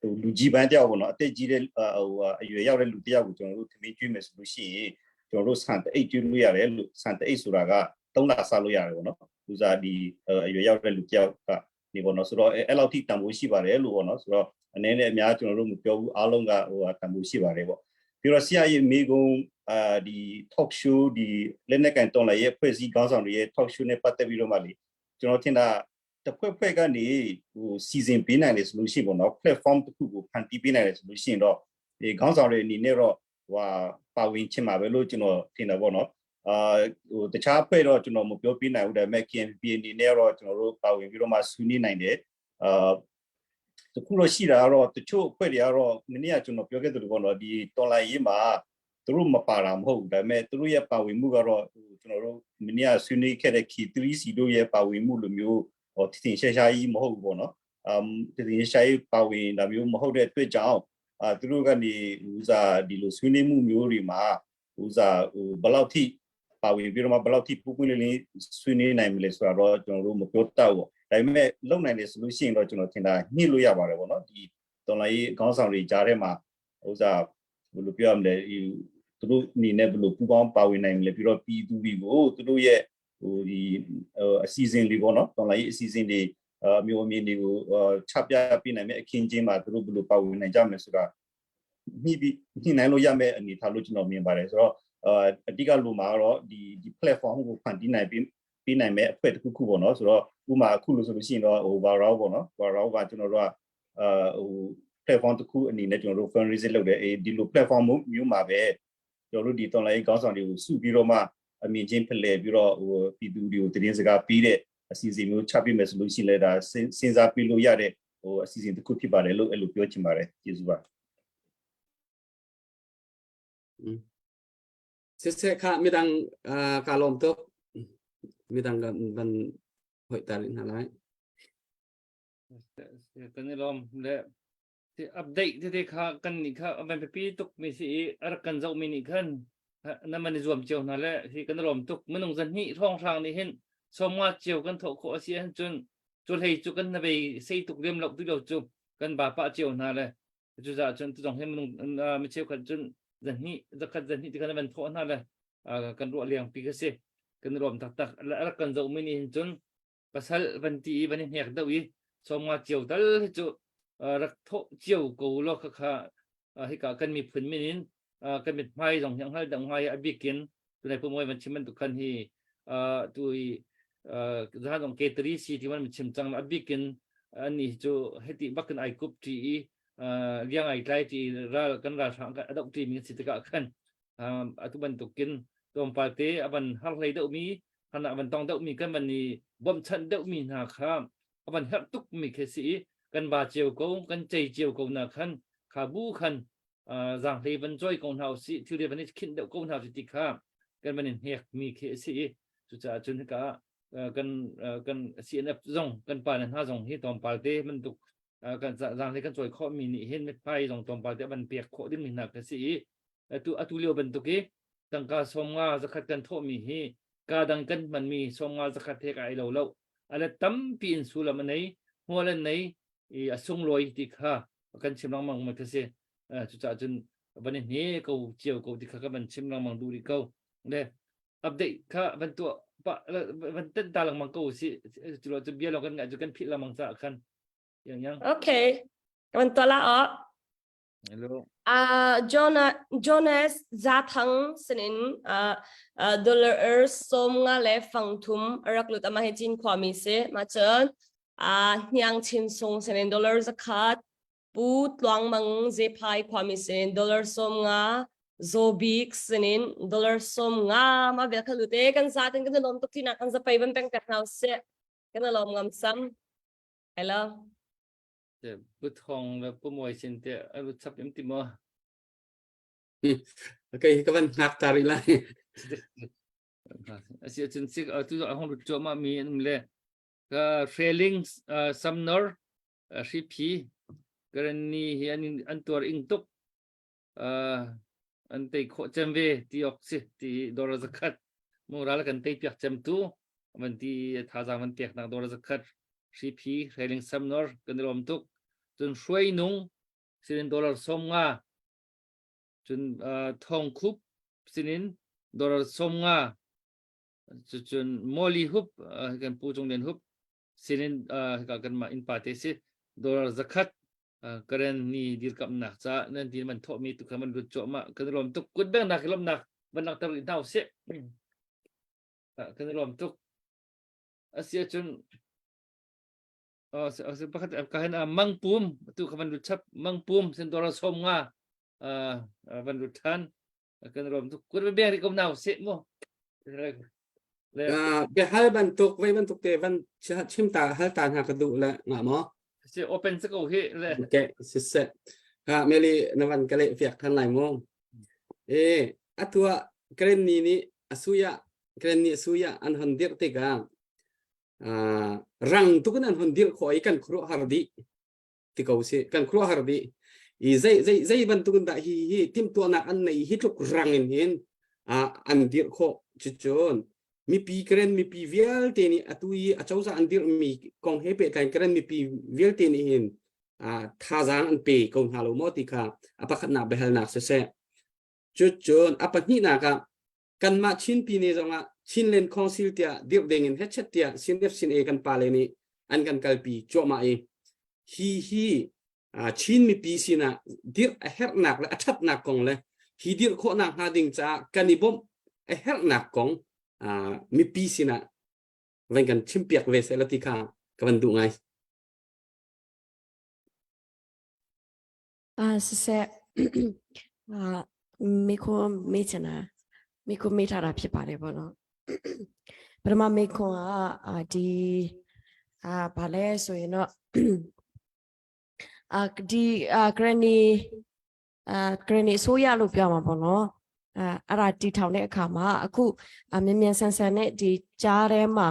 ဟိုလူကြီးပန်းတယောက်ပေါ့နော်အသက်ကြီးတဲ့ဟိုအရွယ်ရောက်တဲ့လူတယောက်ကိုကျွန်တော်တို့ထမင်းကျွေးမယ်ဆိုလို့ရှိရင်ကျွန်တော်တို့ဆန်တအိတ်ကျွေးလို့ရတယ်လို့ဆန်တအိတ်ဆိုတာက3လစားလို့ရတယ်ပေါ့နော်သူစားဒီအရွယ်ရောက်တဲ့လူတယောက်ကနေပေါ့နော်ဆိုတော့အဲ့လောက်ထိတန်ဖိုးရှိပါတယ်လို့ပေါ့နော်ဆိုတော့အနေနဲ့အများကျွန်တော်တို့မပြောဘူးအားလုံးကဟိုတန်ဖိုးရှိပါတယ်ပေါ့ပြီးတော့ဆရာကြီးမိကုံအာဒီ talk show ဒီလက်နက်ကန်တော်လည်းရဲ့ဖွဲ့စည်းခေါင်းဆောင်တွေရဲ့ talk show နဲ့ပတ်သက်ပြီးတော့မှလေကျွန်တော်ထင်တာတစ်ဖွဲ့ဖွဲ့ကနေဟိုစီစဉ်ပေးနိုင်တယ်ဆိုလို့ရှိရင်ပေါ့နော် platform တစ်ခုကိုဖန်တီးပေးနိုင်တယ်ဆိုလို့ရှိရင်တော့ဒီခေါင်းဆောင်တွေအနေနဲ့တော့ဟိုပါဝင်ချင်မှာပဲလို့ကျွန်တော်ထင်တယ်ပေါ့နော်အာဟိုတခြားဖွဲ့တော့ကျွန်တော်မပြောပြနိုင်ဘူးဒါပေမဲ့ KNPP အနေနဲ့တော့ကျွန်တော်တို့ပါဝင်ပြီးတော့မှဆွေးနွေးနိုင်တယ်အာတခုတော့ရှိတာကတော့တချို့အဖွဲ့တွေကတော့မနေ့ကကျွန်တော်ပြောခဲ့သလိုပေါ့နော်ဒီတော်လိုင်းရေးမှာသူတို့မပါတာမဟုတ်ဘူးဒါပေမဲ့သူတို့ရဲ့ပါဝင်မှုကတော့ဟိုကျွန်တော်တို့မနေ့ကဆွေးနွေးခဲ့တဲ့ K3C တို့ရဲ့ပါဝင်မှုလိုမျိုးဟိုထင်ထင်ရှားရှားကြီးမဟုတ်ဘူးပေါ့နော်အမ်ထင်ထင်ရှားရှားကြီးပါဝင်တာမျိုးမဟုတ်တဲ့အတွက်ကြောင့် အာသူတို့ကနေဥစားဒီလိုဆွေးနွေးမှုမျိုးတွေမှာဥစားဟိုဘယ်လောက်ထိပါဝင်ပြီးတော့မှဘယ်လောက်ထိပူပွင့်လင်းလင်းဆွေးနွေးနိုင်မလဲဆိုတော့ကျွန်တော်တို့မပြောတတ်ဘူးဒါပေမဲ့လုံနိုင်တယ်ဆိုလို့ရှိရင်တော့ကျွန်တော်ထင်တာညှိလို့ရပါတယ်ပေါ့နော်ဒီတော်လိုင်းရေးခေါင်းဆောင်တွေကြားထဲမှာဥစားဘယ်လိုပြောရမလဲဒီသူတို့အနေနဲ့ဘယ်လိုပူပေါင်းပါဝင်နိုင်မလဲပြီးတော့ပြည်သူတွေကိုသူတို့ရဲ့ဟိုဒီအစီအစဉ်တွေပေါ့နော်တော်လိုင်းရေးအစီအစဉ်တွေအမျိုးအမြင်တွေကိုချပြပြနိုင်မယ့်အခင်းချင်းမှာသူတို့ဘယ်လိုပါဝင်နိုင်ကြမလဲဆိုတာညှိပြီးညှိနှိုင်းလို့ရမယ့်အနေအထားလို့ကျွန်တော်မြင်ပါတယ်ဆိုတော့အဓိကလိုမှာတော့ဒီဒီ platform ကိုဖန်တီးနိုင်ပြီးပြီးနိုင်မယ့်အဖွဲ့တစ်ခုခုပေါ့နော်ဆိုတော့ဥမာအခုလို့ဆိုလို့ရှိရင်တော့ဟို viral ပေါ့နော် viral ကကျွန်တော်တို့ကအာဟို platform တစ်ခုအနေနဲ့ကျွန်တော်တို့ fundraising လုပ်တယ်အေးဒီလို platform မျိုးမှာပဲကျွန်တော်တို့ဒီ online ခေါင်းဆောင်တွေကိုစုပြီးတော့မှအမြင်ချင်းဖလှယ်ပြီးတော့ဟိုပြည်သူတွေကိုသတင်းစကားပေးတဲ့အစီအစဉ်မျိုးချပြမယ်ဆိုလို့ရှိရင်လည်းဒါစဉ်းစားပြလို့ရတဲ့ဟိုအစီအစဉ်တစ်ခုဖြစ်ပါတယ်လို့အဲ့လိုပြောချင်ပါတယ်ကျေးဇူးပါ Siseh kha midang ka lawm tuk midang kan van hoih ta rih hna lai. Kan i lawm le update tete kha kan nih kha van pipi tuk mi si i a rak kan zoh mi nih khan na man i zuam cio hna le hi kan i lawm tuk minung zan hnih hrawng hrang nih hin sawmnga cio kan thawh khawh a si ahcun cun cu hlei cu kan na bei sei tuk riam lo tu lo cu kan ba pah cio hna le cucaah cun tuzong hi minung mi cheukhat cun zan hnih zakhat zan hnih ti khan van thawh hna le kan ruah liang pi ka si kan i lawm taktak a rak kan zoh mi nih hin cun pasal van ti i van i hnek deuh i sawmnga cio tal hi cu rak thawh cio ko law kha kha hika kan miphun min in kan mithmai zong hi hngal deuh ngai a bikin tunai pumoi van chim bantuk khan hi tu i zahan zong K3 C ti man chim cang a bikin ani cu heti bakin ai kup ti i liang ai tlai ti ral kan ral hrang kan adok ti mi si tikah khan atu bantukin tlawmpal te avan har hlei deuh mi hana van tong deuh mi kan van i bawmchanh deuh mi hna kha avan herh tuk mi khi si i kan ba cio ko kan cei cio ko na khan kha bu khan zaanghlei van cawi ko hna usih thilri van i khinh deuh ko hna usih ti kha kan van in hnek mi khi a si i cucaah cun hika kan kan CNF zong kan pa le hna zong hi tlawmpal te bantuk kan zaanghlei kan cawi khawh mi nih hin mithmai zong tlawmpal te van pek khawh ding mi hna ka si i atu atu lio bantuk i tangka 50 zakhat kan thawh mi hi ka dang kan hman mi 50 zakhat he ka ai lo lo ala tampi in sulam a nei hmual an nei i a sunglawi ti kha kan chim lengmang ma ka si cucaah cun van i hne ko cio ko ti kha ka van chim lengmang duh rih ko le update kha van tuah pa van ten ta lengmang ko si cu lo cu bia lo kan ngai cu kan phih lengmang caah khan yang yang Okay. Kan tuah la o. Hello. Uh, Jonah, Jonas Zathang sinin uh, uh, dollar er som nga le fang thum rak lut ama hi chin khwami si ma chun uh, hniang chin sung sinin dollar zakhat pu tluang mang ze phai khwami sinin dollar som nga zobik sinin dollar som nga ma vel khalu te kan za ten kan lom tuk tina kan za pai ban peng pek nau se kan lom ngam sam hello Pu Thawng le Pu Mawi sin te a lut chap em ti maw? Okay, ka van hngak ta rih lai. Asi ahcun sik tu a hong lut cuahmah mi an um le ka Hreling Samnor Hriphi Karenni hi an an tuar ing tuk an tei khawh cem ve ti ok si ti dora zakhat mural kan tei piak cem tu van ti thazaang van pek nak dora zakhat hriphi hreiling samnor kan i lawm tuk cun hruai nung sinin dollar 50 cun thong khup sinin dollar 50 cun moli hup kan pu cung lian hup sinin kan mah innpa te si dollar zakhat karen ni dirkamnak ca nan ti man thawhmi tu kha man lut cuahmah kan i lawm tuk kut bengnak i lawmnak van langhter rih hna usih kan i lawm tuk asi ahcun pakhat ka hin mangpum tu kha van lut chap mangpum sin dollar 50 van lut than kan i lawm tuk kut beng rih ko hna usih mu Biahal bantuk vei bantuk te van chim ta hal ta hna ka duh le nga maw? Si open sa ko hi le. Okay, siseh. Ha meli na van ka leh fiak than lai mu. E atua Karen ni nih asuya Karen ni asuya an hon dir tikah rang tukin an hon dir kho i kan khuruah har dih ti ko si kan khuruah har dih. I zei zei zei bantuk in dah hi hi timhtuahnak an nei hi tluk rang in hin an dirh khawh. Cucun mipi Karen mipi vialte nih atu i acozah an dirhmi kong he pehtlai Karen mipi vialte nih hin thazaang an pe ko hna lo maw ti kha a pakhatnak biahalnak siseh. Cucun a pahnihnak ah kanmah Chin Pine zongah Chinland Council tiah dirh ding in hechet tiah CNF CNA kan pale nih an kan kalpi cuahmah i hi hi Chin mipi sinah dirh a herhnak le a ṭhatnak kong le hi dirh khawhnak hnga ding caah kan i bawmh a herhnak kong mipi sinah van kan chimpiak ve seh la ti kha ka van duh ngai. အာဆဆက်အာမေခွန်းမေးချင်တာမေခွန်းမေးထားတာဖြစ်ပါတယ်ပေါ့နော်ပထမမေခွန်းကအာဒီအာဘာလဲဆိုရင်တော့အာဒီအာဂရနီအာဂရနီအစိုးရလို့ပြောမှာပေါ့နော်အာအဲ့ဒါတီထောင်တဲ့အခါမှာအခုအမြင်မြန်ဆန်ဆန်နဲ့ဒီကြားထဲမှာ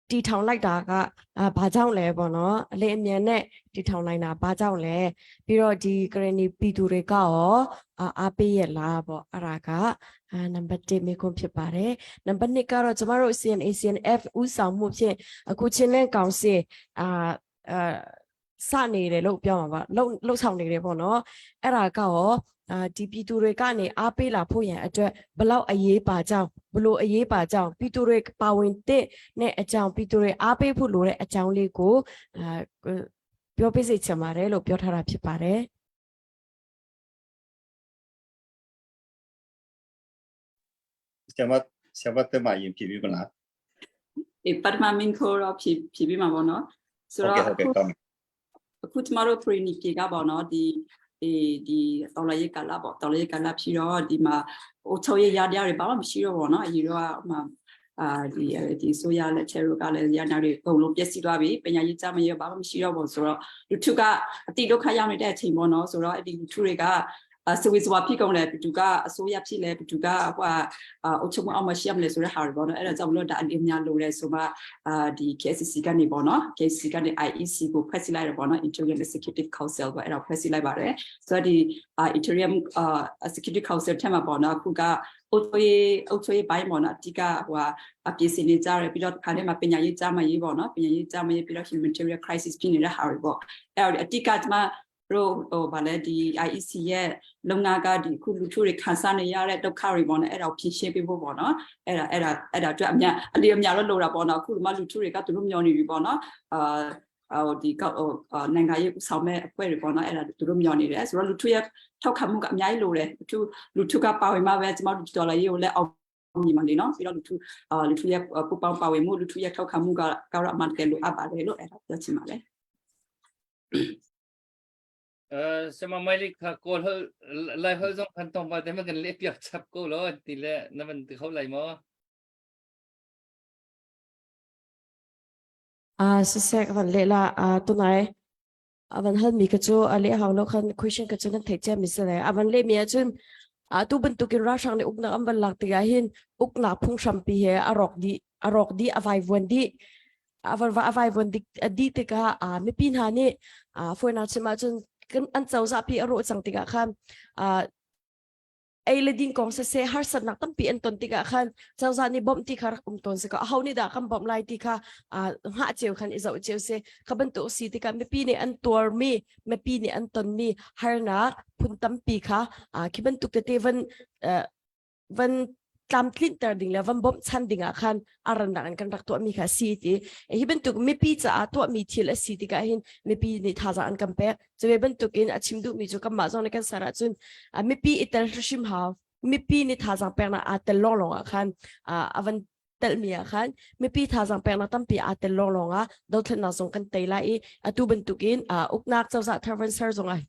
တီထောင်လိုက်တာကအာဘာကြောင့်လဲပေါ့နော်အလေးအမြန်နဲ့တီထောင်နိုင်တာဘာကြောင့်လဲပြီးတော့ဒီကရနီပြည်သူတွေကရောအာအားပေးရလားပေါ့အဲ့ဒါကအာနံပါတ်1မေးခွန်းဖြစ်ပါတယ်နံပါတ်2ကတော့ကျမတို့ CNA CNF ဦးဆောင်မှုဖြင့်အခုချင်းလင်းကောင်စီအာအာစနေတယ်လို့ပြောမှာပါလှုပ်လှုပ်ဆောင်နေတယ်ပေါ့နော်အဲ့ဒါကရောအာဒီပြည်သူတွေကနေအားပေးလာဖို့ရန်အတွက်ဘလောက်အရေးပါကြောင်းဘလို့အရေးပါကြောင်းပြည်သူတွေပါဝင်တဲ့နဲ့အကြောင်းပြည်သူတွေအားပေးဖို့လိုတဲ့အကြောင်းလေးကိုအာပြောပြစေချင်ပါတယ်လို့ပြောထားတာဖြစ်ပါတယ် ဆရာမဆရာမတက်မရင်ဖြည့်ပြီးမလား အေးပထမမင်းခိုးတော့ဖြည့်ဖြည့်ပြီးမှာပေါ့နော်ဆို ဟုတ် တော့ ကဲ့ဟုတ်ကဲ့ကောင်းပြီ အခုကျမတို့ training ပြေကပေါ့နော်ဒီအေးဒီတော်လရေးကာလပေါ့တော်လရေးကာလဖြစ်တော့ဒီမှာဟိုချုပ်ရရတရားတွေဘာမှမရှိတော့ပေါ့နော်အရင်တော့ဟိုမှာအာဒီဒီဆိုရလက်ချေရိုကလည်းရနာတွေအကုန်လုံးပျက်စီးသွားပြီပညာရေးကြမရဘာမှမရှိတော့ဘူးဆိုတော့လူထုကအတိဒုက္ခရောက်နေတဲ့အချိန်ပေါ့နော်ဆိုတော့အဲ့ဒီလူထုတွေက အစဝေစဝါဖြစ်ကုန်တယ်ဘသူကအစိုးရဖြစ်လဲဘသူကဟိုအုပ်ချုပ်မှုအောက်မှာရှိရမလဲဆိုတဲ့ဟာတွေပေါ့နော်အဲ့ဒါကြောင့်မလို့ဒါအလေးများလိုတယ်ဆိုမှအာဒီ KSCC ကနေပေါ့နော် KSCC ကနေ IEC ကိုဖွဲ့စည်းလိုက်တယ်ပေါ့နော် Interim Executive Council ပေါ့အဲ့ဒါဖွဲ့စည်းလိုက်ပါတယ်ဆိုတော့ဒီ Interim Executive Council ထက်မှာပေါ့နော်အခုကအုပ်ချုပ်ရေးအုပ်ချုပ်ရေးဘိုင်းပေါ့နော်အဓိကဟိုဟာအပြင်စင်နေကြတယ်ပြီးတော့ခါထဲမှာပညာရေးကြားမရေးပေါ့နော်ပညာရေးကြားမရေးပြီးတော့ humanitarian crisis ဖြစ်နေတဲ့ဟာတွေပေါ့အဲ့တော့အဓိကကျမတို့ဟိုဗာလဲဒီ IEC ရဲ့လုပ်ငန်းကဒီခုလူထုတွေခံစားနေရတဲ့ဒုက္ခတွေပေါ့နော်အဲ့ဒါကိုဖြေရှင်းပေးဖို့ပေါ့နော်အဲ့ဒါအဲ့ဒါအဲ့ဒါအတွက်အများအလီအများတော့လိုတာပေါ့နော်အခုဒီမှာလူထုတွေကသူတို့မျောနေပြီပေါ့နော်အာဟိုဒီကောဟိုနိုင်ငံရေးဥဆောင်မဲ့အဖွဲ့တွေပေါ့နော်အဲ့ဒါသူတို့မျောနေတယ်ဆိုတော့လူထုရဲ့ထောက်ခံမှုကအများကြီးလိုတယ်လူထုလူထုကပါဝင်မှာပဲကျမတို့ဒေါ်လာရေးကိုလည်းအောင်မြင်ပါလေနော်ပြီးတော့လူထုအာလူထုရဲ့ပူပေါင်းပါဝင်မှုလူထုရဲ့ထောက်ခံမှုကကတော့အမှန်တကယ်လိုအပ်ပါတယ်လို့အဲ့ဒါပြောချင်ပါတယ် အဲဆမမိုင်လီခကိုလလိုက်ဟောဇုံခန်တော့ပါတယ်မကန်လေပြချက်ကိုလို့တီလေနမန်ခေါလိုက်မော အာဆဆက်วันเลละအာตุไหนอาวันฮัลมีกะจูอะเลหาวโลคัน question กะจูนั้นเทเจมิสเลอาวันเลมีจุนอาตุบันตุกินราชังในอุกนักอัมบันลักติกาหินอุกนักพุงชัมปีเฮอารอกดีอารอกดีอวัยวันดีอวันว่าอวัยวันดีดีติกาอ่าไม่ปีนหานี่อ่าฟวยนาชิมาจนกันอันเจ้าซาปีอโรจังติกาคันอ่า ei le ding kong siseh harsatnak tampi an ton tikah khan cozah nih bawmh ti kha rak um tawn si ko aho nih dah kan bawmh lai ti kha hngah cio khan i zoh cio si kha bantuk si tikah mipi nih an tuarmi mipi nih an tonmi harnak phun tampi kha khi bantuk tete van van tlamtlinter ding le van bawmhchan ding ah khan a rannak in kan rak tuahmi kha si ti hi bantuk mipi caah tuahmi thil a si tikah hin mipi nih thazaang an kan pek cuve bantuk in a chim duhmi cu kanmah zong nih kan ser ahcun mipi i tel hrim hau mipi nih thazaang peknak aa tel lawnglawng ah khan a van telmi ah khan mipi thazaang peknak tampi aa tel lawnglawng ah dothlennak zong kan tei lai i atu bantukin uknak cozah thar van ser zong ah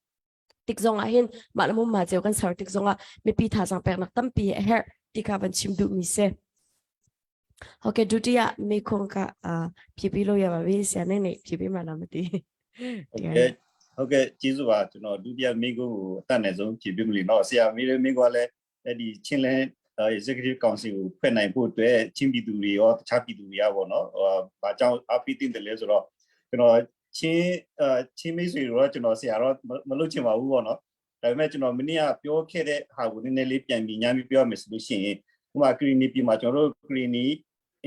tik zong ah hin mah le mum ma ceu kan ser tik zong ah mipi thazaang peknak tampi a herh ti kha van chim duhmi si. Okay, ဒုတိယမေခွန်းကအာဖြည့်ပြီးလို့ရပါပြီဆရာနဲ့နေဖြည့်ပြီးမှလားမသိ ဟုတ်ကဲ့ဟုတ်ကဲ့ကျေးဇူးပါကျွန်တော်ဒုတိယမေခွန်းကိုအတတ်နိုင်ဆုံးဖြည့်ပြမလို့နော်ဆရာမေးတဲ့မေခွန်းကလည်းအဲ့ဒီချင်းလဲ executive council ကိုဖွဲ့နိုင်ဖို့အတွက်ချင်းပြည်သူတွေရောတခြားပြည်သူတွေရောပေါ့နော်ဟိုဘာကြောင့်အားပေးတင်တယ်လဲဆိုတော့ကျွန်တော် ချင်းအဲချင်းမိတ်ဆွေတို့တော့ကျွန်တော်ဆရာတော့မလုပ်ချင်ပါဘူးပေါ့နော်ဒါပေမဲ့ကျွန်တော်မနေ့ကပြောခဲ့တဲ့ဟာကိုနည်းနည်းလေးပြန်ပြီးညမ်းပြီးပြောရမယ်ဆိုလို့ရှိရင်ဥပမာကရီနီပြည်မှာကျွန်တော်တို့ကရီနီ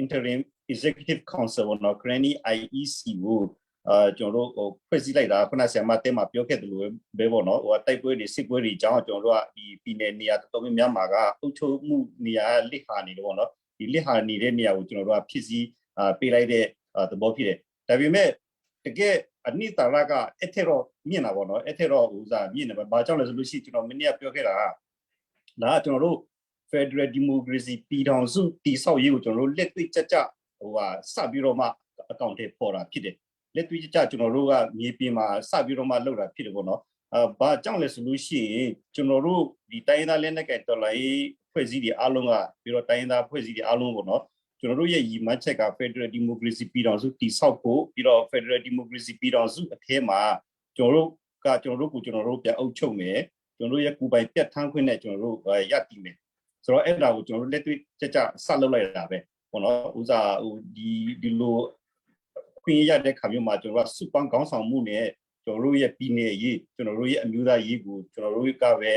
interim executive council ပေါ့နော် Granny IEC ကိုအာကျွန်တော်တို့ဟိုဖွဲ့စည်းလိုက်တာခုနဆရာမတဲမှာပြောခဲ့တယ်လို့ပဲပေါ့နော်ဟိုတိုက်ပွဲတွေစစ်ပွဲတွေကြောင့်ကျွန်တော်တို့ကဒီပြည်နယ်နေရာတော်တော်များများမှာကအုပ်ချုပ်မှုနေရာလစ်ဟာနေတယ်ပေါ့နော်ဒီလစ်ဟာနေတဲ့နေရာကိုကျွန်တော်တို့ကဖြစ်စည်းအာပေးလိုက်တဲ့သဘောဖြစ်တယ်ဒါပေမဲ့တကယ်အနိတာရကအထက်တော့မြင်တာပေါ့နော်အထက်တော့ဟိုစားမြင်တယ်ဘာကြောင့်လဲဆိုလို့ရှိရင်ကျွန်တော်မနေ့ကပြောခဲ့တာကဒါကကျွန်တော်တို့ Federal Democracy ပြည်ထောင်စုတည်ဆောက်ရေးကိုကျွန်တော်တို့လက်တွေ့ကြကြဟိုဟာစပြီးတော့မှအကောင့်ထဲပေါ်တာဖြစ်တယ်လက်တွေ့ကြကြကျွန်တော်တို့ကမြေပြင်မှာစပြီးတော့မှလုပ်တာဖြစ်တယ်ပေါ့နော်အာဘာကြောင့်လဲဆိုလို့ရှိရင်ကျွန်တော်တို့ဒီတိုင်းရင်းသားလက်နက်ကိုင်တော်လှန်ရေးဖွဲ့စည်းတွေအားလုံးကပြီးတော့တိုင်းရင်းသားဖွဲ့စည်းတွေအားလုံးပေါ့နော်ကျွန်တော်တို့ရဲ့ရည်မှန်းချက်က Federal Democracy ပြည်ထောင်စုတည်ဆောက်ဖို့ပြီးတော့ Federal Democracy ပြည်ထောင်စုအထဲမှာကျွန်တော်တို့ကကျွန်တော်တို့ကိုကျွန်တော်တို့ပြန်အုပ်ချုပ်မယ်ကျွန်တော်တို့ရဲ့ကိုယ်ပိုင်ပြတ်ထန်းခွင့်နဲ့ကျွန်တော်တို့ရတည်မယ်ဆိုတော့အဲ့ဒါကိုကျွန်တော်တို့လက်တွေ့ကြကြစလုပ်လိုက်တာပဲပေါ့နော်ဥစားဟိုဒီဒီလိုခွင့်ရတဲ့ခါမျိုးမှာကျွန်တော်တို့ကစုပေါင်းခေါင်းဆောင်မှုနဲ့ကျွန်တော်တို့ရဲ့ပြည်နယ်ရေးကျွန်တော်တို့ရဲ့အမျိုးသားရေးကိုကျွန်တော်တို့ကပဲ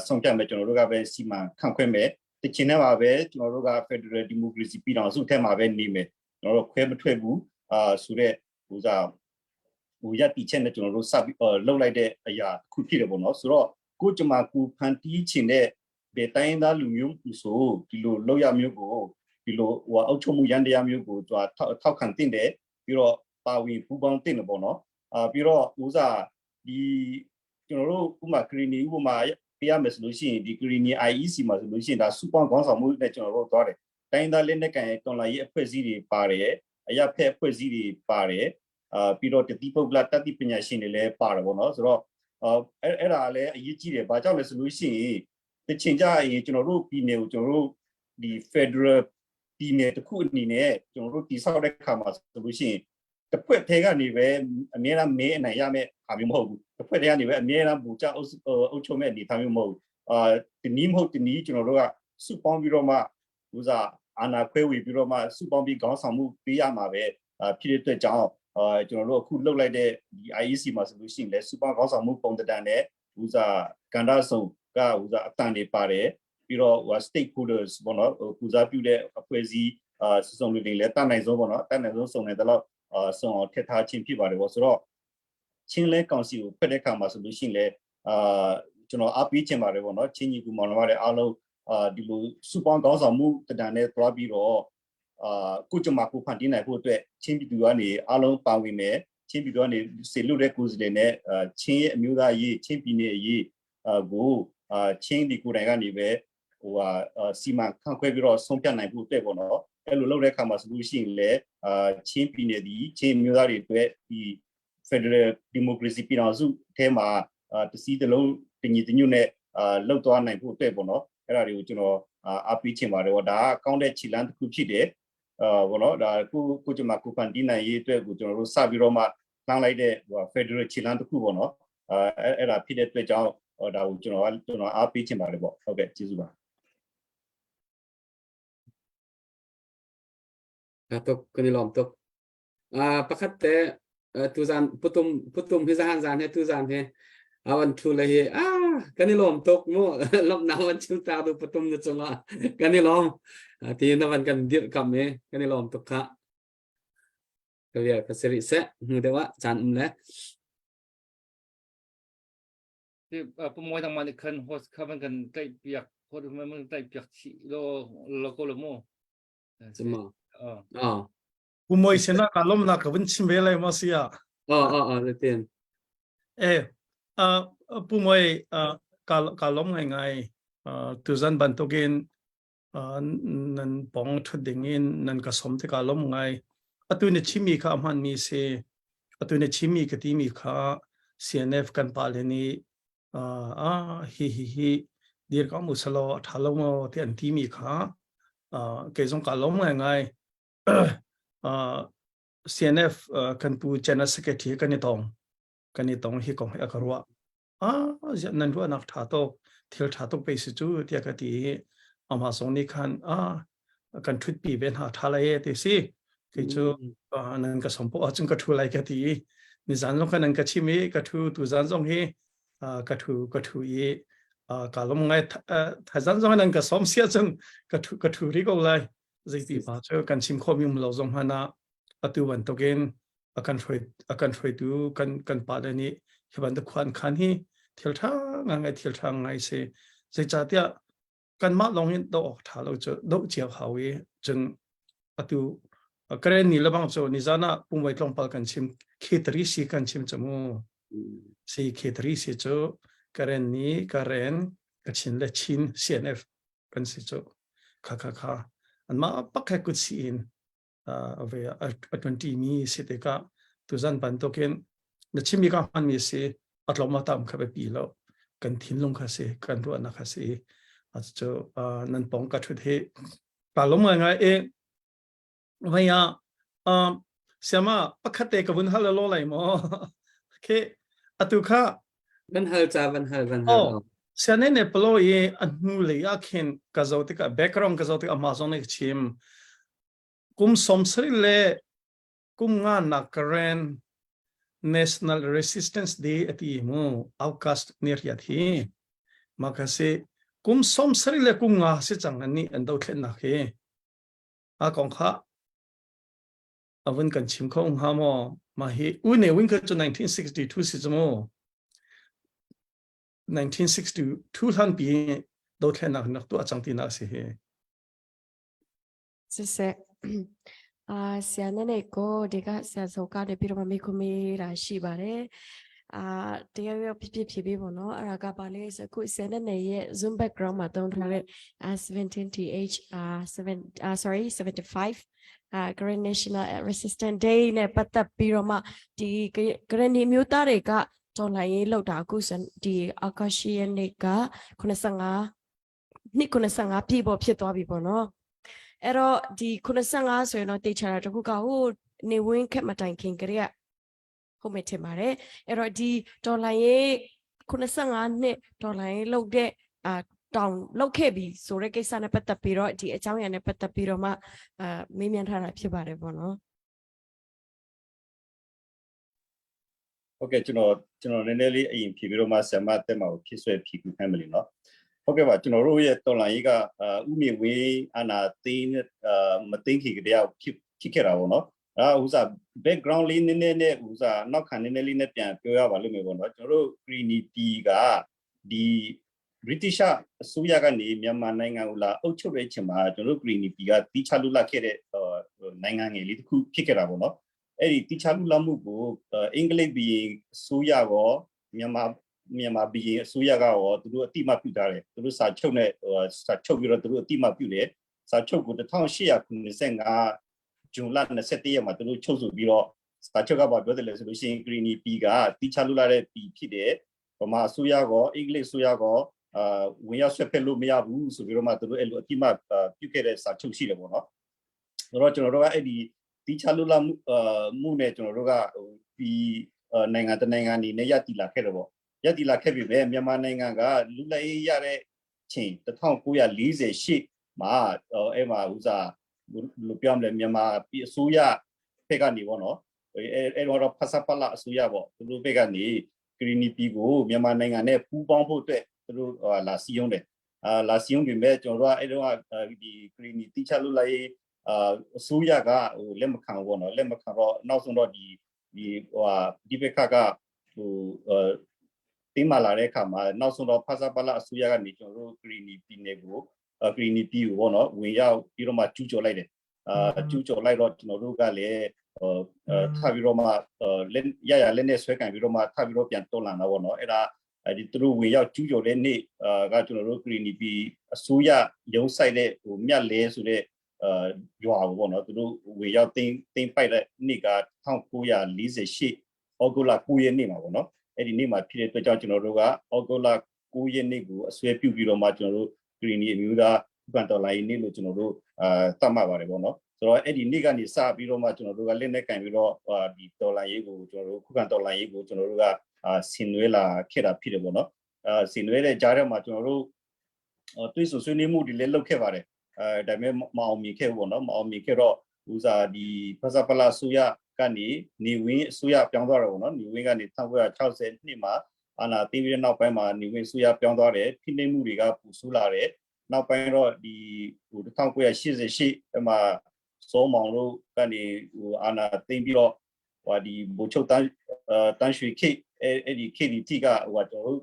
ဆုံးဖြတ်မယ်ကျွန်တော်တို့ကပဲစီမံခန့်ခွဲမယ်တချင်ထဲမှာပဲကျွန်တော်တို့က Federal Democracy ပြည်ထောင်စုထဲမှာပဲနေမယ်ကျွန်တော်တို့ခွဲမထွက်ဘူးအာဆိုတော့ဟိုစားဟိုရပ်တည်ချက်နဲ့ကျွန်တော်တို့စပြီးလှုပ်လိုက်တဲ့အရာတစ်ခုဖြစ်တယ်ပေါ့နော်ဆိုတော့ကိုကျမကူဖန်တီးချင်တဲ့ဘယ်တိုင်းသားလူမျိုးဆိုဒီလိုလောက်ရမျိုးကိုဒီလိုဟိုအုပ်ချုပ်မှုရန်တရားမျိုးကိုသူထောက်ခံတင်တယ်ပြီးတော့ပါဝင်ပူးပေါင်းတင်တယ်ပေါ့နော်အာပြီးတော့ဥစားဒီကျွန်တော်တို့ဥမာကရီနီဥပမာပြရမယ်ဆိုလို့ရှိရင်ဒီကရီနီ IEC မှာဆိုလို့ရှိရင်ဒါစုပေါင်းခေါင်းဆောင်မှုနဲ့ကျွန်တော်တို့သွားတယ်တိုင်းသားလက်နက်ကန်တော်လာရေးအဖွဲ့အစည်းတွေပါတယ်အရာဖက်အဖွဲ့အစည်းတွေပါတယ်အာပြီးတော့တတိပုဂ္ဂလတတိပညာရှင်တွေလည်းပါတယ်ပေါ့နော်ဆိုတော့အဲ့အဲ့ဒါလည်းအရေးကြီးတယ်ဘာကြောင့်လဲဆိုလို့ရှိရင်တချင်ကြရင်ကျွန်တော်တို့ပြည်နယ်ကိုကျွန်တော်တို့ဒီ Federal ပြည်နယ်တစ်ခုအနေနဲ့ကျွန်တော်တို့တည်ဆောက်တဲ့ခါမှာဆိုလို့ရှိရင်တစ်ဖွဲ့ထဲကနေပဲအများအားမဲအနိုင်ရမယ့်ဟာမျိုးမဟုတ်ဘူးတစ်ဖွဲ့ထဲကနေပဲအများအားဘူကြအုပ်အုပ်ချုပ်မဲ့အနေအထားမျိုးမဟုတ်ဘူးအာတနည်းမဟုတ်တနည်းကျွန်တော်တို့ကစုပေါင်းပြီးတော့မှဥစားအာဏာခွဲဝေပြီးတော့မှစုပေါင်းပြီးခေါင်းဆောင်မှုပေးရမှာပဲဖြစ်တဲ့အတွက်ကြောင့်အာကျွန်တော်တို့အခုလှုပ်လိုက်တဲ့ဒီ IEC မှာဆိုလို့ရှိရင်လည်းစုပေါင်းခေါင်းဆောင်မှုပုံတံနဲ့ဥစားကန္တာဆုံကဥစားအတန်တွေပါတယ်ပြီးတော့ဟို stakeholders ပေါ့နော်ကုစားပြုတဲ့အဖွဲ့အစည်းအာစုံလူတွေလည်းတတ်နိုင်ဆုံးပေါ့နော်တတ်နိုင်ဆုံးစုံနေတယ်လို့အာစုံအောင်ထည့်ထားခြင်းဖြစ်ပါတယ်ပေါ့ဆိုတော့ချင်းလဲကောင်စီကိုဖက်တဲ့ခါမှာဆိုလို့ရှိရင်လည်းအာကျွန်တော်အားပေးချင်ပါတယ်ပေါ့နော်ချင်းညီကူမောင်နှမတွေအားလုံးအာဒီလိုစုပေါင်းခေါင်းဆောင်မှုတဒံနဲ့တွားပြီးတော့အာကိုကြမှာကိုဖန်တီးနိုင်ဖို့အတွက်ချင်းပြည်သူကနေအားလုံးပါဝင်မယ်ချင်းပြည်သူကနေစေလွတ်တဲ့ကိုယ်စားလှယ်နဲ့အာချင်းရဲ့အမျိုးသားရေးချင်းပြည်နယ်ရေးအာကိုအာချင်းဒီကိုယ်တိုင်ကနေပဲဟိုဟာစီမံခန့်ခွဲပြီးတော့ဆုံးဖြတ်နိုင်ဖို့အတွက်ပေါ့နော်အဲ့လိုလုပ်တဲ့အခါမှာဆိုလို့ရှိရင်လည်းအာချင်းပြည်နယ်ဒီချင်းမျိုးသားတွေအတွက်ဒီ Federal Democracy ပြည်ထောင်စုအဲမှာအာတစည်းတလုံးတညီတညွတ်နဲ့အာလှုပ်သွားနိုင်ဖို့အတွက်ပေါ့နော်အဲ့ဒါတွေကိုကျွန်တော်အားပေးချင်ပါတယ်ပေါ့ဒါကကောင်းတဲ့ခြေလှမ်းတစ်ခုဖြစ်တယ်အာဘောနော်ဒါကိုကိုကျမကိုဖန်တီးနိုင်ရေးအတွက်ကိုကျွန်တော်တို့စပြီးတော့မှလှမ်းလိုက်တဲ့ဟို Federal ခြေလှမ်းတစ်ခုပေါ့နော်အာအဲ့အဲ့ဒါဖြစ်တဲ့အတွက်ကြောင့်ဒါကိုကျွန်တော်ကျွန်တော်အားပေးချင်ပါတယ်ပေါ့ဟုတ်ကဲ့ကျေးဇူးပါ tuk kan i lawm tuk pakhat te tuzan putum putum hi zahan zan he tuzan he awan thu le hi a kan i lawm tuk mu lawm na wan chim ta du putum na chunga kan i lawm ti na van kan dir kam e kan i lawm tuk kha ka bia ka seri se hnu dewa chan um le ပမွေးတမန်ခန်ဟော့ခဘန်ကန်တိုက်ပြက်ဟောမမတိုက်ပြက်ချီလောလောကိုလမော စမအော် ပမွေးစနာကလုံးနာကဝင်းချင်းပဲလေမစီယာ အော်အော်အော်တင် အဲအာပမွေးအာကကလုံးငိုင်ငိုင်အာတူဇန်ဘန်တိုကင် nan pong thu ding in nan ka som te ka lom ngai atu ni chimi kha man mi se atu ni chimi ka ti mi kha CNF kan pa le ni a hi hi hi dir ka mu salo thalo mo te an ti mi kha ke zong ka lom ngai ngai CNF kan pu general secretary kan ni tong kan ni tong hi kong hi akarwa a nan ruah nak tha tok thil tha tok pe si cu tiah ka ti i amah zong nih khan a kan thut pi ve hna tha lai e ti si kei cu nan ka som po ahcun ka thu lai ka ti i. Nizan zong khan an ka chim i ka thu tu zan zong hi ka thu ka thu i ka lom ngai thaizan zong an ka som sia cun ka thu ka thu ri ko lai. Zeiti pa cu kan chim khawmi um lo zong hmanh ah atu bantukin a kan hruai a kan hruaitu kan kan pa le nih hi bantuk khuan khan hi thil ṭha ngai thil ṭha ngai si. Zeicahtiah kanmah lawng in doh awk ṭha lo cu doh cio hau i cun atu Karen ni lebang cu nizan ah pumvai tlawmpal kan chim K3 si kan chim cu mu si K3 si cu Karen ni Karen Kachin le Chin CNF kan si cu kha kha kha anmah pak he kut si in ve a ṭuanṭi mi si tikah tuzan bantukin na chimmi ka hmanmi si a tlawm a tam kha biapi lo kan thinlung kha si kan ruahnak kha si cu nan pong ka ṭhut hi ka lawm ngai i vei ah siama pakhat te ka vun hal lo lai maw ke atu kha van hal ca van hal van hal oh siane ne palo i a hnu lei ah khin ka zo tikah background ka zo tikah amazon ne ka chim kum 70 le kum nga nak Karen National Resistance Day ati mu August ni riat hi maka si kum 70 le kum nga si chang an ni an do thlen nak hi a kong kha avun kan chim kho hnga maw ma hi u ne win kha chu 1962 si chu mu 1962 hlan pi do thlen nak nak tu achang ti nak si hi စစ်အာဆရာနဲ့နဲ့ကိုဒီကဆရာဇောကနေပြီးတော့မမေခွမေးတာရှိပါတယ်အာတရားရောဖြစ်ဖြစ်ဖြစ်ပြီးပေါ့နော်အဲ့ဒါကပါလေဆိုအခုဆရာနဲ့နဲ့ရဲ့ Zoom background မှာတုံးထားတဲ့ 17th အာ7အာ sorry 75အာ Grand National Resistance Day နဲ့ပတ်သက်ပြီးတော့မှဒီ Grand မျိုးသားတွေကတော်လှန်ရေးလောက်တာအခုဒီအာကာရှိယနေ့က85နှစ်85ပြည့်ပေါ်ဖြစ်သွားပြီပေါ့နော်အဲ့တော့ဒီ85ဆိုရင်တော့တေချာတာတခုကဟိုနေဝင်းခက်မတိုင်ခင်ကလေးကဟုတ်မယ်ထင်ပါတယ်အဲ့တော့ဒီဒေါ်လာရေး85နှစ်ဒေါ်လာရေးလုတ်တဲ့အာတောင်လုတ်ခဲ့ပြီဆိုတဲ့ကိစ္စနဲ့ပတ်သက်ပြီးတော့ဒီအကြောင်းအရာနဲ့ပတ်သက်ပြီးတော့မှအာမေးမြန်းထားတာဖြစ်ပါတယ်ပေါ့နော် ဟုတ်ကဲ့ကျွန်တော်ကျွန်တော်နည်းနည်းလေးအရင်ဖြေပြီးတော့မှဆရာမတက်မှာကိုဖြစ်ဆွဲဖြေခုခံမလို့နော်ဟုတ်ကဲ့ပါကျွန်တော်တို့ရဲ့တော်လန်ရေးကဥမြေဝင်းအာနာသိန်းအာမသိန်းခင်ကတည်းကဖြစ်ဖြစ်ခဲ့တာပေါ့နော်အဲဥစား background လေးနည်းနည်းနဲ့ဥစားနောက်ခံနည်းနည်းလေးနဲ့ပြန်ပြောရပါလိမ့်မယ်ပေါ့နော်ကျွန်တော်တို့ Trinity ကဒီ British အစိုးရကနေမြန်မာနိုင်ငံကိုလာအုပ်ချုပ်တဲ့အချိန်မှာကျွန်တော်တို့ Trinity ကတီးခြားလွတ်လပ်ခဲ့တဲ့နိုင်ငံငယ်လေးတစ်ခုဖြစ်ခဲ့တာပေါ့နော်အဲ့ဒီတီးခြားလွတ်လပ်မှုကိုအင်္ဂလိပ်ဘီရင်အစိုးရရောမြန်မာမြန်မာဘီရင်အစိုးရကရောသူတို့အတိမပြုထားတယ်သူတို့စာချုပ်နဲ့စာချုပ်ပြီးတော့သူတို့အတိမပြုတယ်စာချုပ်ကို1895ဇွန်လ21ရက်မှာသူတို့ချုပ်ဆိုပြီးတော့စာချုပ်ကဘာပြောတယ်လဲဆိုလို့ရှိရင် Greeny P ကတီးခြားလွတ်လပ်တဲ့ P ဖြစ်တယ်ဗမာအစိုးရကောအင်္ဂလိပ်အစိုးရကောအာဝင်ရောက်ဆွဲဖက်လို့မရဘူးဆိုပြီးတော့မှသူတို့အဲ့လိုအတိမပြုခဲ့တဲ့စာချုပ်ရှိတယ်ပေါ့နော်ဆိုတော့ကျွန်တော်တို့ကအဲ့ဒီတီချလွတ်လပ်မှုအာမှုနဲ့ကျွန်တော်တို့ကဟိုဒီနိုင်ငံတနိုင်ငံအနေနဲ့ရတည်လာခဲ့တယ်ပေါ့ရတည်လာခဲ့ပြီပဲမြန်မာနိုင်ငံကလူလက်ရေးရတဲ့ချိန်1948မှာအဲ့မှာဥစားလူပြောင်းလဲမြန်မာပြည်အစိုးရဖက်ကနေပေါ့နော်အဲ့အဲ့တော့ဖဆပလအစိုးရပေါ့သူတို့ဘက်ကနေကရီနီပီကိုမြန်မာနိုင်ငံနဲ့ပူးပေါင်းဖို့အတွက်သူတို့လာစီယုံတယ်အာလာစီယုံပြင်မဲ့ကျွန်တော်တို့ကအဲ့တော့ဒီကရီနီတိချလွတ်လိုက်အာအစိုးရကဟိုလက်မခံဘူးပေါ့နော်လက်မခံတော့နောက်ဆုံးတော့ဒီဒီဟိုဟာဒီဘက်ကကဟိုအဲတင်းမာလာတဲ့အခါမှာနောက်ဆုံးတော့ဖဆပလအစိုးရကနေကျွန်တော်တို့ကရီနီပီနယ်ကိုကရီနီပီကိုပေါ့နော်ဝင်ရောက်ပြီးတော့မှကျူးကျော်လိုက်တယ်အာကျူးကျော်လိုက်တော့ကျွန်တော်တို့ကလည်းဟိုထပ်ပြီးတော့မှလက်ရရလက်နဲ့ဆွဲကန်ပြီးတော့မှထပ်ပြီးတော့ပြန်တော်လန်တာပေါ့နော်အဲ့ဒါအဲဒီသူတို့ဝင်ရောက်ကျူးကျော်တဲ့နေ့အာကကျွန်တော်တို့ကရီနီပီအစိုးရရုံးဆိုင်တဲ့ဟိုမြတ်လဲဆိုတဲ့အာရွာကိုပေါ့နော်သူတို့ဝင်ရောက်တင်းတင်းပိုက်တဲ့နေ့က1948ဩဂုတ်လ9ရက်နေ့မှာပေါ့နော်အဲ့ဒီနေ့မှာဖြစ်တဲ့အတွက်ကြောင့်ကျွန်တော်တို့ကဩဂုတ်လ9ရက်နေ့ကိုအစွဲပြုပြီးတော့မှကျွန်တော်တို့ကရီနီအမျိုးသားဥပန်တော်လိုင်းနေ့လို့ကျွန်တော်တို့အာသတ်မှတ်ပါတယ်ပေါ့နော်ဆိုတော့အဲ့ဒီနေ့ကနေစပြီးတော့မှကျွန်တော်တို့ကလက်နဲ့ကန်ပြီးတော့ဟာဒီတော်လိုင်းရေးကိုကျွန်တော်တို့ခုခံတော်လိုင်းရေးကိုကျွန်တော်တို့ကအာဆင်နွှဲလာခဲ့တာဖြစ်တယ်ပေါ့နော်အာဆင်နွှဲတဲ့ကြားထဲမှာကျွန်တော်တို့တွေးဆဆွေးနွေးမှုတွေလည်းလုပ်ခဲ့ပါတယ်အဲဒါပေမဲ့မအောင်မြင်ခဲ့ဘူးပေါ့နော်မအောင်မြင်ခဲ့တော့ဦးစားဒီဖဆပလာဆူရ ကနေနေဝင်းအစိုးရပြောင်းသွားတယ်ပေါ့နော်။နေဝင်းကနေ1960နှစ်မှာအာနာသိပြီးတဲ့နောက်ပိုင်းမှာနေဝင်းအစိုးရပြောင်းသွားတယ်ဖိနှိပ်မှုတွေကပူဆိုးလာတယ်။နောက်ပိုင်းတော့ဒီဟို1988အမှစောမောင်တို့ကနေဟိုအာနာသိပြီးတော့ဟိုဒီဘိုချုပ်တန်းတန်းရွှေခေအဲ့အဲ့ဒီခေဒီတိကဟိုကျွန်တော်တို့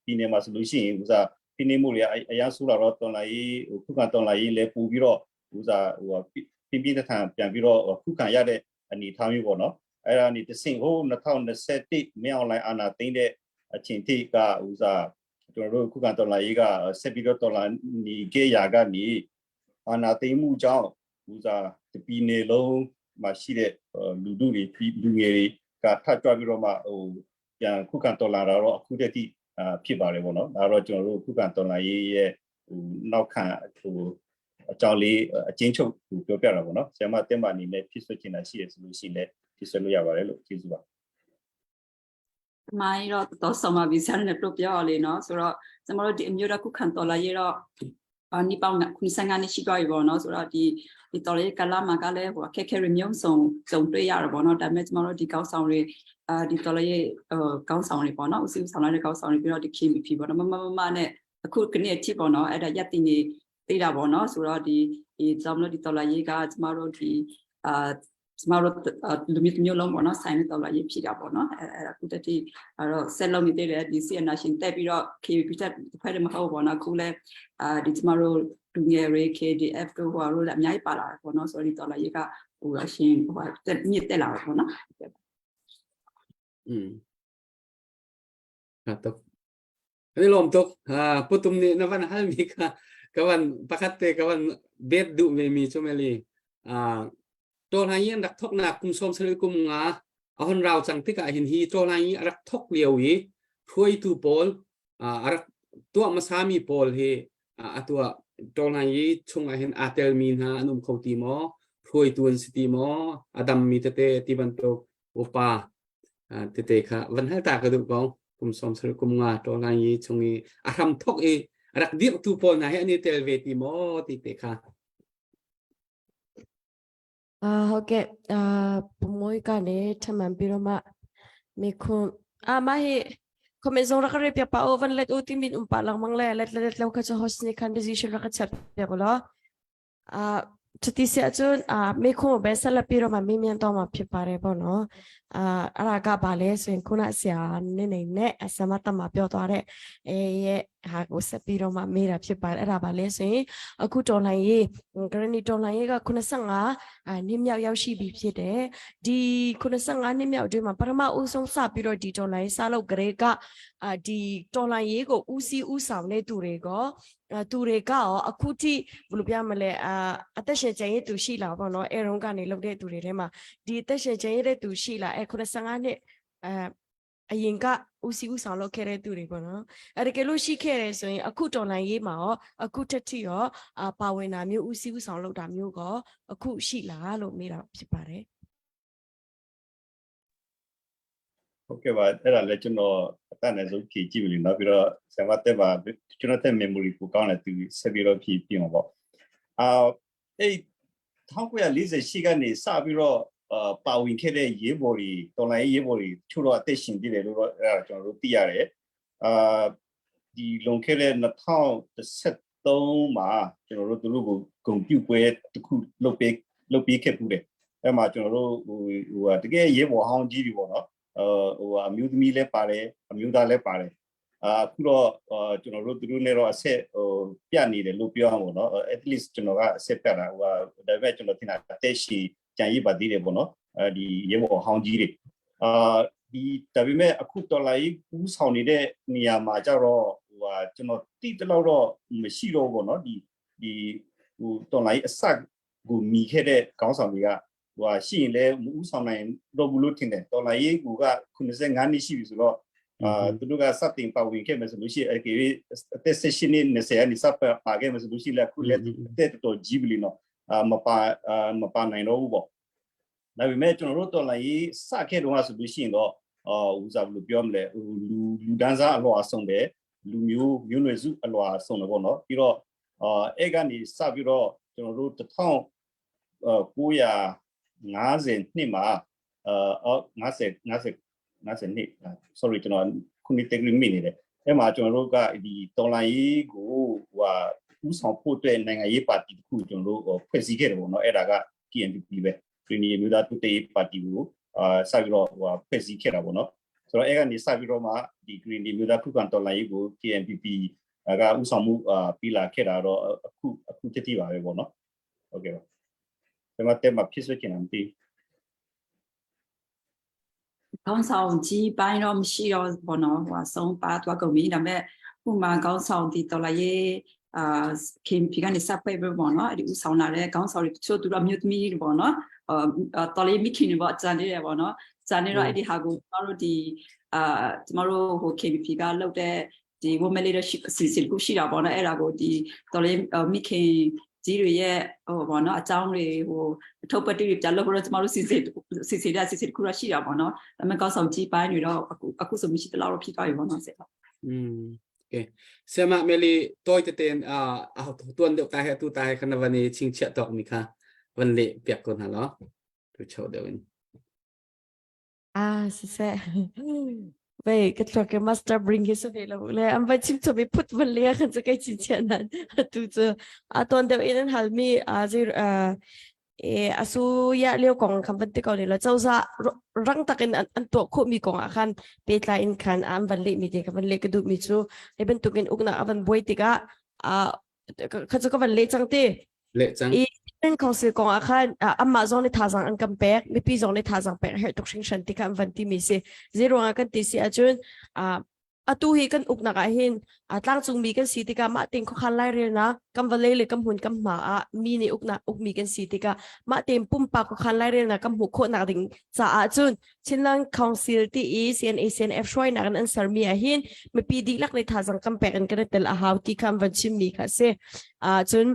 ဒီနေမှာဆိုလို့ရှိရင်ဥစားဖိနှိပ်မှုတွေအရန်ဆိုးလာတော့တော်လာရေးဟိုခုခံတော်လာရေးလည်းပူပြီးတော့ဥစားဟိုပြင်းပြင်းထန်ပြန်ပြီးတော့ခုခံရတဲ့အနေအထားမျိုးပေါ့နော်အဲ့ဒါနေတဆင့်ဟို2021မင်းအွန်လိုင်းအာနာသိမ့်တဲ့အချိန်ထိကဥစားကျွန်တော်တို့ခုခံတော်လာရေးကဆက်ပြီးတော့တော်လာနေခဲ့ရာကနေအာနာသိမ့်မှုကြောင့်ဥစားတပီနေလုံးမှာရှိတဲ့လူတို့တွေလူငယ်တွေကထကြွပြီးတော့မှဟိုပြန်ခုခံတော်လာတာတော့အခုတည်းကဖြစ်ပါတယ်ပေါ့နော်ဒါတော့ကျွန်တော်တို့ခုခံတော်လာရေးရဲ့ဟိုနောက်ခံဟိုအကြောင်းလေးအချင်းချုပ်ဟိုပြောပြတာပေါ့နော်ဆရာမတင်ပါအနေနဲ့ဖြစ်ဆွချင်တာရှိရဆိုလို့ရှိရင်လည်းဖြစ်ဆွလို့ရပါတယ်လို့ကျေးဇူးပါ မိုင်းတော့တော်ဆောင်ပါပြီဆရာနဲ့ပြပြောရလေနော်ဆိုတော့ကျမတို့ဒီအမျိုးသားခုခံတော်လာရေးတော့အာနိပေါင်း95နှစ်ရှိသွားပြီပေါ့နော်ဆိုတော့ဒီဒီတော်လေးကလာမှာကလည်းဟိုအခက်ခဲတွေမျိုးစုံစုံတွေ့ရတော့ပေါ့နော်ဒါပေမဲ့ကျမတို့ဒီကောက်ဆောင်တွေအာဒီတော်လေးဟိုကောင်းဆောင်တွေပေါ့နော်ဦးစီးဦးဆောင်လာတဲ့ကောင်းဆောင်တွေပြီးတော့ဒီ KMP ပေါ့နော်မမမမနဲ့အခုကနေ့အထိပေါ့နော်အဲ့ဒါရက်တင်နေသေးတာပေါ့နော်ဆိုတော့ဒီဒီကျမတို့ဒီတော်လာရေးကကျမတို့ဒီအာကျမတို့လူမျိုးမျိုးလုံးပေါ့နော်ဆိုင်တဲ့တော်လာရေးဖြစ်တာပေါ့နော်အဲ့အဲ့အခုတတိအဲ့တော့ဆက်လုံးနေသေးတယ်ဒီစီအနာရှင်တက်ပြီးတော့ KP တက်ဖွဲ့တယ်မဟုတ်ပေါ့နော်အခုလဲအာဒီကျမတို့လူငယ်တွေ KDF တို့ဟိုတို့လည်းအများကြီးပါလာတယ်ပေါ့နော်ဆိုတော့ဒီတော်လာရေးကဟိုအရှင်ဟိုတက်မြင့်တက်လာတယ်ပေါ့နော် อืมครับตกอันนี้ลมตกอ่าปุตุมนี่นวันฮัลมีค่ะกวันปะคัดเตกวันเบ็ดดุเมมีจุเมลีอ่าตัวไหนรักทกนักกุมสมสลุกุมงาเอาคนเราจังที่กะหินฮีตัวไหนรักทกเลียวอีช่วยตูปอลอ่ารักตัวมาสามีปอลเฮอ่าตัวตัวไหนชงอาเห็นอาเตลมีนฮะอนุมเขาตีมอช่วยตัวสตีมออดัมมีเตเตติบันโตโอปา อ่าเตเตค่ะวันให้ตากระดูกกองกุมสมสรุกุมงาตัวลายชงอีอารัมทกอีรักเดียตูปอลนะให้อันนี้เตลเวติโมติเตค่ะ အာဟုတ်ကဲ့အာပမွေးကနေထမှန်ပြီးတော့မှမေခွန်အာမဟိ Komezong ra kare pia pa ovan let uti min umpa lang mang le let let lo ka cha host ni kan decision ra ka chat pia ko lo အာတတိဆရာကျွန်းအာမေခွန်ပဲဆက်လက်ပြီးတော့မှမေးမြန်းတော့မှာဖြစ်ပါတယ်ပေါ့နော်အာအဲ့ဒါကဘာလဲဆိုရင်ခုနဆရာနေနေနဲ့အစမတမပြောသွားတဲ့အဲရဲ့ဟာကိုဆက်ပြီးတော့မှမေးတာဖြစ်ပါတယ်အဲ့ဒါဘာလဲဆိုရင်အခုတော်လှန်ရေးဂရနီတော်လှန်ရေးက85အာနှစ်မြောက်ရောက်ရှိပြီဖြစ်တယ်ဒီ85နှစ်မြောက်အတွင်းမှာပထမဦးဆုံးစပြီးတော့ဒီတော်လှန်ရေးစလုပ်ကြတဲ့ကအာဒီတော်လှန်ရေးကိုဦးစီးဦးဆောင်တဲ့သူတွေကအဲသူတွေကရောအခုထိဘယ်လိုပြမလဲအာအသက်ရှင်ကျန်ရစ်သူရှိလာပေါ့နော်အဲရုံးကနေလုပ်တဲ့သူတွေထဲမှာဒီအသက်ရှင်ကျန်ရစ်တဲ့သူရှိလာအဲ85နှစ်အဲအရင်ကဦးစီးဦးဆောင်လုပ်ခဲ့တဲ့သူတွေပေါ့နော်အဲတကယ်လို့ရှိခဲ့တယ်ဆိုရင်အခုတော်လှန်ရေးမှာရောအခုတက်ထိရောအာပါဝင်တာမျိုးဦးစီးဦးဆောင်လုပ်တာမျိုးကောအခုရှိလားလို့မေးတာဖြစ်ပါတယ် ဟုတ်ကဲ့ပါအဲ့ဒါလည်းကျွန်တော်အတတ်နိုင်ဆုံးဖြည့်ကြည့်ပြီနော်ပြီးတော့ဆရာမတက်ပါကျွန်တော်တက် memory ကိုကောင်းတယ်သူဆက်ပြီးတော့ဖြည့်ပြမှာပေါ့အာအဲ့1948ကနေစပြီးတော့အာပါဝင်ခဲ့တဲ့ရေးဘော်တွေတော်လိုင်းရေးဘော်တွေချို့တော့အသက်ရှင်သေးတယ်လို့တော့အဲ့ဒါကျွန်တော်တို့သိရတယ်အာဒီလွန်ခဲ့တဲ့2013မှာကျွန်တော်တို့သူတို့ကိုဂုံပြုတ်ပွဲတစ်ခုလုပ်ပေးလုပ်ပေးခဲ့ပူတယ်အဲ့မှာကျွန်တော်တို့ဟိုဟိုတကယ်ရေးဘော်ဟောင်းကြီးတွေပေါ့နော် ဟိုအမျိုးသမီးလည်းပါတယ်အမျိုးသားလည်းပါတယ်အာအခုတော့ကျွန်တော်တို့သူတို့နဲ့တော့အဆက်ဟိုပြနေတယ်လို့ပြောအောင်ပေါ့နော် at least ကျွန်တော်ကအဆက်ပြတာဟိုဒါပေမဲ့ကျွန်တော်ထင်တာအသက်ရှိကြံရည်ပါသေးတယ်ပေါ့နော်အဲဒီရေဘော်ဟောင်းကြီးတွေအာဒီဒါပေမဲ့အခုတော်လာကြီးကူးဆောင်နေတဲ့နေရာမှာကြတော့ဟိုဟာကျွန်တော်တိတလောက်တော့မရှိတော့ဘူးပေါ့နော်ဒီဒီဟိုတော်လာကြီးအဆက်ကိုမိခဲ့တဲ့ခေါင်းဆောင်တွေက ဟိုဟာရှိရင်လည်းမဥဆောင်နိုင်တော့ဘူးလို့ထင်တယ်တော်လာရေးကူက85နှစ်ရှိပြီဆိုတော့အာသူတို့ကစတင်ပါဝင်ခဲ့မယ်ဆိုလို့ရှိရင်အကေအသက်16နှစ်20ကနေစပါခဲ့မယ်ဆိုလို့ရှိရင်အခုလည်းအသက်တော်တော်ကြီးပြီလေနော်အာမပါအာမပါနိုင်တော့ဘူးပေါ့ဒါပေမဲ့ကျွန်တော်တို့တော်လာရေးစခဲ့တော့ဆိုလို့ရှိရင်တော့အာဦးစားဘယ်လိုပြောမလဲဟိုလူလူဒန်းစားအလွာဆုံးတယ်လူမျိုးမျိုးနွယ်စုအလွာဆုံးတယ်ပေါ့နော်ပြီးတော့အာအဲ့ကနေစပြီးတော့ကျွန်တော်တို့1950နှစ်မှာ အာ50 50 50နှစ် sorry ကျွန်တော်ခုနှစ်တက်မိနေတယ်အဲ့မှာကျွန်တော်တို့ကဒီတော်လိုင်းရေးကိုဟိုဟာဥဆောင်ဖို့အတွက်နိုင်ငံရေးပါတီတစ်ခုကျွန်တော်တို့ဖွဲ့စည်းခဲ့တယ်ပေါ့နော်အဲ့ဒါက KNPP ပဲပြည်နယ်မျိုးသားတိုးတက်ရေးပါတီကိုအာစပြီးတော့ဟိုဟာဖွဲ့စည်းခဲ့တာပေါ့နော်ဆိုတော့အဲ့ကနေစပြီးတော့မှဒီ Green မျိုးသားခုခံတော်လှန်ရေးကို KNPP ကဥဆောင်မှုအာပြီးလာခဲ့တာတော့အခုအခုတတိပါပဲပေါ့နော်ဟုတ်ကဲ့ပါကျွန်တော်တက်မှာဖြစ်ဆွချင်တယ်မသိ ခေါင်းဆောင်ကြီးပိုင်းတော့မရှိတော့ဘောနော်ဟိုဆုံးပါသွားကုန်ပြီဒါပေမဲ့ဥမာခေါင်းဆောင်ဒီတော်လာရေးအာခင်ဖီကနေစပ်ပဲပေါ့နော်အဲ့ဒီဥဆောင်လာတဲ့ခေါင်းဆောင်တွေတချို့သူတို့အမျိုးသမီးတွေပေါ့နော်အာတော်လေးမိခင်တွေပေါ့ကြံနေတယ်ပေါ့နော်ကြံနေတော့အဲ့ဒီဟာကိုကျမတို့ဒီအာကျမတို့ဟို KPP ကလုပ်တဲ့ဒီ women leadership အစီအစဉ်ကိုရှိတာပေါ့နော်အဲ့ဒါကိုဒီတော်လေးမိခင်ကြီးတွေရဲ့ဟိုပေါ့နော်အကြောင်းတွေဟိုအထုပ်ပတ်တွေပြန်လုပ်တော့ကျမတို့စီစဉ်စီစဉ်တဲ့စီစဉ်ခုရရှိတာပေါ့နော်ဒါပေမဲ့ကောက်ဆောင်ကြီးပိုင်းတွေတော့အခုအခုဆိုမရှိတလောက်တော့ဖြစ်သွားပြီပေါ့နော်ဆရာ อืมโอเคဆရာမမေလီတိုยတတင်အာအတွန်เดียวตาဟဲတူตาဟဲခနဝနီချင်းချက်တော့မိခါวันလေပြက်ကုန်ဟာလောသူချောတယ်ဝင် Ah, siseh. Wei, ka tlok ke master bring hi sa ve lo le am va chim chomi phut van le khan chu kai chin chian nan tu chu a ton deuh in an hal mi a zir a e asu ya leo kong kham van ti ko ni lo chawza rang takin an an to kho mi kong a khan pe tla in khan am van le mi te ka van le ka du mi chu e ban tukin ukna avan boi tika a kha chu ka van le chang te လေချ i Chin Council kong ah khan amah zong nih thazaang an kan pek mipi zong nih thazaang pek herh tuk hringhran ti kha an van timi si zeiruang ah kan ti si ahcun atu hi kan uknak ah hin tlangcungmi kan si tikah mah tein khuakhan lairelnak kan vawlei le kan hmun kan hma ah mi nih uknak ukmi kan si tikah mah tein pumpak khuakhan lairelnak kan hmuh khawhnak ding caah cun Chinland Council ti i CNA CNF hruainak in an sermi ah hin mipi dihlak nih thazaang kan pek in kan i tel a hau ti kha an van chimmi kha a si. Cun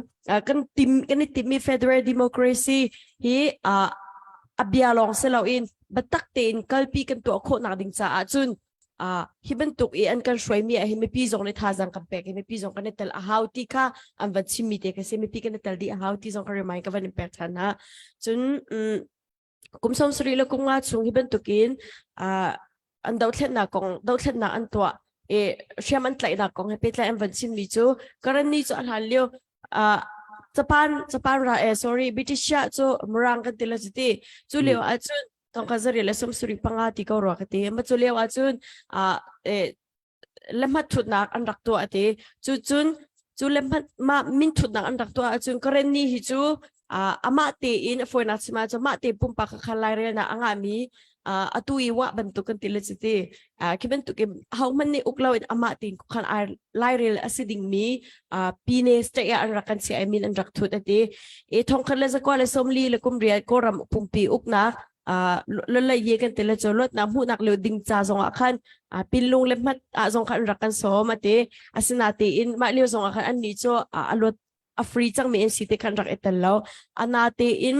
kan tim kan i timmi federal democracy hi a bia lawng si loin biatak tein kalpi kan tuah khawhnak ding caah cun hi bantuk i an kan hruaimi ah hin mipi zong nih thazaang kan pek i mipi zong kan i tel a hau ti kha an van chimmi te ka si mipi kan i tel dih a hau ti zong ka remind ka van in pek ṭhan hna cun kum 70 le kum nga chung hi bantukin an dothlennak kong dothlennak an tuah i hriam an tlaihnak kong he pehtlai an van chimmi cu Karenni cu a hlan lio Japan Japan ra eh sorry British cu Murang kan ti la ti cu lio ahcun tongka zari le sumsuri panga ti ko rua ka ti ma cu lio ahcun lehmat thutnak an rak tuah ti cu cun cu lehmat ma min thutnak an rak tuah ahcun Karenni hi cu amah tein a fawinak chim ahcun mah te pumpak kha lairel na a ngahmi atu i wah bantuk kan ti le cuti khi bantuk in hohmanh nih uk lo in amah tein khan lairel a si dingmi pine state ah an rak kan chiah i min an rak thut ati e thongkhat le zakua le somli le kumriat kawlram pumpi uknak lolai ye kan ti le cu luatnak hmuhnak lio ding ca zong ah khan pinlung le hmat ah zong khan an rak kan sawm ati asinatein mah lio zong ah khan annih cu a luat a free cangmi an si te khan rak i tel lo ana tein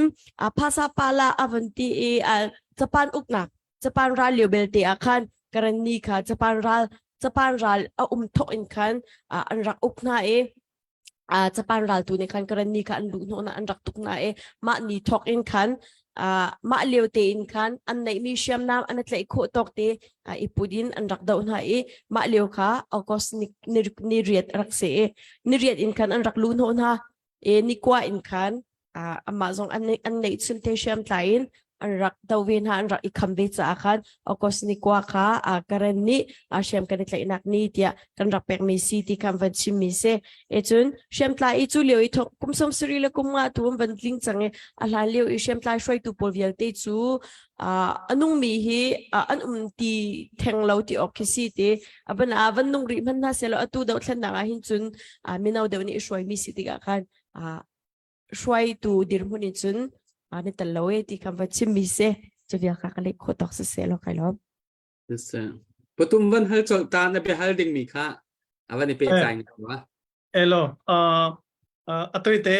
phasa pala avan ti i Japan uknak Japan ral lio belte ah khan Karenni kha Japan ral Japan ral a um thok in khan an rak uk hna i Japan ral tu nih khan Karenni kha an luh hnawh na an rak tuk hna i mah ni thok in khan mah lio tein khan an neihmi hriamnam an tlaih khawh tawk te i put in an rak doh hna i mah lio kha August ni, ni, ni riat rak si i ni riat in khan an rak luh hnawh hna i ni kua in khan amah zong an an neih chun te hriam tlai in an rak do ve hna an rak i kham ve caah khan August ni kua kha Karen nih hriam kan i tlaihnak ni tiah kan rak pekmi si ti kha van chimmi si e cun hriamtlai i cu lio i thok kum som sari le kum nga tu an van tling cang i a hlan lio i hriamtlai hruaitu pawl vialte cu a nungmi hi an um ti theng lo ti awk khi si ti a ban a van nung rih hmanh hna selaw atu dohthlennak ah hin cun mino deuh nih hruaimi si tikah khan hruaitu dirhmun in cun ni tel lo e ti kha va chimmi si cu vial kha ka leh khawh tawk si seh law kai lawm Patum van hal colh ta na bia hal dingmi kha a van i pehtlai ngai ma Elo atoi te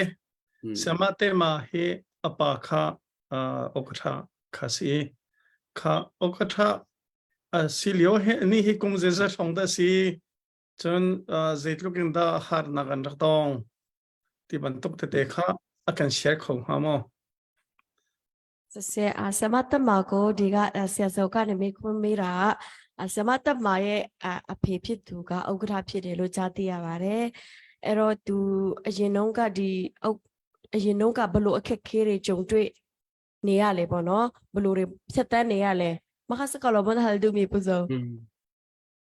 sama te ma hi apa kha okatha kha si kha okatha si lio he ni hi kum ze za song da si cun zeitluk in dah harnak an rak tong ti bantuk tete kha a kan share kho hnga maw? ဆရာဆမတမကိုဒီကဆရာစောကနေမေးခွန်းမေးတာဆရာမတမရဲ့အဖေဖြစ်သူကဥက္ကဋ္ဌဖြစ်တယ်လို့ကြားသိရပါတယ်အဲ့တော့သူအရင်တုန်းကဒီအရင်တုန်းကဘလို့အခက်ခဲတွေကြုံတွေ့နေရလဲပေါ့နော်ဘလို့တွေဖြတ်တန်းနေရလဲမခစကလောဘန်ဟယ်ဒူမီပူဇော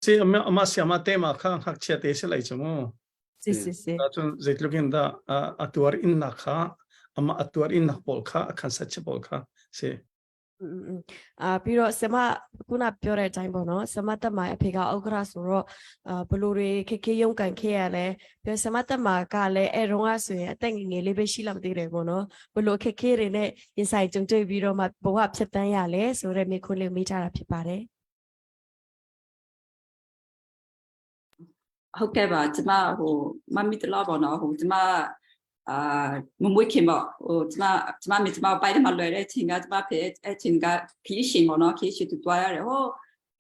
Si ama ama siama te ma kha hak chia te se lai chu mu စစ်စစ်စစ် cun zeitluk in dah a tuar in nak kha ama a tuar in nak pawl kha a khan sat che pawl kha si အာပြီးတော့ဆမခုနပြောတဲ့အတိုင်းပေါ့နော်ဆမတက်မအဖေကဥက္ကရာဆိုတော့အာဘလူတွေခက်ခဲရုံကန်ခဲ့ရလဲပြီးဆမတက်မကလည်းအဲတုန်းကဆိုရင်အသက်ငယ်ငယ်လေးပဲရှိလာမသေးတယ်ပေါ့နော်ဘလူခက်ခဲတွေနဲ့ရင်ဆိုင်ကြုံတွေ့ပြီးတော့မှဘဝဖြတ်တန်းရလဲဆိုတဲ့မိခွန်းလေးမိထားတာဖြစ်ပါတယ် ဟုတ်ကဲ့ပါကျမဟိုမမီတလောပေါ့နော်ဟိုကျမအာမမွေးခင်ပေါ့ဟိုကျမကျမမိကျမပိုက်တယ်မှာလွယ်တဲ့အချိန်ကကျမဖေအချိန်ကခီးရှင်ပေါ့နော်ခီးရှင်သူတွားရတယ်ဟို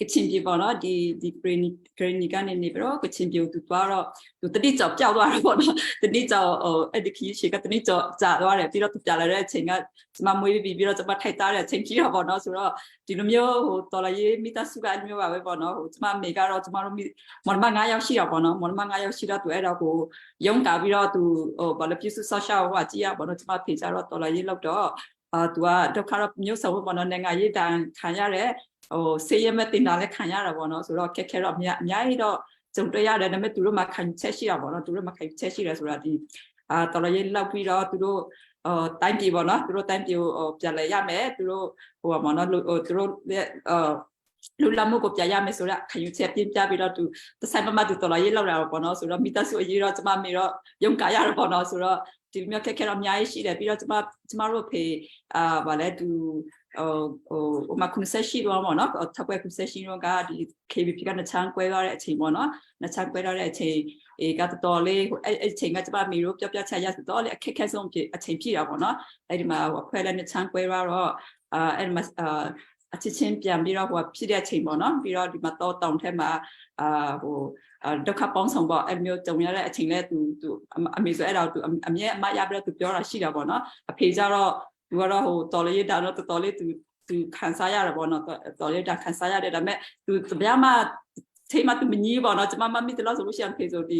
ကချင်ပြည်ပေါ့နော်ဒီဒီဂရင်းဂရင်းကနေနေပြီးတော့ကချင်ပြည်သူတွားတော့သူတတိကြော်ပျောက်သွားတာပေါ့နော်တတိကြော်ဟိုအဲ့ဒီခီးရှင်ကတတိကြော်ကြာသွားတယ်ပြီးတော့သူပြလာတဲ့အချိန်ကကျမမွေးပြီးပြီးတော့ကျမထိုက်သားတဲ့အချိန်ကြီးတော့ပေါ့နော်ဆိုတော့ဒီလိုမျိုးဟိုတော်လာရေးမိသားစုကအဲ့လိုမျိုးပါပဲပေါ့နော်ဟိုကျမမေကတော့ကျမတို့မော်မ9ယောက်ရှိတာပေါ့နော်မော်မ9ယောက်ရှိတော့သူအဲ့တော့ကိုရုံးတာပြီးတော့သူဟိုဘာလဲပြစုဆောက်ရှောက်ဟိုကြည့်ရပေါ့နော်ကျမဖေကြတော့တော်လာရေးလောက်တော့အာသူကဒုက္ခတော့မျိုးစုံပေါ့နော်နိုင်ငံရေးတန်ခံရတဲ့ဟိုဆေးရမဲ့တင်တာလည်းခံရတာပေါ့နော်ဆိုတော့ခက်ခဲတော့အများကြီးတော့ကြုံတွေ့ရတယ်ဒါပေမဲ့သူတို့မှခံချက်ရှိတာပေါ့နော်သူတို့မှခံချက်ရှိတယ်ဆိုတာဒီအာတော်လာရေးလောက်ပြီးတော့သူတို့ဟိုတိုင်းပြည်ပေါ့နော်သူတို့တိုင်းပြည်ကိုပြန်လဲရမယ်သူတို့ဟိုပါနော်သူတို့အာလူလမှုကိုပြရမယ်ဆိုတော့ခယူချက်ပြင်းပြပြီးတော့သူတဆိုင်မမသူတော်လာရေးလောက်တာပေါ့နော်ဆိုတော့မိသားစုအရေးတော့ကျမမေတော့ရုံကာရတော့ပေါ့နော်ဆိုတော့ဒီမျိုးခက်ခဲတော့အများကြီးရှိတယ်ပြီးတော့ကျမကျမတို့ဖေအာဗာလဲသူဟိုဟိုဟိုမှာခုဆက်ရှိတော့ပေါ့နော်ထပ်ပွဲခုဆက်ရှိတော့ကဒီ KBP ကနှချမ်းကွဲသွားတဲ့အချိန်ပေါ့နော်နှချမ်းကွဲသွားတဲ့အချိန်အေးကတော်တော်လေးဟိုအဲ့အဲ့ချိန်ကကျမမေတို့ပြောပြချက်ရဆိုတော့လေအခက်ခဲဆုံးဖြစ်အချိန်ဖြစ်တာပေါ့နော်အဲ့ဒီမှာဟိုအဖွဲလည်းနှချမ်းကွဲသွားတော့အာအဲ့ဒီမှာအာအချစ်ချင်းပြန်ပြီးတော့ဟိုဖြစ်တဲ့အချိန်ပေါ့နော်ပြီးတော့ဒီမှာတော့တောင်ထဲမှာအာဟိုဒုက္ခပေါင်းဆောင်ပေါ့အဲ့မျိုးကြုံရတဲ့အချိန်လဲသူသူအမေဆိုအဲ့တော့သူအမြဲအမရပြီးတော့သူပြောတာရှိတာပေါ့နော်အဖေကျတော့သူကတော့ဟိုတော်လေးတာတော့တော်တော်လေးသူသူခံစားရတယ်ပေါ့နော်တော်လေးတာခံစားရတယ်ဒါပေမဲ့သူတပြားမှချိန်မှသူမကြီးပေါ့နော်ကျမမမိတလို့ဆိုလို့ရှိရင်ဖေဆိုဒီ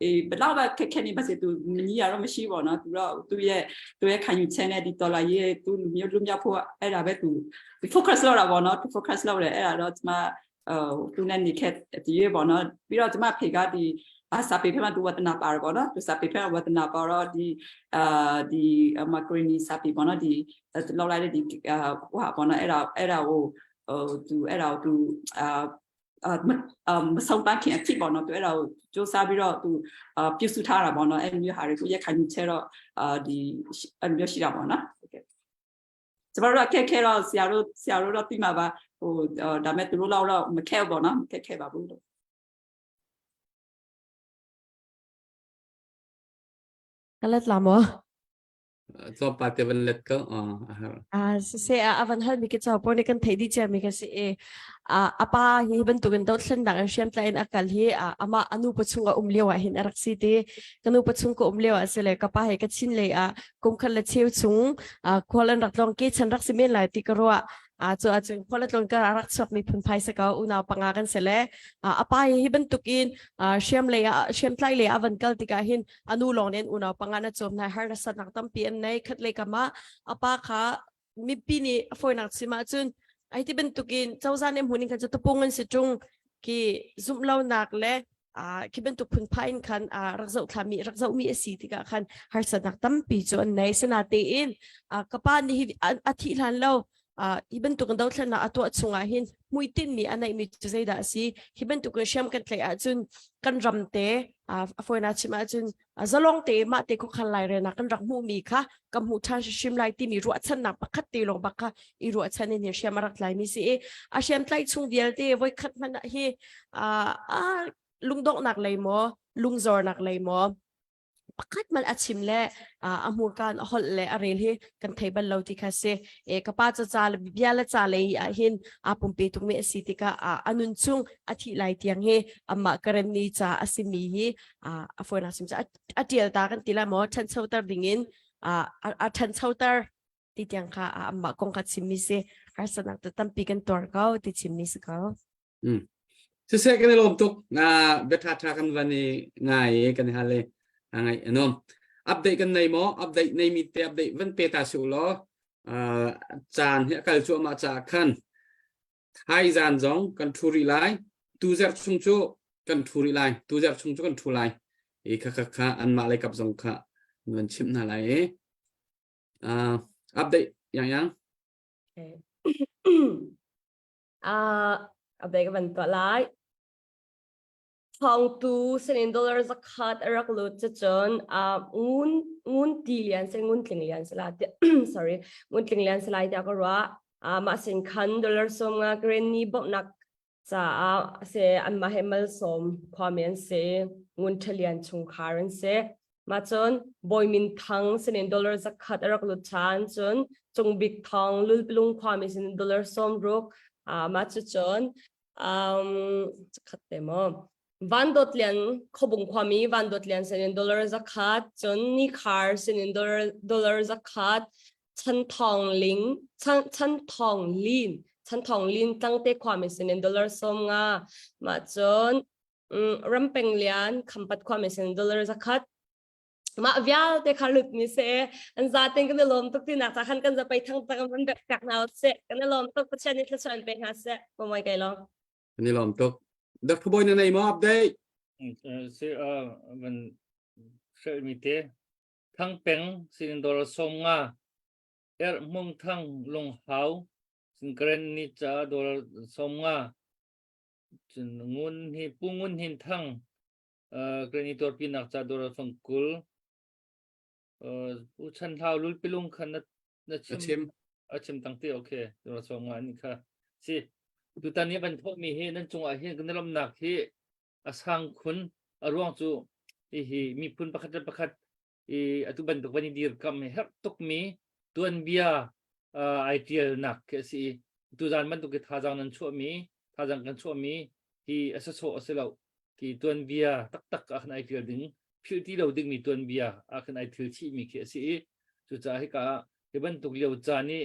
အေးဘလောက်ပဲခက်ခဲနေပါစေသူမကြီးရတော့မရှိပေါ့နော်သူတော့သူ့ရဲ့သူရဲ့ခံယူချက်နဲ့ဒီဒေါ်လာရေးသူလူမျိုးလူမျိုးဖို့အဲ့ဒါပဲသူ focus လောက်တာပေါ့နော်သူ focus လောက်တယ်အဲ့ဒါတော့ကျမဟိုသူနဲ့နေခဲ့ဒီရေပေါ့နော်ပြီးတော့ကျမဖေကဒီအာစာပေဖက်မှာသူဝတနာပါတော့ပေါ့နော်သူစာပေဖက်ဝတနာပါတော့ဒီအာဒီမကရီနီစာပေပေါ့နော်ဒီလောက်လိုက်တဲ့ဒီအာဟိုဟာပေါ့နော်အဲ့ဒါအဲ့ဒါကိုဟိုသူအဲ့ဒါကိုသူအာအာမဆုံးပန်းခင်အဖြစ်ပေါ့နော်သူအဲ့ဒါကိုစူးစမ်းပြီးတော့သူအာပြုစုထားတာပေါ့နော်အဲ့မျိုးဟာတွေကိုရက်ခိုင်ချဲတော့အာဒီအဲ့မျိုးရှိတာပေါ့နော်ဟုတ်ကဲ့ကျမတို့ကခက်ခဲတော့ဆရာတို့ဆရာတို့တော့သိမှာပါဟိုဒါမဲ့သူတို့လောက်တော့မခက်ပေါ့နော်မခက်ခဲပါဘူးလို့ ကလတ်လာမော So pati van let ko. Ah se avan hal mi ke chaw por ne kan thei di che mi ka se e apa hi bantukin dot thlen dang hriam tla in akal hi ama anu pachung a um lewa hin arak si te kanu pachung ko um lewa se le kapa he ka chin le a kum khat le cheu chung khwalan rak long ke chan rak si men lai ti ka ro a chu a chung khwalat long ka rak chok mi phun phai se ka una panga kan se le apa hi bantukin hriam le a hriam tlai le avan kal tika hin anu long nen una panga na chom na har sat nak tampi an nei khat le kama apa kha mipi nih a fawinak chim ahcun ai ti bantukin cozah nih hmuning khan cu tapung an si ṭung ki zumh lonak le khi bantuk phunphai in khan rak zoh thlami rak zohmi a si tikah khan harsatnak tampi cu an nei sinatein ka pa nih hi a thih hlan lo hi bantuk dothlennak a tuah chungah hin hmuitinh mi a neihmi cu zeidah a si hi bantuk in hriam kan tlaih ahcun kan ram te a fawinak chim ahcun zalong te mah te khuakhan lairelnak kan rak hmuhmi kha kan hmuh ṭhan hrimhrim lai timi ruahchannak pakhat te lawng bak kha i ruahchan in hriam a rak tlaimi si i a hriam tlaih chung vialte voikhat hmanh ah hi a lungdonghnak lei maw lungzornak lei maw pakhat man a chim le a hmurka in a holh le a rel hi kan thei bal lo ti kha si e ka pa ca ca le bia le ca lei ah hin aa pumpe tukmi a si tikah a nun chung a thih lai tiang hi amah karen ni ca a simi hi a fawinak sim a tial ta kan ti la maw ṭhanchoter dingin a ṭhanchoter. Ti tiang kha amah kong kha chimmi si. Harsatnak tu tampi kan tuar ko ti chimmi si ko. Mm. Siseh kan i lawm tuk. Na biatha tha kan van i ngai i kan i hal i a ngaih a nuam. Update kan nei maw? Update nei mi te update van pe ta si u law uh, caan hi a kal cuahmah caah khan thai zan zong kan thu rih lai. Tu zarh chung cu kan thu rih lai. Tu zarh chung cu kan thu lai. I kha kha kha anmah lei kap zong kha van chimh hna lai i uh, update yang yang. Okay. Ah, a beg van tuah lai. Thawngtu sinin dollar zakhat a rak lut cun uh, ngun ngun ti lian se ngun tling lian se la sorry ngun tling lian se lai tiah ka ruah. Uh, mah sin khan dollar som nga green ni bawmhnak caah se an mah he mal som khuami an si ngun thalian chungkhar an si. Mah cun Bawi Min Thang sinin dollar zakhat a rak lut ṭhan. Cun Cung Bik Thawng Lulpilung khuami sinin dollar 60. Uh, mah cu cun um, zakhat te maw. Van Dawt Lian Khuabung khuami Van Dawt Lian sinin dollar zakhat. Cun Ni Khar sinin dollar, dollar zakhat. Chan Thawng Ling Chan, Chan Thawng Lin Chan Thawng Lin Tlangte khuami sinin dollar 50. Mah cun Rampeng lian Khampat khuami sin dollar zakhat mah vialte kha lut mi se an zaten kan i lawm tuk tinak ca khan kan zapei thang tak an bek tak na se kan i lawm tuk Pathian nih thluachuah an pe hna seh mawmai kai lawm kan i lawm tuk Dr. Boy na nei maw update si van hrel mi te thang peng sin dollar som nga er mung thang lung hau sin karen ni cha dollar som nga Cun ngun hi Pu Ngun Hnin Thang Granny tuarpinak ca dawr fang 20 Pu Chan Hlau Lulpilung kha na na chim a chim tang te okay dawr sawm nga ni kha si tutan ni van thawh mi hi nan cungah hin kan lomnak hi a sang khun a ruang cu hi miphun pakhat le pakhat i atu bantuk van i dirkam hi herh tukmi tuanbia ai tialnak khi a si i tuzan bantuk i thazaang nan chuahmi thazaang kan chuahmi hi a sawsawh a si lo khi tuanbia taktak ah khan ai tial ding philh ti lo dingmi tuanbia ah khan ai thil chihmi khi a si i cucaah hika ah hi bantuk lio caan i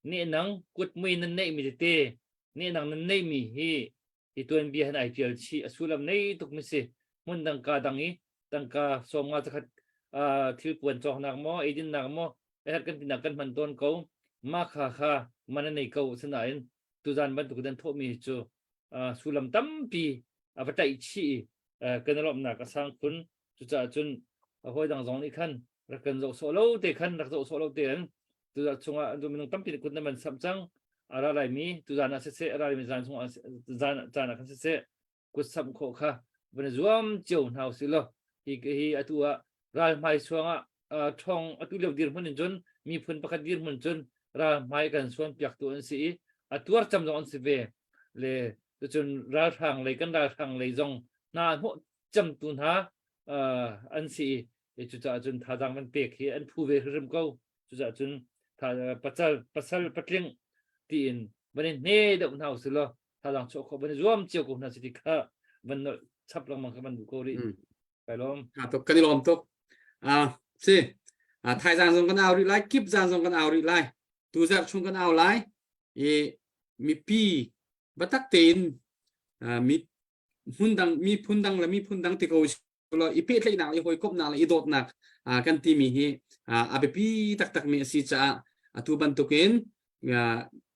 nehnang kutmui nan neihmi tete nehnang nan neihmi hi hi tuanbia hin ai tial chih a sullam nei tuk mi si hmun dang ka dang i tangka 50 zakhat thil puan cawknak maw eidin nak maw her kan tinak kan hman tawn ko ma kha kha man nei ko sinain tuzan bantuk dan thawh mi cu sullam tampi a va taih chih kan lawmnak a sang khun cucaah cun hawi dang zong nih khan rak kan zoh sawh lo te khan rak zoh sawh lo te an tuzan chungah minung tampi nih kut na man samh cang a ra laimi tuzan ah siseh a ra laimi zan chungah zan caan ah khan siseh kut samh khawh kha van zuam cio hna usih law hi hi atu ah ral hmai suangah ṭhong atu lio dirhmun in cun miphun pakhat dirhmun cun ral hmai kan suan piak tu an si i a tuar cam zong an si ve le cun ralhrang lei kan ralhrang lei zong hna hnawh camtu hna an si i cucaah cun thazaang van pek hi an phu ve hrim ko cucaah cun pasal pasal patling tiin van in hne deuh hna usih law thazaang chuah khawh van i zuam cio ko hna si ti kha van nolh chap lengmang kha van duh ko rih kai lawm tuk kan i lawm tuk si thaizang zong kan au rih lai kip zan zong kan au rih lai tu zarh chung kan au lai i mipi batak tein mi hmun dang miphun dang le miphun dang ti ko lo i pehtlaihnak le i hawikomhnak le i dawtnak kan timi hi a biapi taktakmi a si caah atu bantukin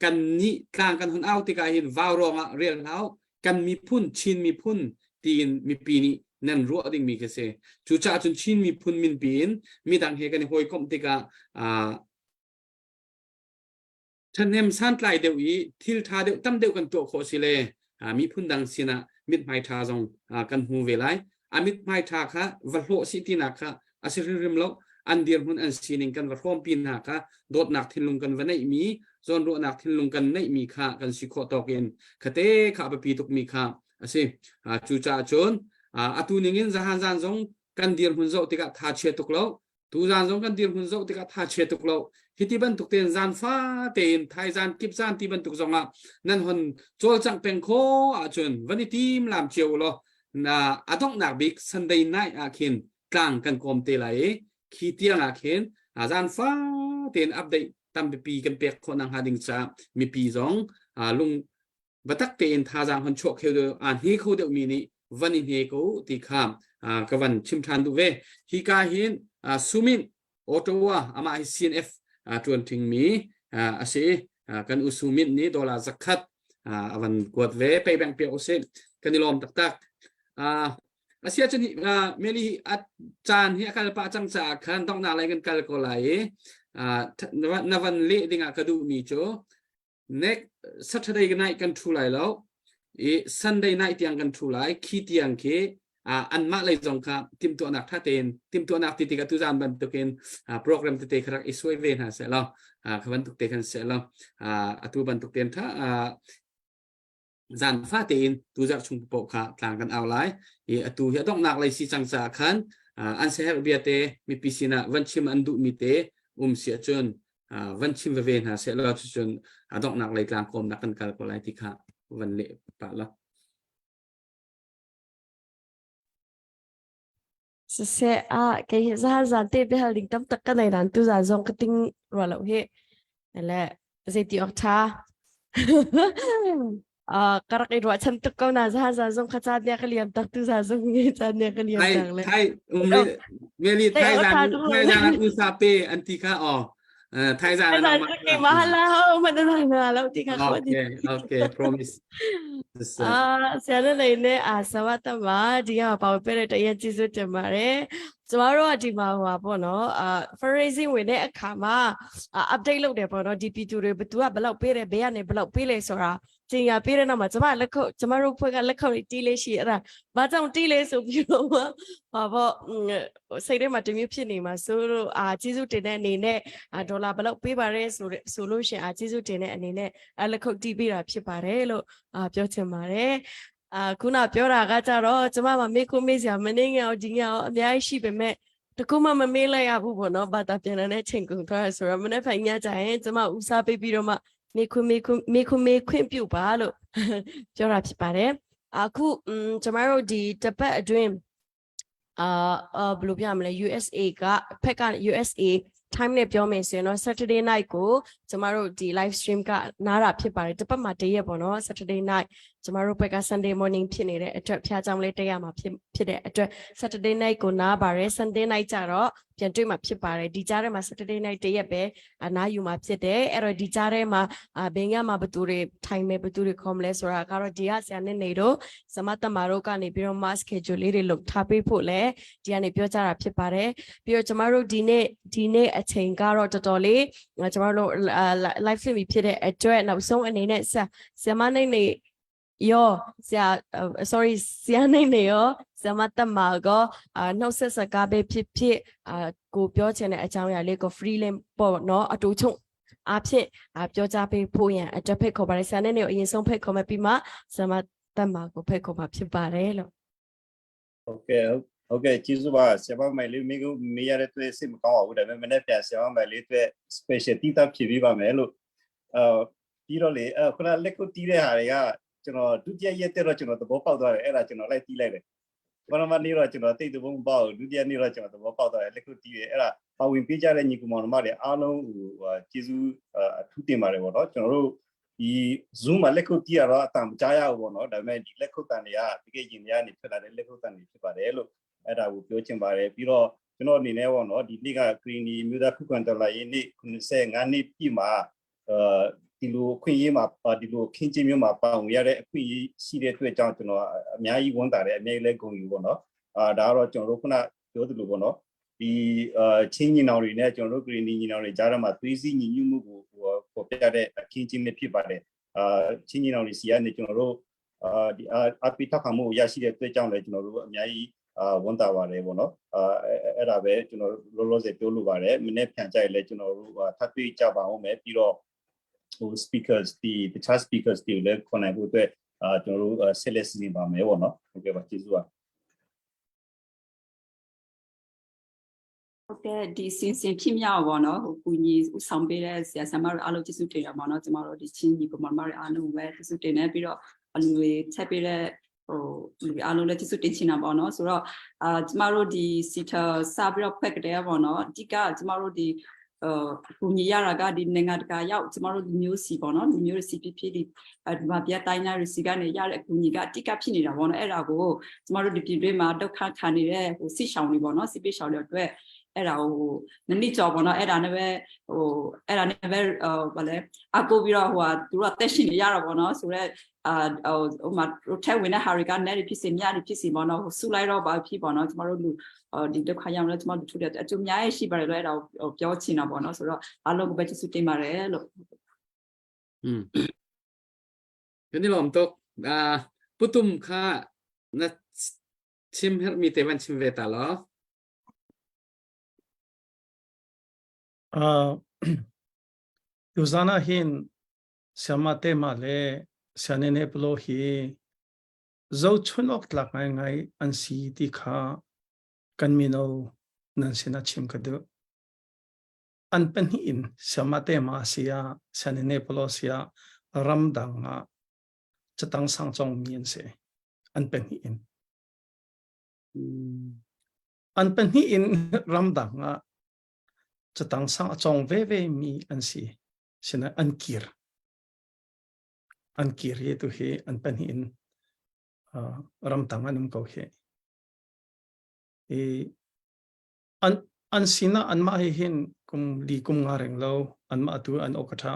kan nih tlang kan hun au tikah hin vau ruangah rel hlau kan miphun Chin miphun tiin mipi nih nan ruah dingmi khi si cucaah cun Chin miphun minpi in midang he kan i hawikomh tikah ṭhahnem santlai deuh i thil ṭha deuh tam deuh kan tuah khawh si le miphun dang sinah mithmai ṭha zong kan hmu ve lai. A mithmai ṭha kha va hlawh si tinak kha a si hrimhrim lo. An dirhmun an sining kan va hrawmpi hna kha dawtnak thinlung kan va neihmi, zawnruahnak thinlung kan neihmi kha kan si khawh tawk in khate kha a biapi tukmi kha a si. Cucaah cun atu ningin zahan zan zong kan dirhmun zoh tikah tha chia tuk lo. Tuzaan zong kan dirhmun zoh tikah tha chia tuk lo. Hiti bantuk tein zan fa tein thaizan kip zan ti bantuk zongah nan hon cawlcangh peng kho ahcun van i tim lam cio law na a donghnak bik Sunday night ah khin tlang kan kawm te lai i khi tiang ah khin zan fa tein update. Tampipi kan pek khawh nak hnga ding caah mipi zong lung batak tein thazaang hon chuah kheu deuh a hne kho deuh mi nih van i hne ko ti kha ka van chim ṭhan duh ve. Hi ka hin Sumin Ottawa amah hi CNF ṭuan ṭhingmi a si. Kan u Sumin nih dollar zakhat a van kuat ve pei beng piak usih. Kan i lawm taktak. Asia cun Meli a caan hi a kal pah cang caah khan donghnak lei kan kal ko lai i na van leh dingah ka duhmi cu next Saturday night kan ṭhu lai lo i Sunday night tiang kan ṭhu lai khi tiang khi anmah lei zong kha timhtuahnak ṭha tein timhtuahnak ti tikah tuzaan bantukin program tete kha rak i suai ve hna seh law kha bantuk te khan seh law atu bantuk tein ṭha zan fa tein tuzarh chung paoh kha tlang kan au lai i atu hi a donghnak lei si cang caah khan an siaherh bia te mipi sinah van chim an duhmi te um si ahcun van chim veve hna seh law cucun a donghnak lei tlang kawmnak kan kal ko lai ti kha van leh pah la. Siseh ah kei hi zahan zan te biahal ding tam tak ka nei nan tu zan zong ka ting rua lo hi. Le zeiti awk tha. Ah ka rak i ruahchan tuk ko na zahan zan zong kha caan nia ka liam tak tu zan zong hi caan nia ka liam Thai tak le. Thai um meli Thai zan Thai zan usa pe an ti kha o Thai zan Thai zan ke mahala ho man na lo ti kha ko Okay okay promise အာဆရာတို့လည်းနဲ့အာဆဝတမဒီကပါပဲတဲ့တရကျေးဇူးတင်ပါတယ်ကျမတို့ကဒီမှာဟိုပါပေါ့နော်အာ fundraising ဝင်တဲ့အခါမှာ update လုပ်တယ်ပေါ့နော်ဒီပြည်သူတွေဘသူကဘလောက်ပေးတယ်ဘယ်ကနေဘလောက်ပေးလဲဆိုတာကျင်ရပေးတဲ့နောက်မှာကျမလက်ခုပ်ကျမတို့ဖွဲ့ကလက်ခုပ်တီးလေးရှိအဲ့ဒါဘာကြောင့်တီးလဲဆိုပြီးတော့ဟာပေါ့စိတ်ထဲမှာတမျိုးဖြစ်နေမှာဆိုလို့အာကျေးဇူးတင်တဲ့အနေနဲ့အာဒေါ်လာဘလောက်ပေးပါရဲဆိုဆိုလို့ရှင်အာကျေးဇူးတင်တဲ့အနေနဲ့အလက်ခုပ်တီးပေးတာဖြစ်ပါတယ်လို့အာပြောချင်ပါတယ်အာခုနပြောတာကကြတော့ကျမမမေးခွန်းမေးစရာမနေငယ်အောင်ဒီငယ်အောင်အများကြီးရှိပေမဲ့တခုမှမမေးလိုက်ရဘူးပေါ့နော်ဘာသာပြန်တဲ့ချိန်ကုန်သွားရဆိုတော့မနေ့ဖိုင်ညကြရင်ကျမဦးစားပေးပြီးတော့မှမေခွန်းမေခွန်းမေခွန်းမေခွင့်ပြုပါလို့ပြောတာဖြစ်ပါတယ်အခုကျမတို့ဒီတပတ်အတွင်းအာအာဘယ်လိုပြမလဲ USA ကဖက်က USA time နဲ့ပြောမယ်ဆိုရင်တော့ Saturday night ကိုကျမတို့ဒီ live stream ကနားတာဖြစ်ပါတယ်တပတ်မှာတရက်ပေါ့နော် Saturday night ကျမတို့ဘက်က Sunday morning ဖြစ်နေတဲ့အတွက်ဖျားကြောင်းလေးတက်ရမှာဖြစ်ဖြစ်တဲ့အတွက် Saturday night ကိုနားပါတယ် Sunday night ကြတော့ပြန်တွေ့မှာဖြစ်ပါတယ်ဒီကြားထဲမှာ Saturday night တရက်ပဲအနားယူမှာဖြစ်တယ်အဲ့တော့ဒီကြားထဲမှာအဘင်ကမှာဘသူတွေထိုင်မယ်ဘသူတွေခေါ်မလဲဆိုတာကတော့ဒီကဆရာနဲ့နေတော့စမတမာတို့ကနေပြီးတော့ mask schedule လေးတွေလုပ်ထားပေးဖို့လဲဒီကနေပြောကြတာဖြစ်ပါတယ်ပြီးတော့ကျမတို့ဒီနေ့ဒီနေ့အချိန်ကတော့တော်တော်လေးကျမတို့ live stream ဖြစ်တဲ့အတွက်နောက်ဆုံးအနေနဲ့ဆရာဆရာမနေနေ ယောဆရာ sorry ဆရာနေနေရောဆရာမတက်မာကောအာနှုတ်ဆက်စကားပဲဖြစ်ဖြစ်အာကိုပြောချင်တဲ့အကြောင်းအရာလေးကို free လေးပေါ့နော်အတူချုပ်အားဖြင့်အာပြောကြားပေးဖို့ရန်အတွက်ဖိတ်ခေါ်ပါတယ်ဆရာနဲ့နေအရင်ဆုံးဖိတ်ခေါ်မယ်ပြီးမှဆရာမတက်မာကိုဖိတ်ခေါ်မှာဖြစ်ပါတယ်လို့ ဟုတ်ကဲ့ဟုတ်ကဲ့ကျေးဇူးပါဆရာမမိုင်လေးမိကမေးရတဲ့အတွက်စိတ်မကောင်းပါဘူးဒါပေမဲ့မနေ့ပြန်ဆရာမမိုင်လေးအတွက် special တီးတာဖြည့်ပေးပါမယ်လို့အာပြီးတော့လေအခုနလက်ကိုတီးတဲ့ဟာတွေကကျွန်တော်ဒုတိယရက်တက်တော့ကျွန်တော်သဘောပေါက်သွားတယ်အဲ့ဒါကျွန်တော်လိုက်တီးလိုက်တယ်ပထမနေ့တော့ကျွန်တော်တိတ်သဘောမပေါက်ဘူးဒုတိယနေ့တော့ကျွန်တော်သဘောပေါက်သွားတယ်လက်ကိုတီးတယ်အဲ့ဒါပါဝင်ပေးကြတဲ့ညီကောင်မောင်တို့တွေအားလုံးဟိုကျေးဇူးအထူးတင်ပါတယ်ပေါ့နော်ကျွန်တော်တို့ ဒီ Zoom မှာလက်ခုပ်တီးရတော့အတန်မကြားရဘူးပေါ့နော်ဒါပေမဲ့ဒီလက်ခုပ်တန်တွေကတကယ်ရင်တွေကနေထွက်လာတဲ့လက်ခုပ်တန်တွေဖြစ်ပါတယ်လို့အဲ့ဒါကိုပြောချင်ပါတယ်ပြီးတော့ကျွန်တော်အနေနဲ့ပေါ့နော်ဒီနေ့က Green မြို့သားခုခံတော်လာရေးနေ့85နှစ်ပြည့်မှာအဲဒီလိုအခွင့်အရေးမှာဒီလိုခင်းကျင်းမျိုးမှာပါဝင်ရတဲ့အခွင့်အရေးရှိတဲ့အတွက်ကြောင့်ကျွန်တော်အများကြီးဝန်တာတယ်အများကြီးလဲဂုဏ်ယူပေါ့နော်အာဒါကတော့ကျွန်တော်တို့ခုနပြောသလိုပေါ့နော်ဒီအာချင်းညီနောင်တွေနဲ့ကျွန်တော်တို့ green ညီနောင်တွေကြားထဲမှာသွေးစည်းညီညွတ်မှုကိုပေါ်ပြတဲ့အခင်းချင်းလေးဖြစ်ပါတယ်အာချင်းညီနောင်တွေစီကနေကျွန်တော်တို့အာဒီအပိထောက်ခံမှုရရှိတဲ့အတွက်ကြောင့်လည်းကျွန်တော်တို့အများကြီးအာဝန်တာပါတယ်ပေါ့နော်အာအဲ့ဒါပဲကျွန်တော်လောလောဆယ်ပြောလိုပါတယ်မနေ့ပြန်ကြရလဲကျွန်တော်တို့ထပ်တွေ့ကြပါအောင်မယ်ပြီးတော့ဟို speakers ဒီတခြား speakers တွေလည်းခေါ်နိုင်ဖို့အတွက်အာကျွန်တော်တို့ဆက်လက်စီစဉ်ပါမယ်ပေါ့နော်ဟုတ်ကဲ့ပါကျေးဇူးပါ ဟုတ်ကဲ့ဒီစင်စင်ဖြစ်မြောက်ပါတော့ဟိုကူညီဥဆောင်ပေးတဲ့ဆရာဆရာမတို့အားလုံးကျေးဇူးတင်ရပါတော့ကျမတို့ဒီချင်းညီကောင်မတွေအားလုံးပဲကျေးဇူးတင်နေပြီးတော့အလူတွေချက်ပေးတဲ့ဟိုလူတွေအားလုံးလည်းကျေးဇူးတင်ချင်တာပေါ့နော်ဆိုတော့အာကျမတို့ဒီစီတာစပြီးတော့ဖွဲ့ကြတယ်ပေါ့နော်အဓိကကျမတို့ဒီ ကူညီရတာကဒီနိုင်ငံတကာရောက်ကျမတို့လူမျိုးစီပေါ့နော်လူမျိုးစီဖြစ်ဖြစ်ဒီဒီမှာပြတိုင်းသားတွေစီကနေရတဲ့အကူအညီကအတိကဖြစ်နေတာပေါ့နော်အဲ့ဒါကိုကျမတို့ဒီပြည်တွင်းမှာဒုက္ခခံနေတဲ့ဟိုစစ်ရှောင်တွေပေါ့နော်စစ်ပေးရှောင်တွေအတွက်အဲ့ဒါဟိုနည်းနည်းကြော်ပေါ့နော်အဲ့ဒါနဲ့ပဲဟိုအဲ့ဒါနဲ့ပဲဟိုဗာလဲအကိုပြီးတော့ဟိုဟာသူတို့ကတက်ရှင်နေရတော့ပေါ့နော်ဆိုတော့အာဟိုဟိုမှာထက်ဝင်တဲ့ဟာတွေကနဲ့ဖြစ်စီမြတွေဖြစ်စီပေါ့နော်ဟိုဆူလိုက်တော့ဘာဖြစ်ပေါ့နော်ကျမတို့လူဒီဒုက္ခရောက်လို့ကျမတို့ထူတဲ့အကျိုးများရရှိပါတယ်လို့အဲ့ဒါကိုပြောချင်တာပေါ့နော်ဆိုတော့အားလုံးကိုပဲကျေးဇူးတင်ပါတယ်လို့ อืมกันนี่ลอมตกอ่าปุตุมค่ะนะชิมมีเตวันชิมเวตาลอ တူဇာနာဟင်ဆ iam te ma le siane ne plo hi zo chun ok tlak ngai ngai an si ti kha kan mino nan sina chim ka du an pen hi in siama te ma sia siane ne plo sia ram dang a chatang sang chong mi an se an pen hi in an pen hi in ram dang a catang sang a cawng veve mi an si sina an kir an kir hi tu hi an pahnih in ramtang an um ko hi i an an sina an mah hi hin kum li kum nga reng lo an mah tu an okatha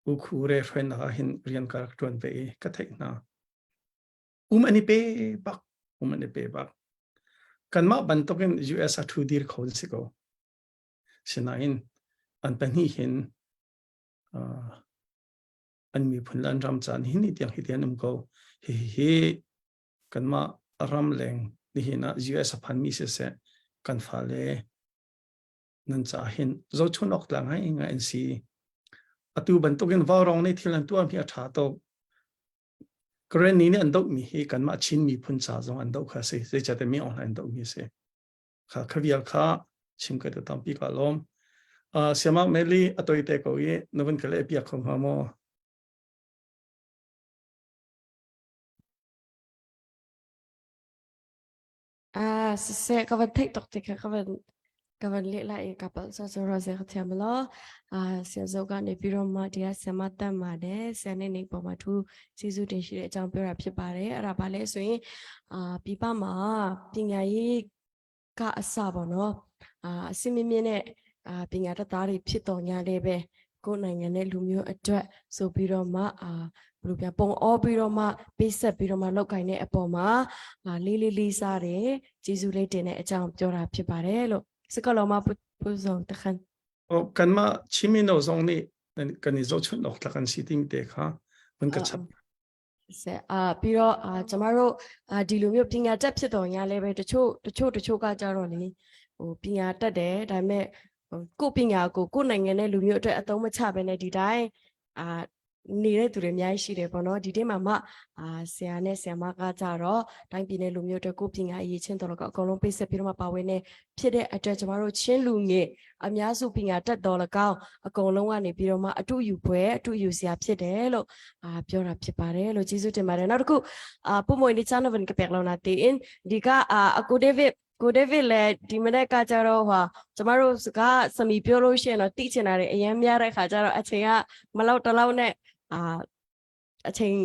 u khu re hren na hin rian ka rak tuan ve i ka theih hna um an i pe bak um an i pe bak kanmah bantukin US a thu dir kho si ko sinain an pahnih hin uh, an miphun le an ram caan hin ni tiang hi tian um ko hi hi kanmah ram leng nihin ah US a phan mi siseh kan fale nan ca hin zochun ok tlang ngai ngai an si atu bantukin vaurong nih thil an tuah mi a tha tuk Karen nih an dohmi hi kanmah Chin miphun ca zong an doh kha a si. Zeicahtiah mi online an dohmi a si. Kha khavial kha chim ka tu tampi ka lawm. Uh, siama meli a toi te ko i na van ka le piak kho hnga maw? Ah, siseh ka van theih tuk ti kha ka van ka van leh lai i ka palh so so ro se ka thiam lo. Ah, sia zo kaနေပြီးတော့မှဒီကဆရာမတက်မှာတဲ့ဆရာနဲ့နေပေါ်မှာထူးကျေးဇူးတင်ရှိတဲ့အကြောင်းပြောတာဖြစ်ပါတယ်။အဲ့ဒါဘာလဲဆိုရင်အာပြပမှာပညာရေးကအစပေါ့နော်။အာအစင်မြင့်မြင့်နဲ့အာပညာတတ်သားတွေဖြစ်တော်ညာလည်းပဲကိုယ်နိုင်ငံနဲ့လူမျိုးအတွက်ဆိုပြီးတော့မှအာဘယ်လိုပြပုံအောပြီးတော့မှပေးဆက်ပြီးတော့မှလောက်ကင်တဲ့အပေါ်မှာအာလေးလေးလေးစားတယ်ကျေးဇူးလေးတင်တဲ့အကြောင်းပြောတာဖြစ်ပါတယ်လို့စကလုံးမပူဇော်တခန် Oh, kanmah Chin mino zong nih kan i zohchunh awk tlak an si timi te kha van ka chap. ဆက်အာပြီးတော့အာကျမတို့အာဒီလိုမျိုးပညာတတ်ဖြစ်တော်ညာလည်းပဲတချို့တချို့တချို့ကကြတော့လေဟိုပညာတတ်တယ်ဒါပေမဲ့ဟိုကိုယ့်ပညာကိုကိုယ့်နိုင်ငံနဲ့လူမျိုးအတွက်အသုံးမချဘဲနဲ့ဒီတိုင်းအာနေတဲ့သူတွေအများကြီးရှိတယ်ပေါ့နော်ဒီတင်းမှာမှအာဆရာနဲ့ဆရာမကကြတော့တိုင်းပြည်နယ်လူမျိုးအတွက်ကိုယ့်ပညာအရေးချင်းတော်တော့အကုန်လုံးပေးဆက်ပြီးတော့မှပါဝင်နေဖြစ်တဲ့အတွက်ကျမတို့ချင်းလူငယ်အများစုပညာတတ်တော်၎င်းအကုန်လုံးကနေပြီးတော့မှအတူယူပွဲအတူယူဆရာဖြစ်တယ်လို့အာပြောတာဖြစ်ပါတယ်လို့ကျေးဇူးတင်ပါတယ်နောက်တစ်ခုအာပုံမွေနေချာနဝန်ကပက်လောနာတေအင်ဒီကအာအကိုဒေးဗစ်ကိုဒေးဗစ်လည်းဒီမနေ့ကကြတော့ဟာကျမတို့စကားစမီပြောလို့ရှိရင်တော့တိချင်တာတွေအရင်များတဲ့ခါကျတော့အချိန်ကမလောက်တလောက်နဲ့အာအချိန်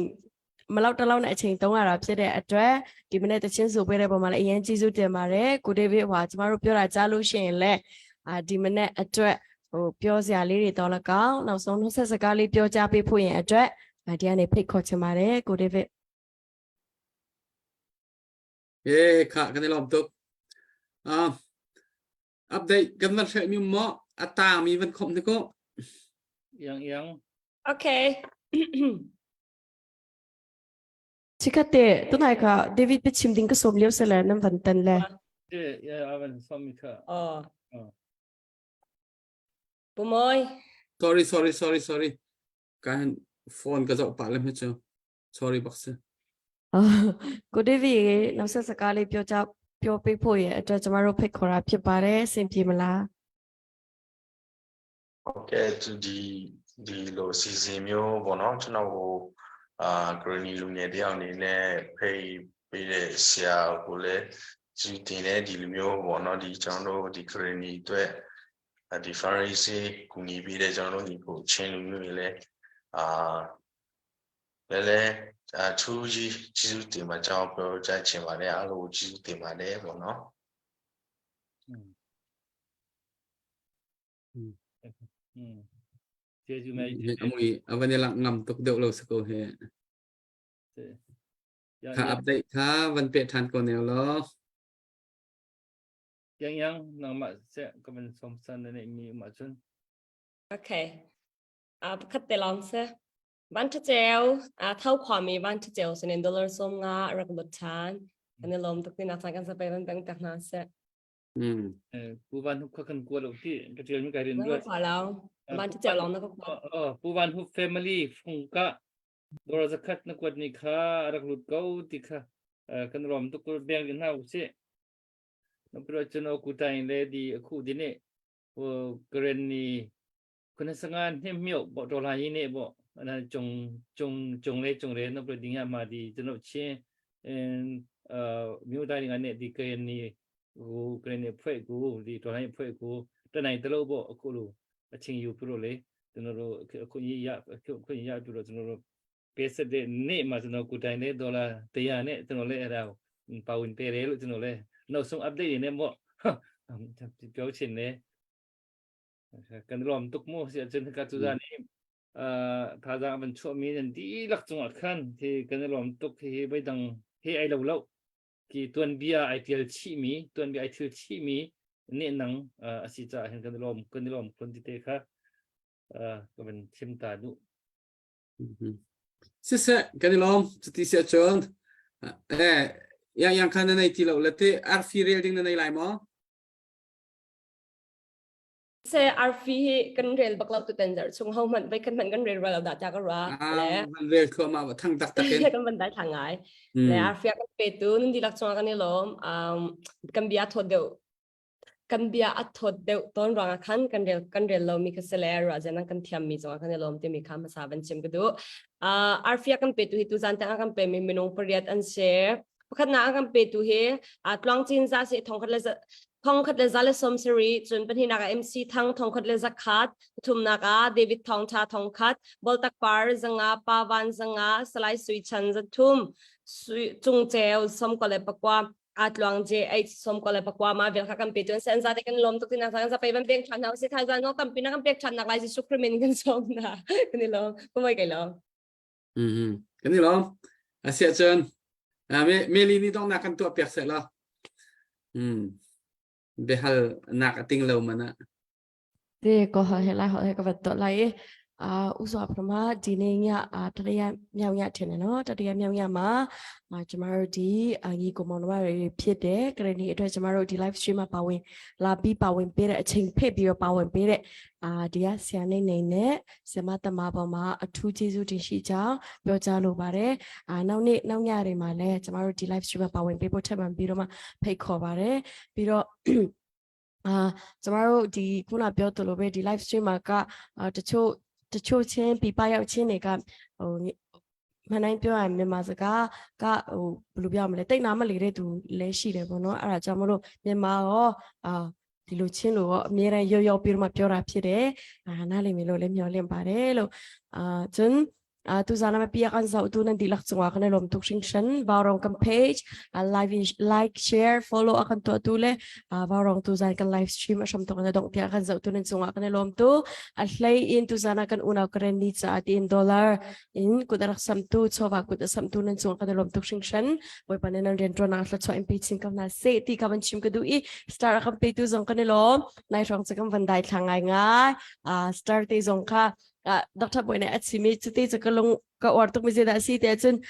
မလောက်တလောက်နဲ့အချိန်သုံးရတာဖြစ်တဲ့အတွက်ဒီမနေ့တချင်းဆိုပေးတဲ့ပုံမှာလည်းအရင်ကျေးဇူးတင်ပါတယ်ကိုဒေးဗစ်ဟာကျမတို့ပြောတာကြားလို့ရှိရင်လည်းအာဒီမနေ့အတွက်ဟိုပြောစရာလေးတွေတော့၎င်းနောက်ဆုံးနှုတ်ဆက်စကားလေးပြောကြားပေးဖို့ရင်အတွက်ဒီကနေဖိတ်ခေါ်ချင်ပါတယ်ကိုဒေးဗစ် เอခกันในลอมตุกอ่าอัปเดตกันวันเชมีมออัตามีวันคมนี่ก็ Yang yang Okay. ချစ်ကတဲ့တနိုင်ကဒေးဗစ်ပချင်ဒင်းကစုံလျောဆလဲနမ်ဝန်တန်လဲ de ya avan samika. Oh. Oh. Pumoy. Sorry sorry sorry sorry การโฟนก็จะปะเลยไม่เจอ sorry บักซ ကိုဒေးဗစ်ရေနောက်ဆက်စကားလေးပြောကြပြောပေးဖို့ရဲ့အတွက်ကျမတို့ဖိတ်ခေါ်တာဖြစ်ပါတယ်အဆင်ပြေမလား ဟုတ်ကဲ့ဒီဒီလိုစီစဉ်မျိုးပေါ့နော်ကျွန်တော်ကိုအာဂရနီလူငယ်တယောက်အနေနဲ့ဖိတ်ပေးတဲ့ဆရာကိုလည်းဒီတင်တဲ့ဒီလိုမျိုးပေါ့နော်ဒီကျွန်တော်တို့ဒီဂရနီအတွက် ဒီ fundraising ကူညီပေးတဲ့ကျွန်တော်တို့ညီကိုချင်းလူမျိုးတွေလည်းအာလည်းလည်းအထူးကြီးကျေးဇူးတင်ပါကြောင်းပြောကြချင်ပါတယ်အားလုံးကိုကျေးဇူးတင်ပါတယ်ပေါ့နော် ကျေးဇူးများ Amui avan lang ngam tuk deuh lo sako he. Kha update kha van pe than ko neo lo. Yang yang nangmah seh ka van som san na nei mi ma cun. Okay. A pakhat te lawng se. Van tha ceu, a thau khuami van tha ceu sinin dollar som nga rak lut than. Kan i lawm tuk ti nak kan sa pe van bang tak hna se. Pu Van Hup kha kan kua lo ti ka tial mi kai rin ruat. Kwa lo. Van tha ceu lawng na ka kua. Pu Van Hup family fung ka dollar zakhat na kuat ni kha rak lut ko ti kha kan rom tuk beng din hna usih. နောက်ပြီးတော့ကျွန်တော်ကိုတိုင်လည်းဒီအခုဒီနေ့ဟိုဂရန်နီ95နှစ်မြုပ်ပေါ့ဒေါ်လာရင်းနေပေါ့အဲ့ဒါဂျုံဂျုံဂျုံလေးဂျုံလေးနောက်ပြီးဒီညမှာဒီကျွန်တော်ချင်းအင်းအာမြို့တိုင်းကနေဒီဂရန်နီဟိုဂရန်နီဖွဲ့ကိုဒီဒေါ်လာရင်းဖွဲ့ကိုတနိုင်တလို့ပေါ့အခုလိုအချင်းယူပြလို့လေကျွန်တော်တို့အခုရရအခုရပြလို့ကျွန်တော်တို့ပေးစတဲ့နေ့မှာကျွန်တော်ကိုတိုင်လေးဒေါ်လာ100နဲ့ကျွန်တော်လည်းအဲ့ဒါပါဝင်ပေးတယ်လို့ကျွန်တော်လည်း နောက်ဆုံး update နေပေါ့ပြောချင်တယ်kan lom tuk mu si achun ka tu zani tha zang ban chu mi nan di lak chung a khan thi kan lom tuk hi bai dang he ai lo lo ki tuan bia ai tial chi mi tuan bia ai thil chi mi ne nang asi cha hen kan lom kan lom kon ti te kha ka ban chim ta nu Siseh kan i lawm cuti si ahcun eh yang yang kha na nei ti lo le te arfi rel ding na nei lai maw? Se arfi hi kan rel bak lo tu ten zar chung ho man vai kan man kan rel lo da ta ka ra le van rel kho ma thang tak tak in kan van dai thang ngai le arfi kan pe tu nun di lak chung kan i lawm um kan bia thot deuh Kan bia a thawt deuh tawn ruangah khan kan rel kan rel lomi kha si le ruahzan ah kan thiammi zongah kan i lawm timi kha hmasa van chim ka duh. Uh, arfia kan petu hi tuzan tiang a kan pemi minung pariat an si. Pakhatnak a kan petu hi uh, Tluang Cin za si thongkhat le thongkhat le za le som sari cun pahnihnak ah MC Thang thongkhat le zakhat pathumnak ah David Thong Tha thongkhat Boltak Par zanga Pa Van zanga Salai Sui Chan zathum Sui Cung Ceu som ko le pakwa atluang JH som ko le pakwa ma vel kha kan pe chun sen za te kan lom tuk tin na za pe ban pek than na si tha za no tampi na kan pek than nak lai si sukrimin kan som na kan i lom ko mai kai lom mhm kan i lom asia chun me meli ni dong na kan tua pek se la um behal nak ating lo mana ဒီကိုဟဟဲလိုက်ဟဲကဘတ်တော့လိုက်အာဥစွာပထမဒီနေ့ညအာတတိယမြောက်ညထင်တယ်နော်တတိယမြောက်ညမှာအာကျမတို့ဒီအာညီကိုမောင်နှမတွေဖြစ်တဲ့ကရဏီအတွက်ကျမတို့ဒီ live stream မှာပါဝင်လာပြီးပါဝင်ပေးတဲ့အချိန်ဖိတ်ပြီးတော့ပါဝင်ပေးတဲ့အာဒီကဆရာနေနေနဲ့ဆရာမတမပေါ်မှာအထူးကျေးဇူးတင်ရှိကြောင်းပြောကြားလိုပါတယ်အာနောက်နေ့နောက်ညတွေမှာလည်းကျမတို့ဒီ live stream မှာပါဝင်ပေးဖို့ထပ်မံပြီးတော့မှဖိတ်ခေါ်ပါတယ်ပြီးတော့ အာကျမတို့ဒီခုနပြောသလိုပဲဒီ live stream မှာကအာတချို့တချို့ချင်းပြပရောက်ချင်းတွေကဟိုမှန်တိုင်းပြောရရင်မြန်မာစကားကဟိုဘယ်လိုပြောမလဲတိတ်နာမလေတဲ့သူလည်းရှိတယ်ပေါ့နော်အဲ့ဒါကြောင့်မလို့မြန်မာရောအာဒီလိုချင်းလိုရောအများတန်းရောရောပြီးတော့မှပြောတာဖြစ်တယ်အာနားလည်မယ်လို့လည်းမျှော်လင့်ပါတယ်လို့အာကျွန် tu zana ma pia kan zau tu nan dilak chungah kan lom tuk hring shan Vaurong kan page live like share follow akan tu tu le Vaurong tu zan kan live stream asham to kan dong tia kan zau tu nan chungah kan lom tu a hlei in tu zana kan unau karen ni cha tin dollar in kudarak sam tu chowa kut sam tu nan chungah kan lom tuk hring shan boi panen nan rian tron na hla chwa mp chin kam na se ti ka ban chim ka du i star kam pe tu zong kan lom nai rong chakam van dai thla ngai ngai star te zong kha Dr. Boy nih a chim i cuti cu ka lung ka uar tuk mi zeidah a si ti ahcun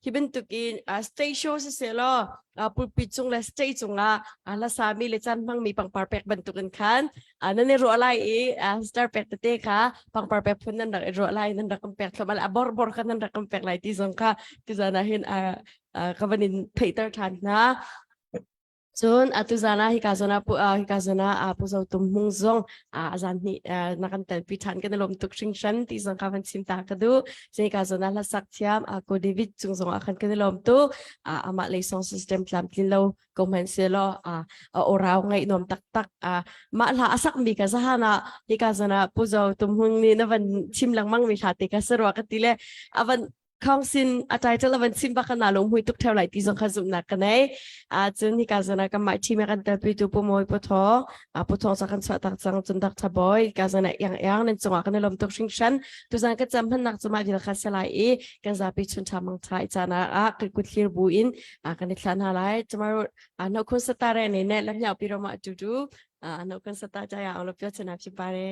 hi bantuk in stage show siseh law pulpit cung le stage cungah hlasami le caan hmangmi pangpar pek bantuk in khan nan i ruah lai i star pek tete kha pangpar pek phun nan rak i ruah lai nan rak kan pek thluahmah a bor bor kha nan rak kan pek lai ti zong kha tuzan ah hin ka van in theihter ṭhan hna. Cun atu zan ah hika zawn ah pu hika zawn ah Pu Zo Tum Hmung zong a zan hnih na kan telpi ṭhan kan i lawm tuk hringhran ti zong kha van chim ta ka duh. Cun hika zawn ah hlasak thiam Ko David cung zong ah khan kan i lawm tuk. Amah lei song system tlamtlin lo ko hmanh se law a orau ngaih nuam taktak. Mah hla a sak mi ka zahan ah hika zawn ah Pu Zo Tum Hmung nih na van chim lengmang mi hla te kha sarua ka ti le a van Khong sin a title a van chim bak na lung hui tuk theo lai ti zong kha zumhnak ka nei. A cun hika zana kan mah team kan telpi tu pu moi pu tho a pu thong sa kan chuah tak cang cun dak tha boy ka zana yang yang nan chungah kan lom tuk hring shan tu zan ka cham han nak chuma vil kha selai i kan zapi chun tha mang tha i chana a kan kut thlir bu in a kan i thlan ha lai tomorrow a no khun sata re ne ne lam nyau pi roma tu tu a no khun sata cha ya ang lo pyo chana phi pare.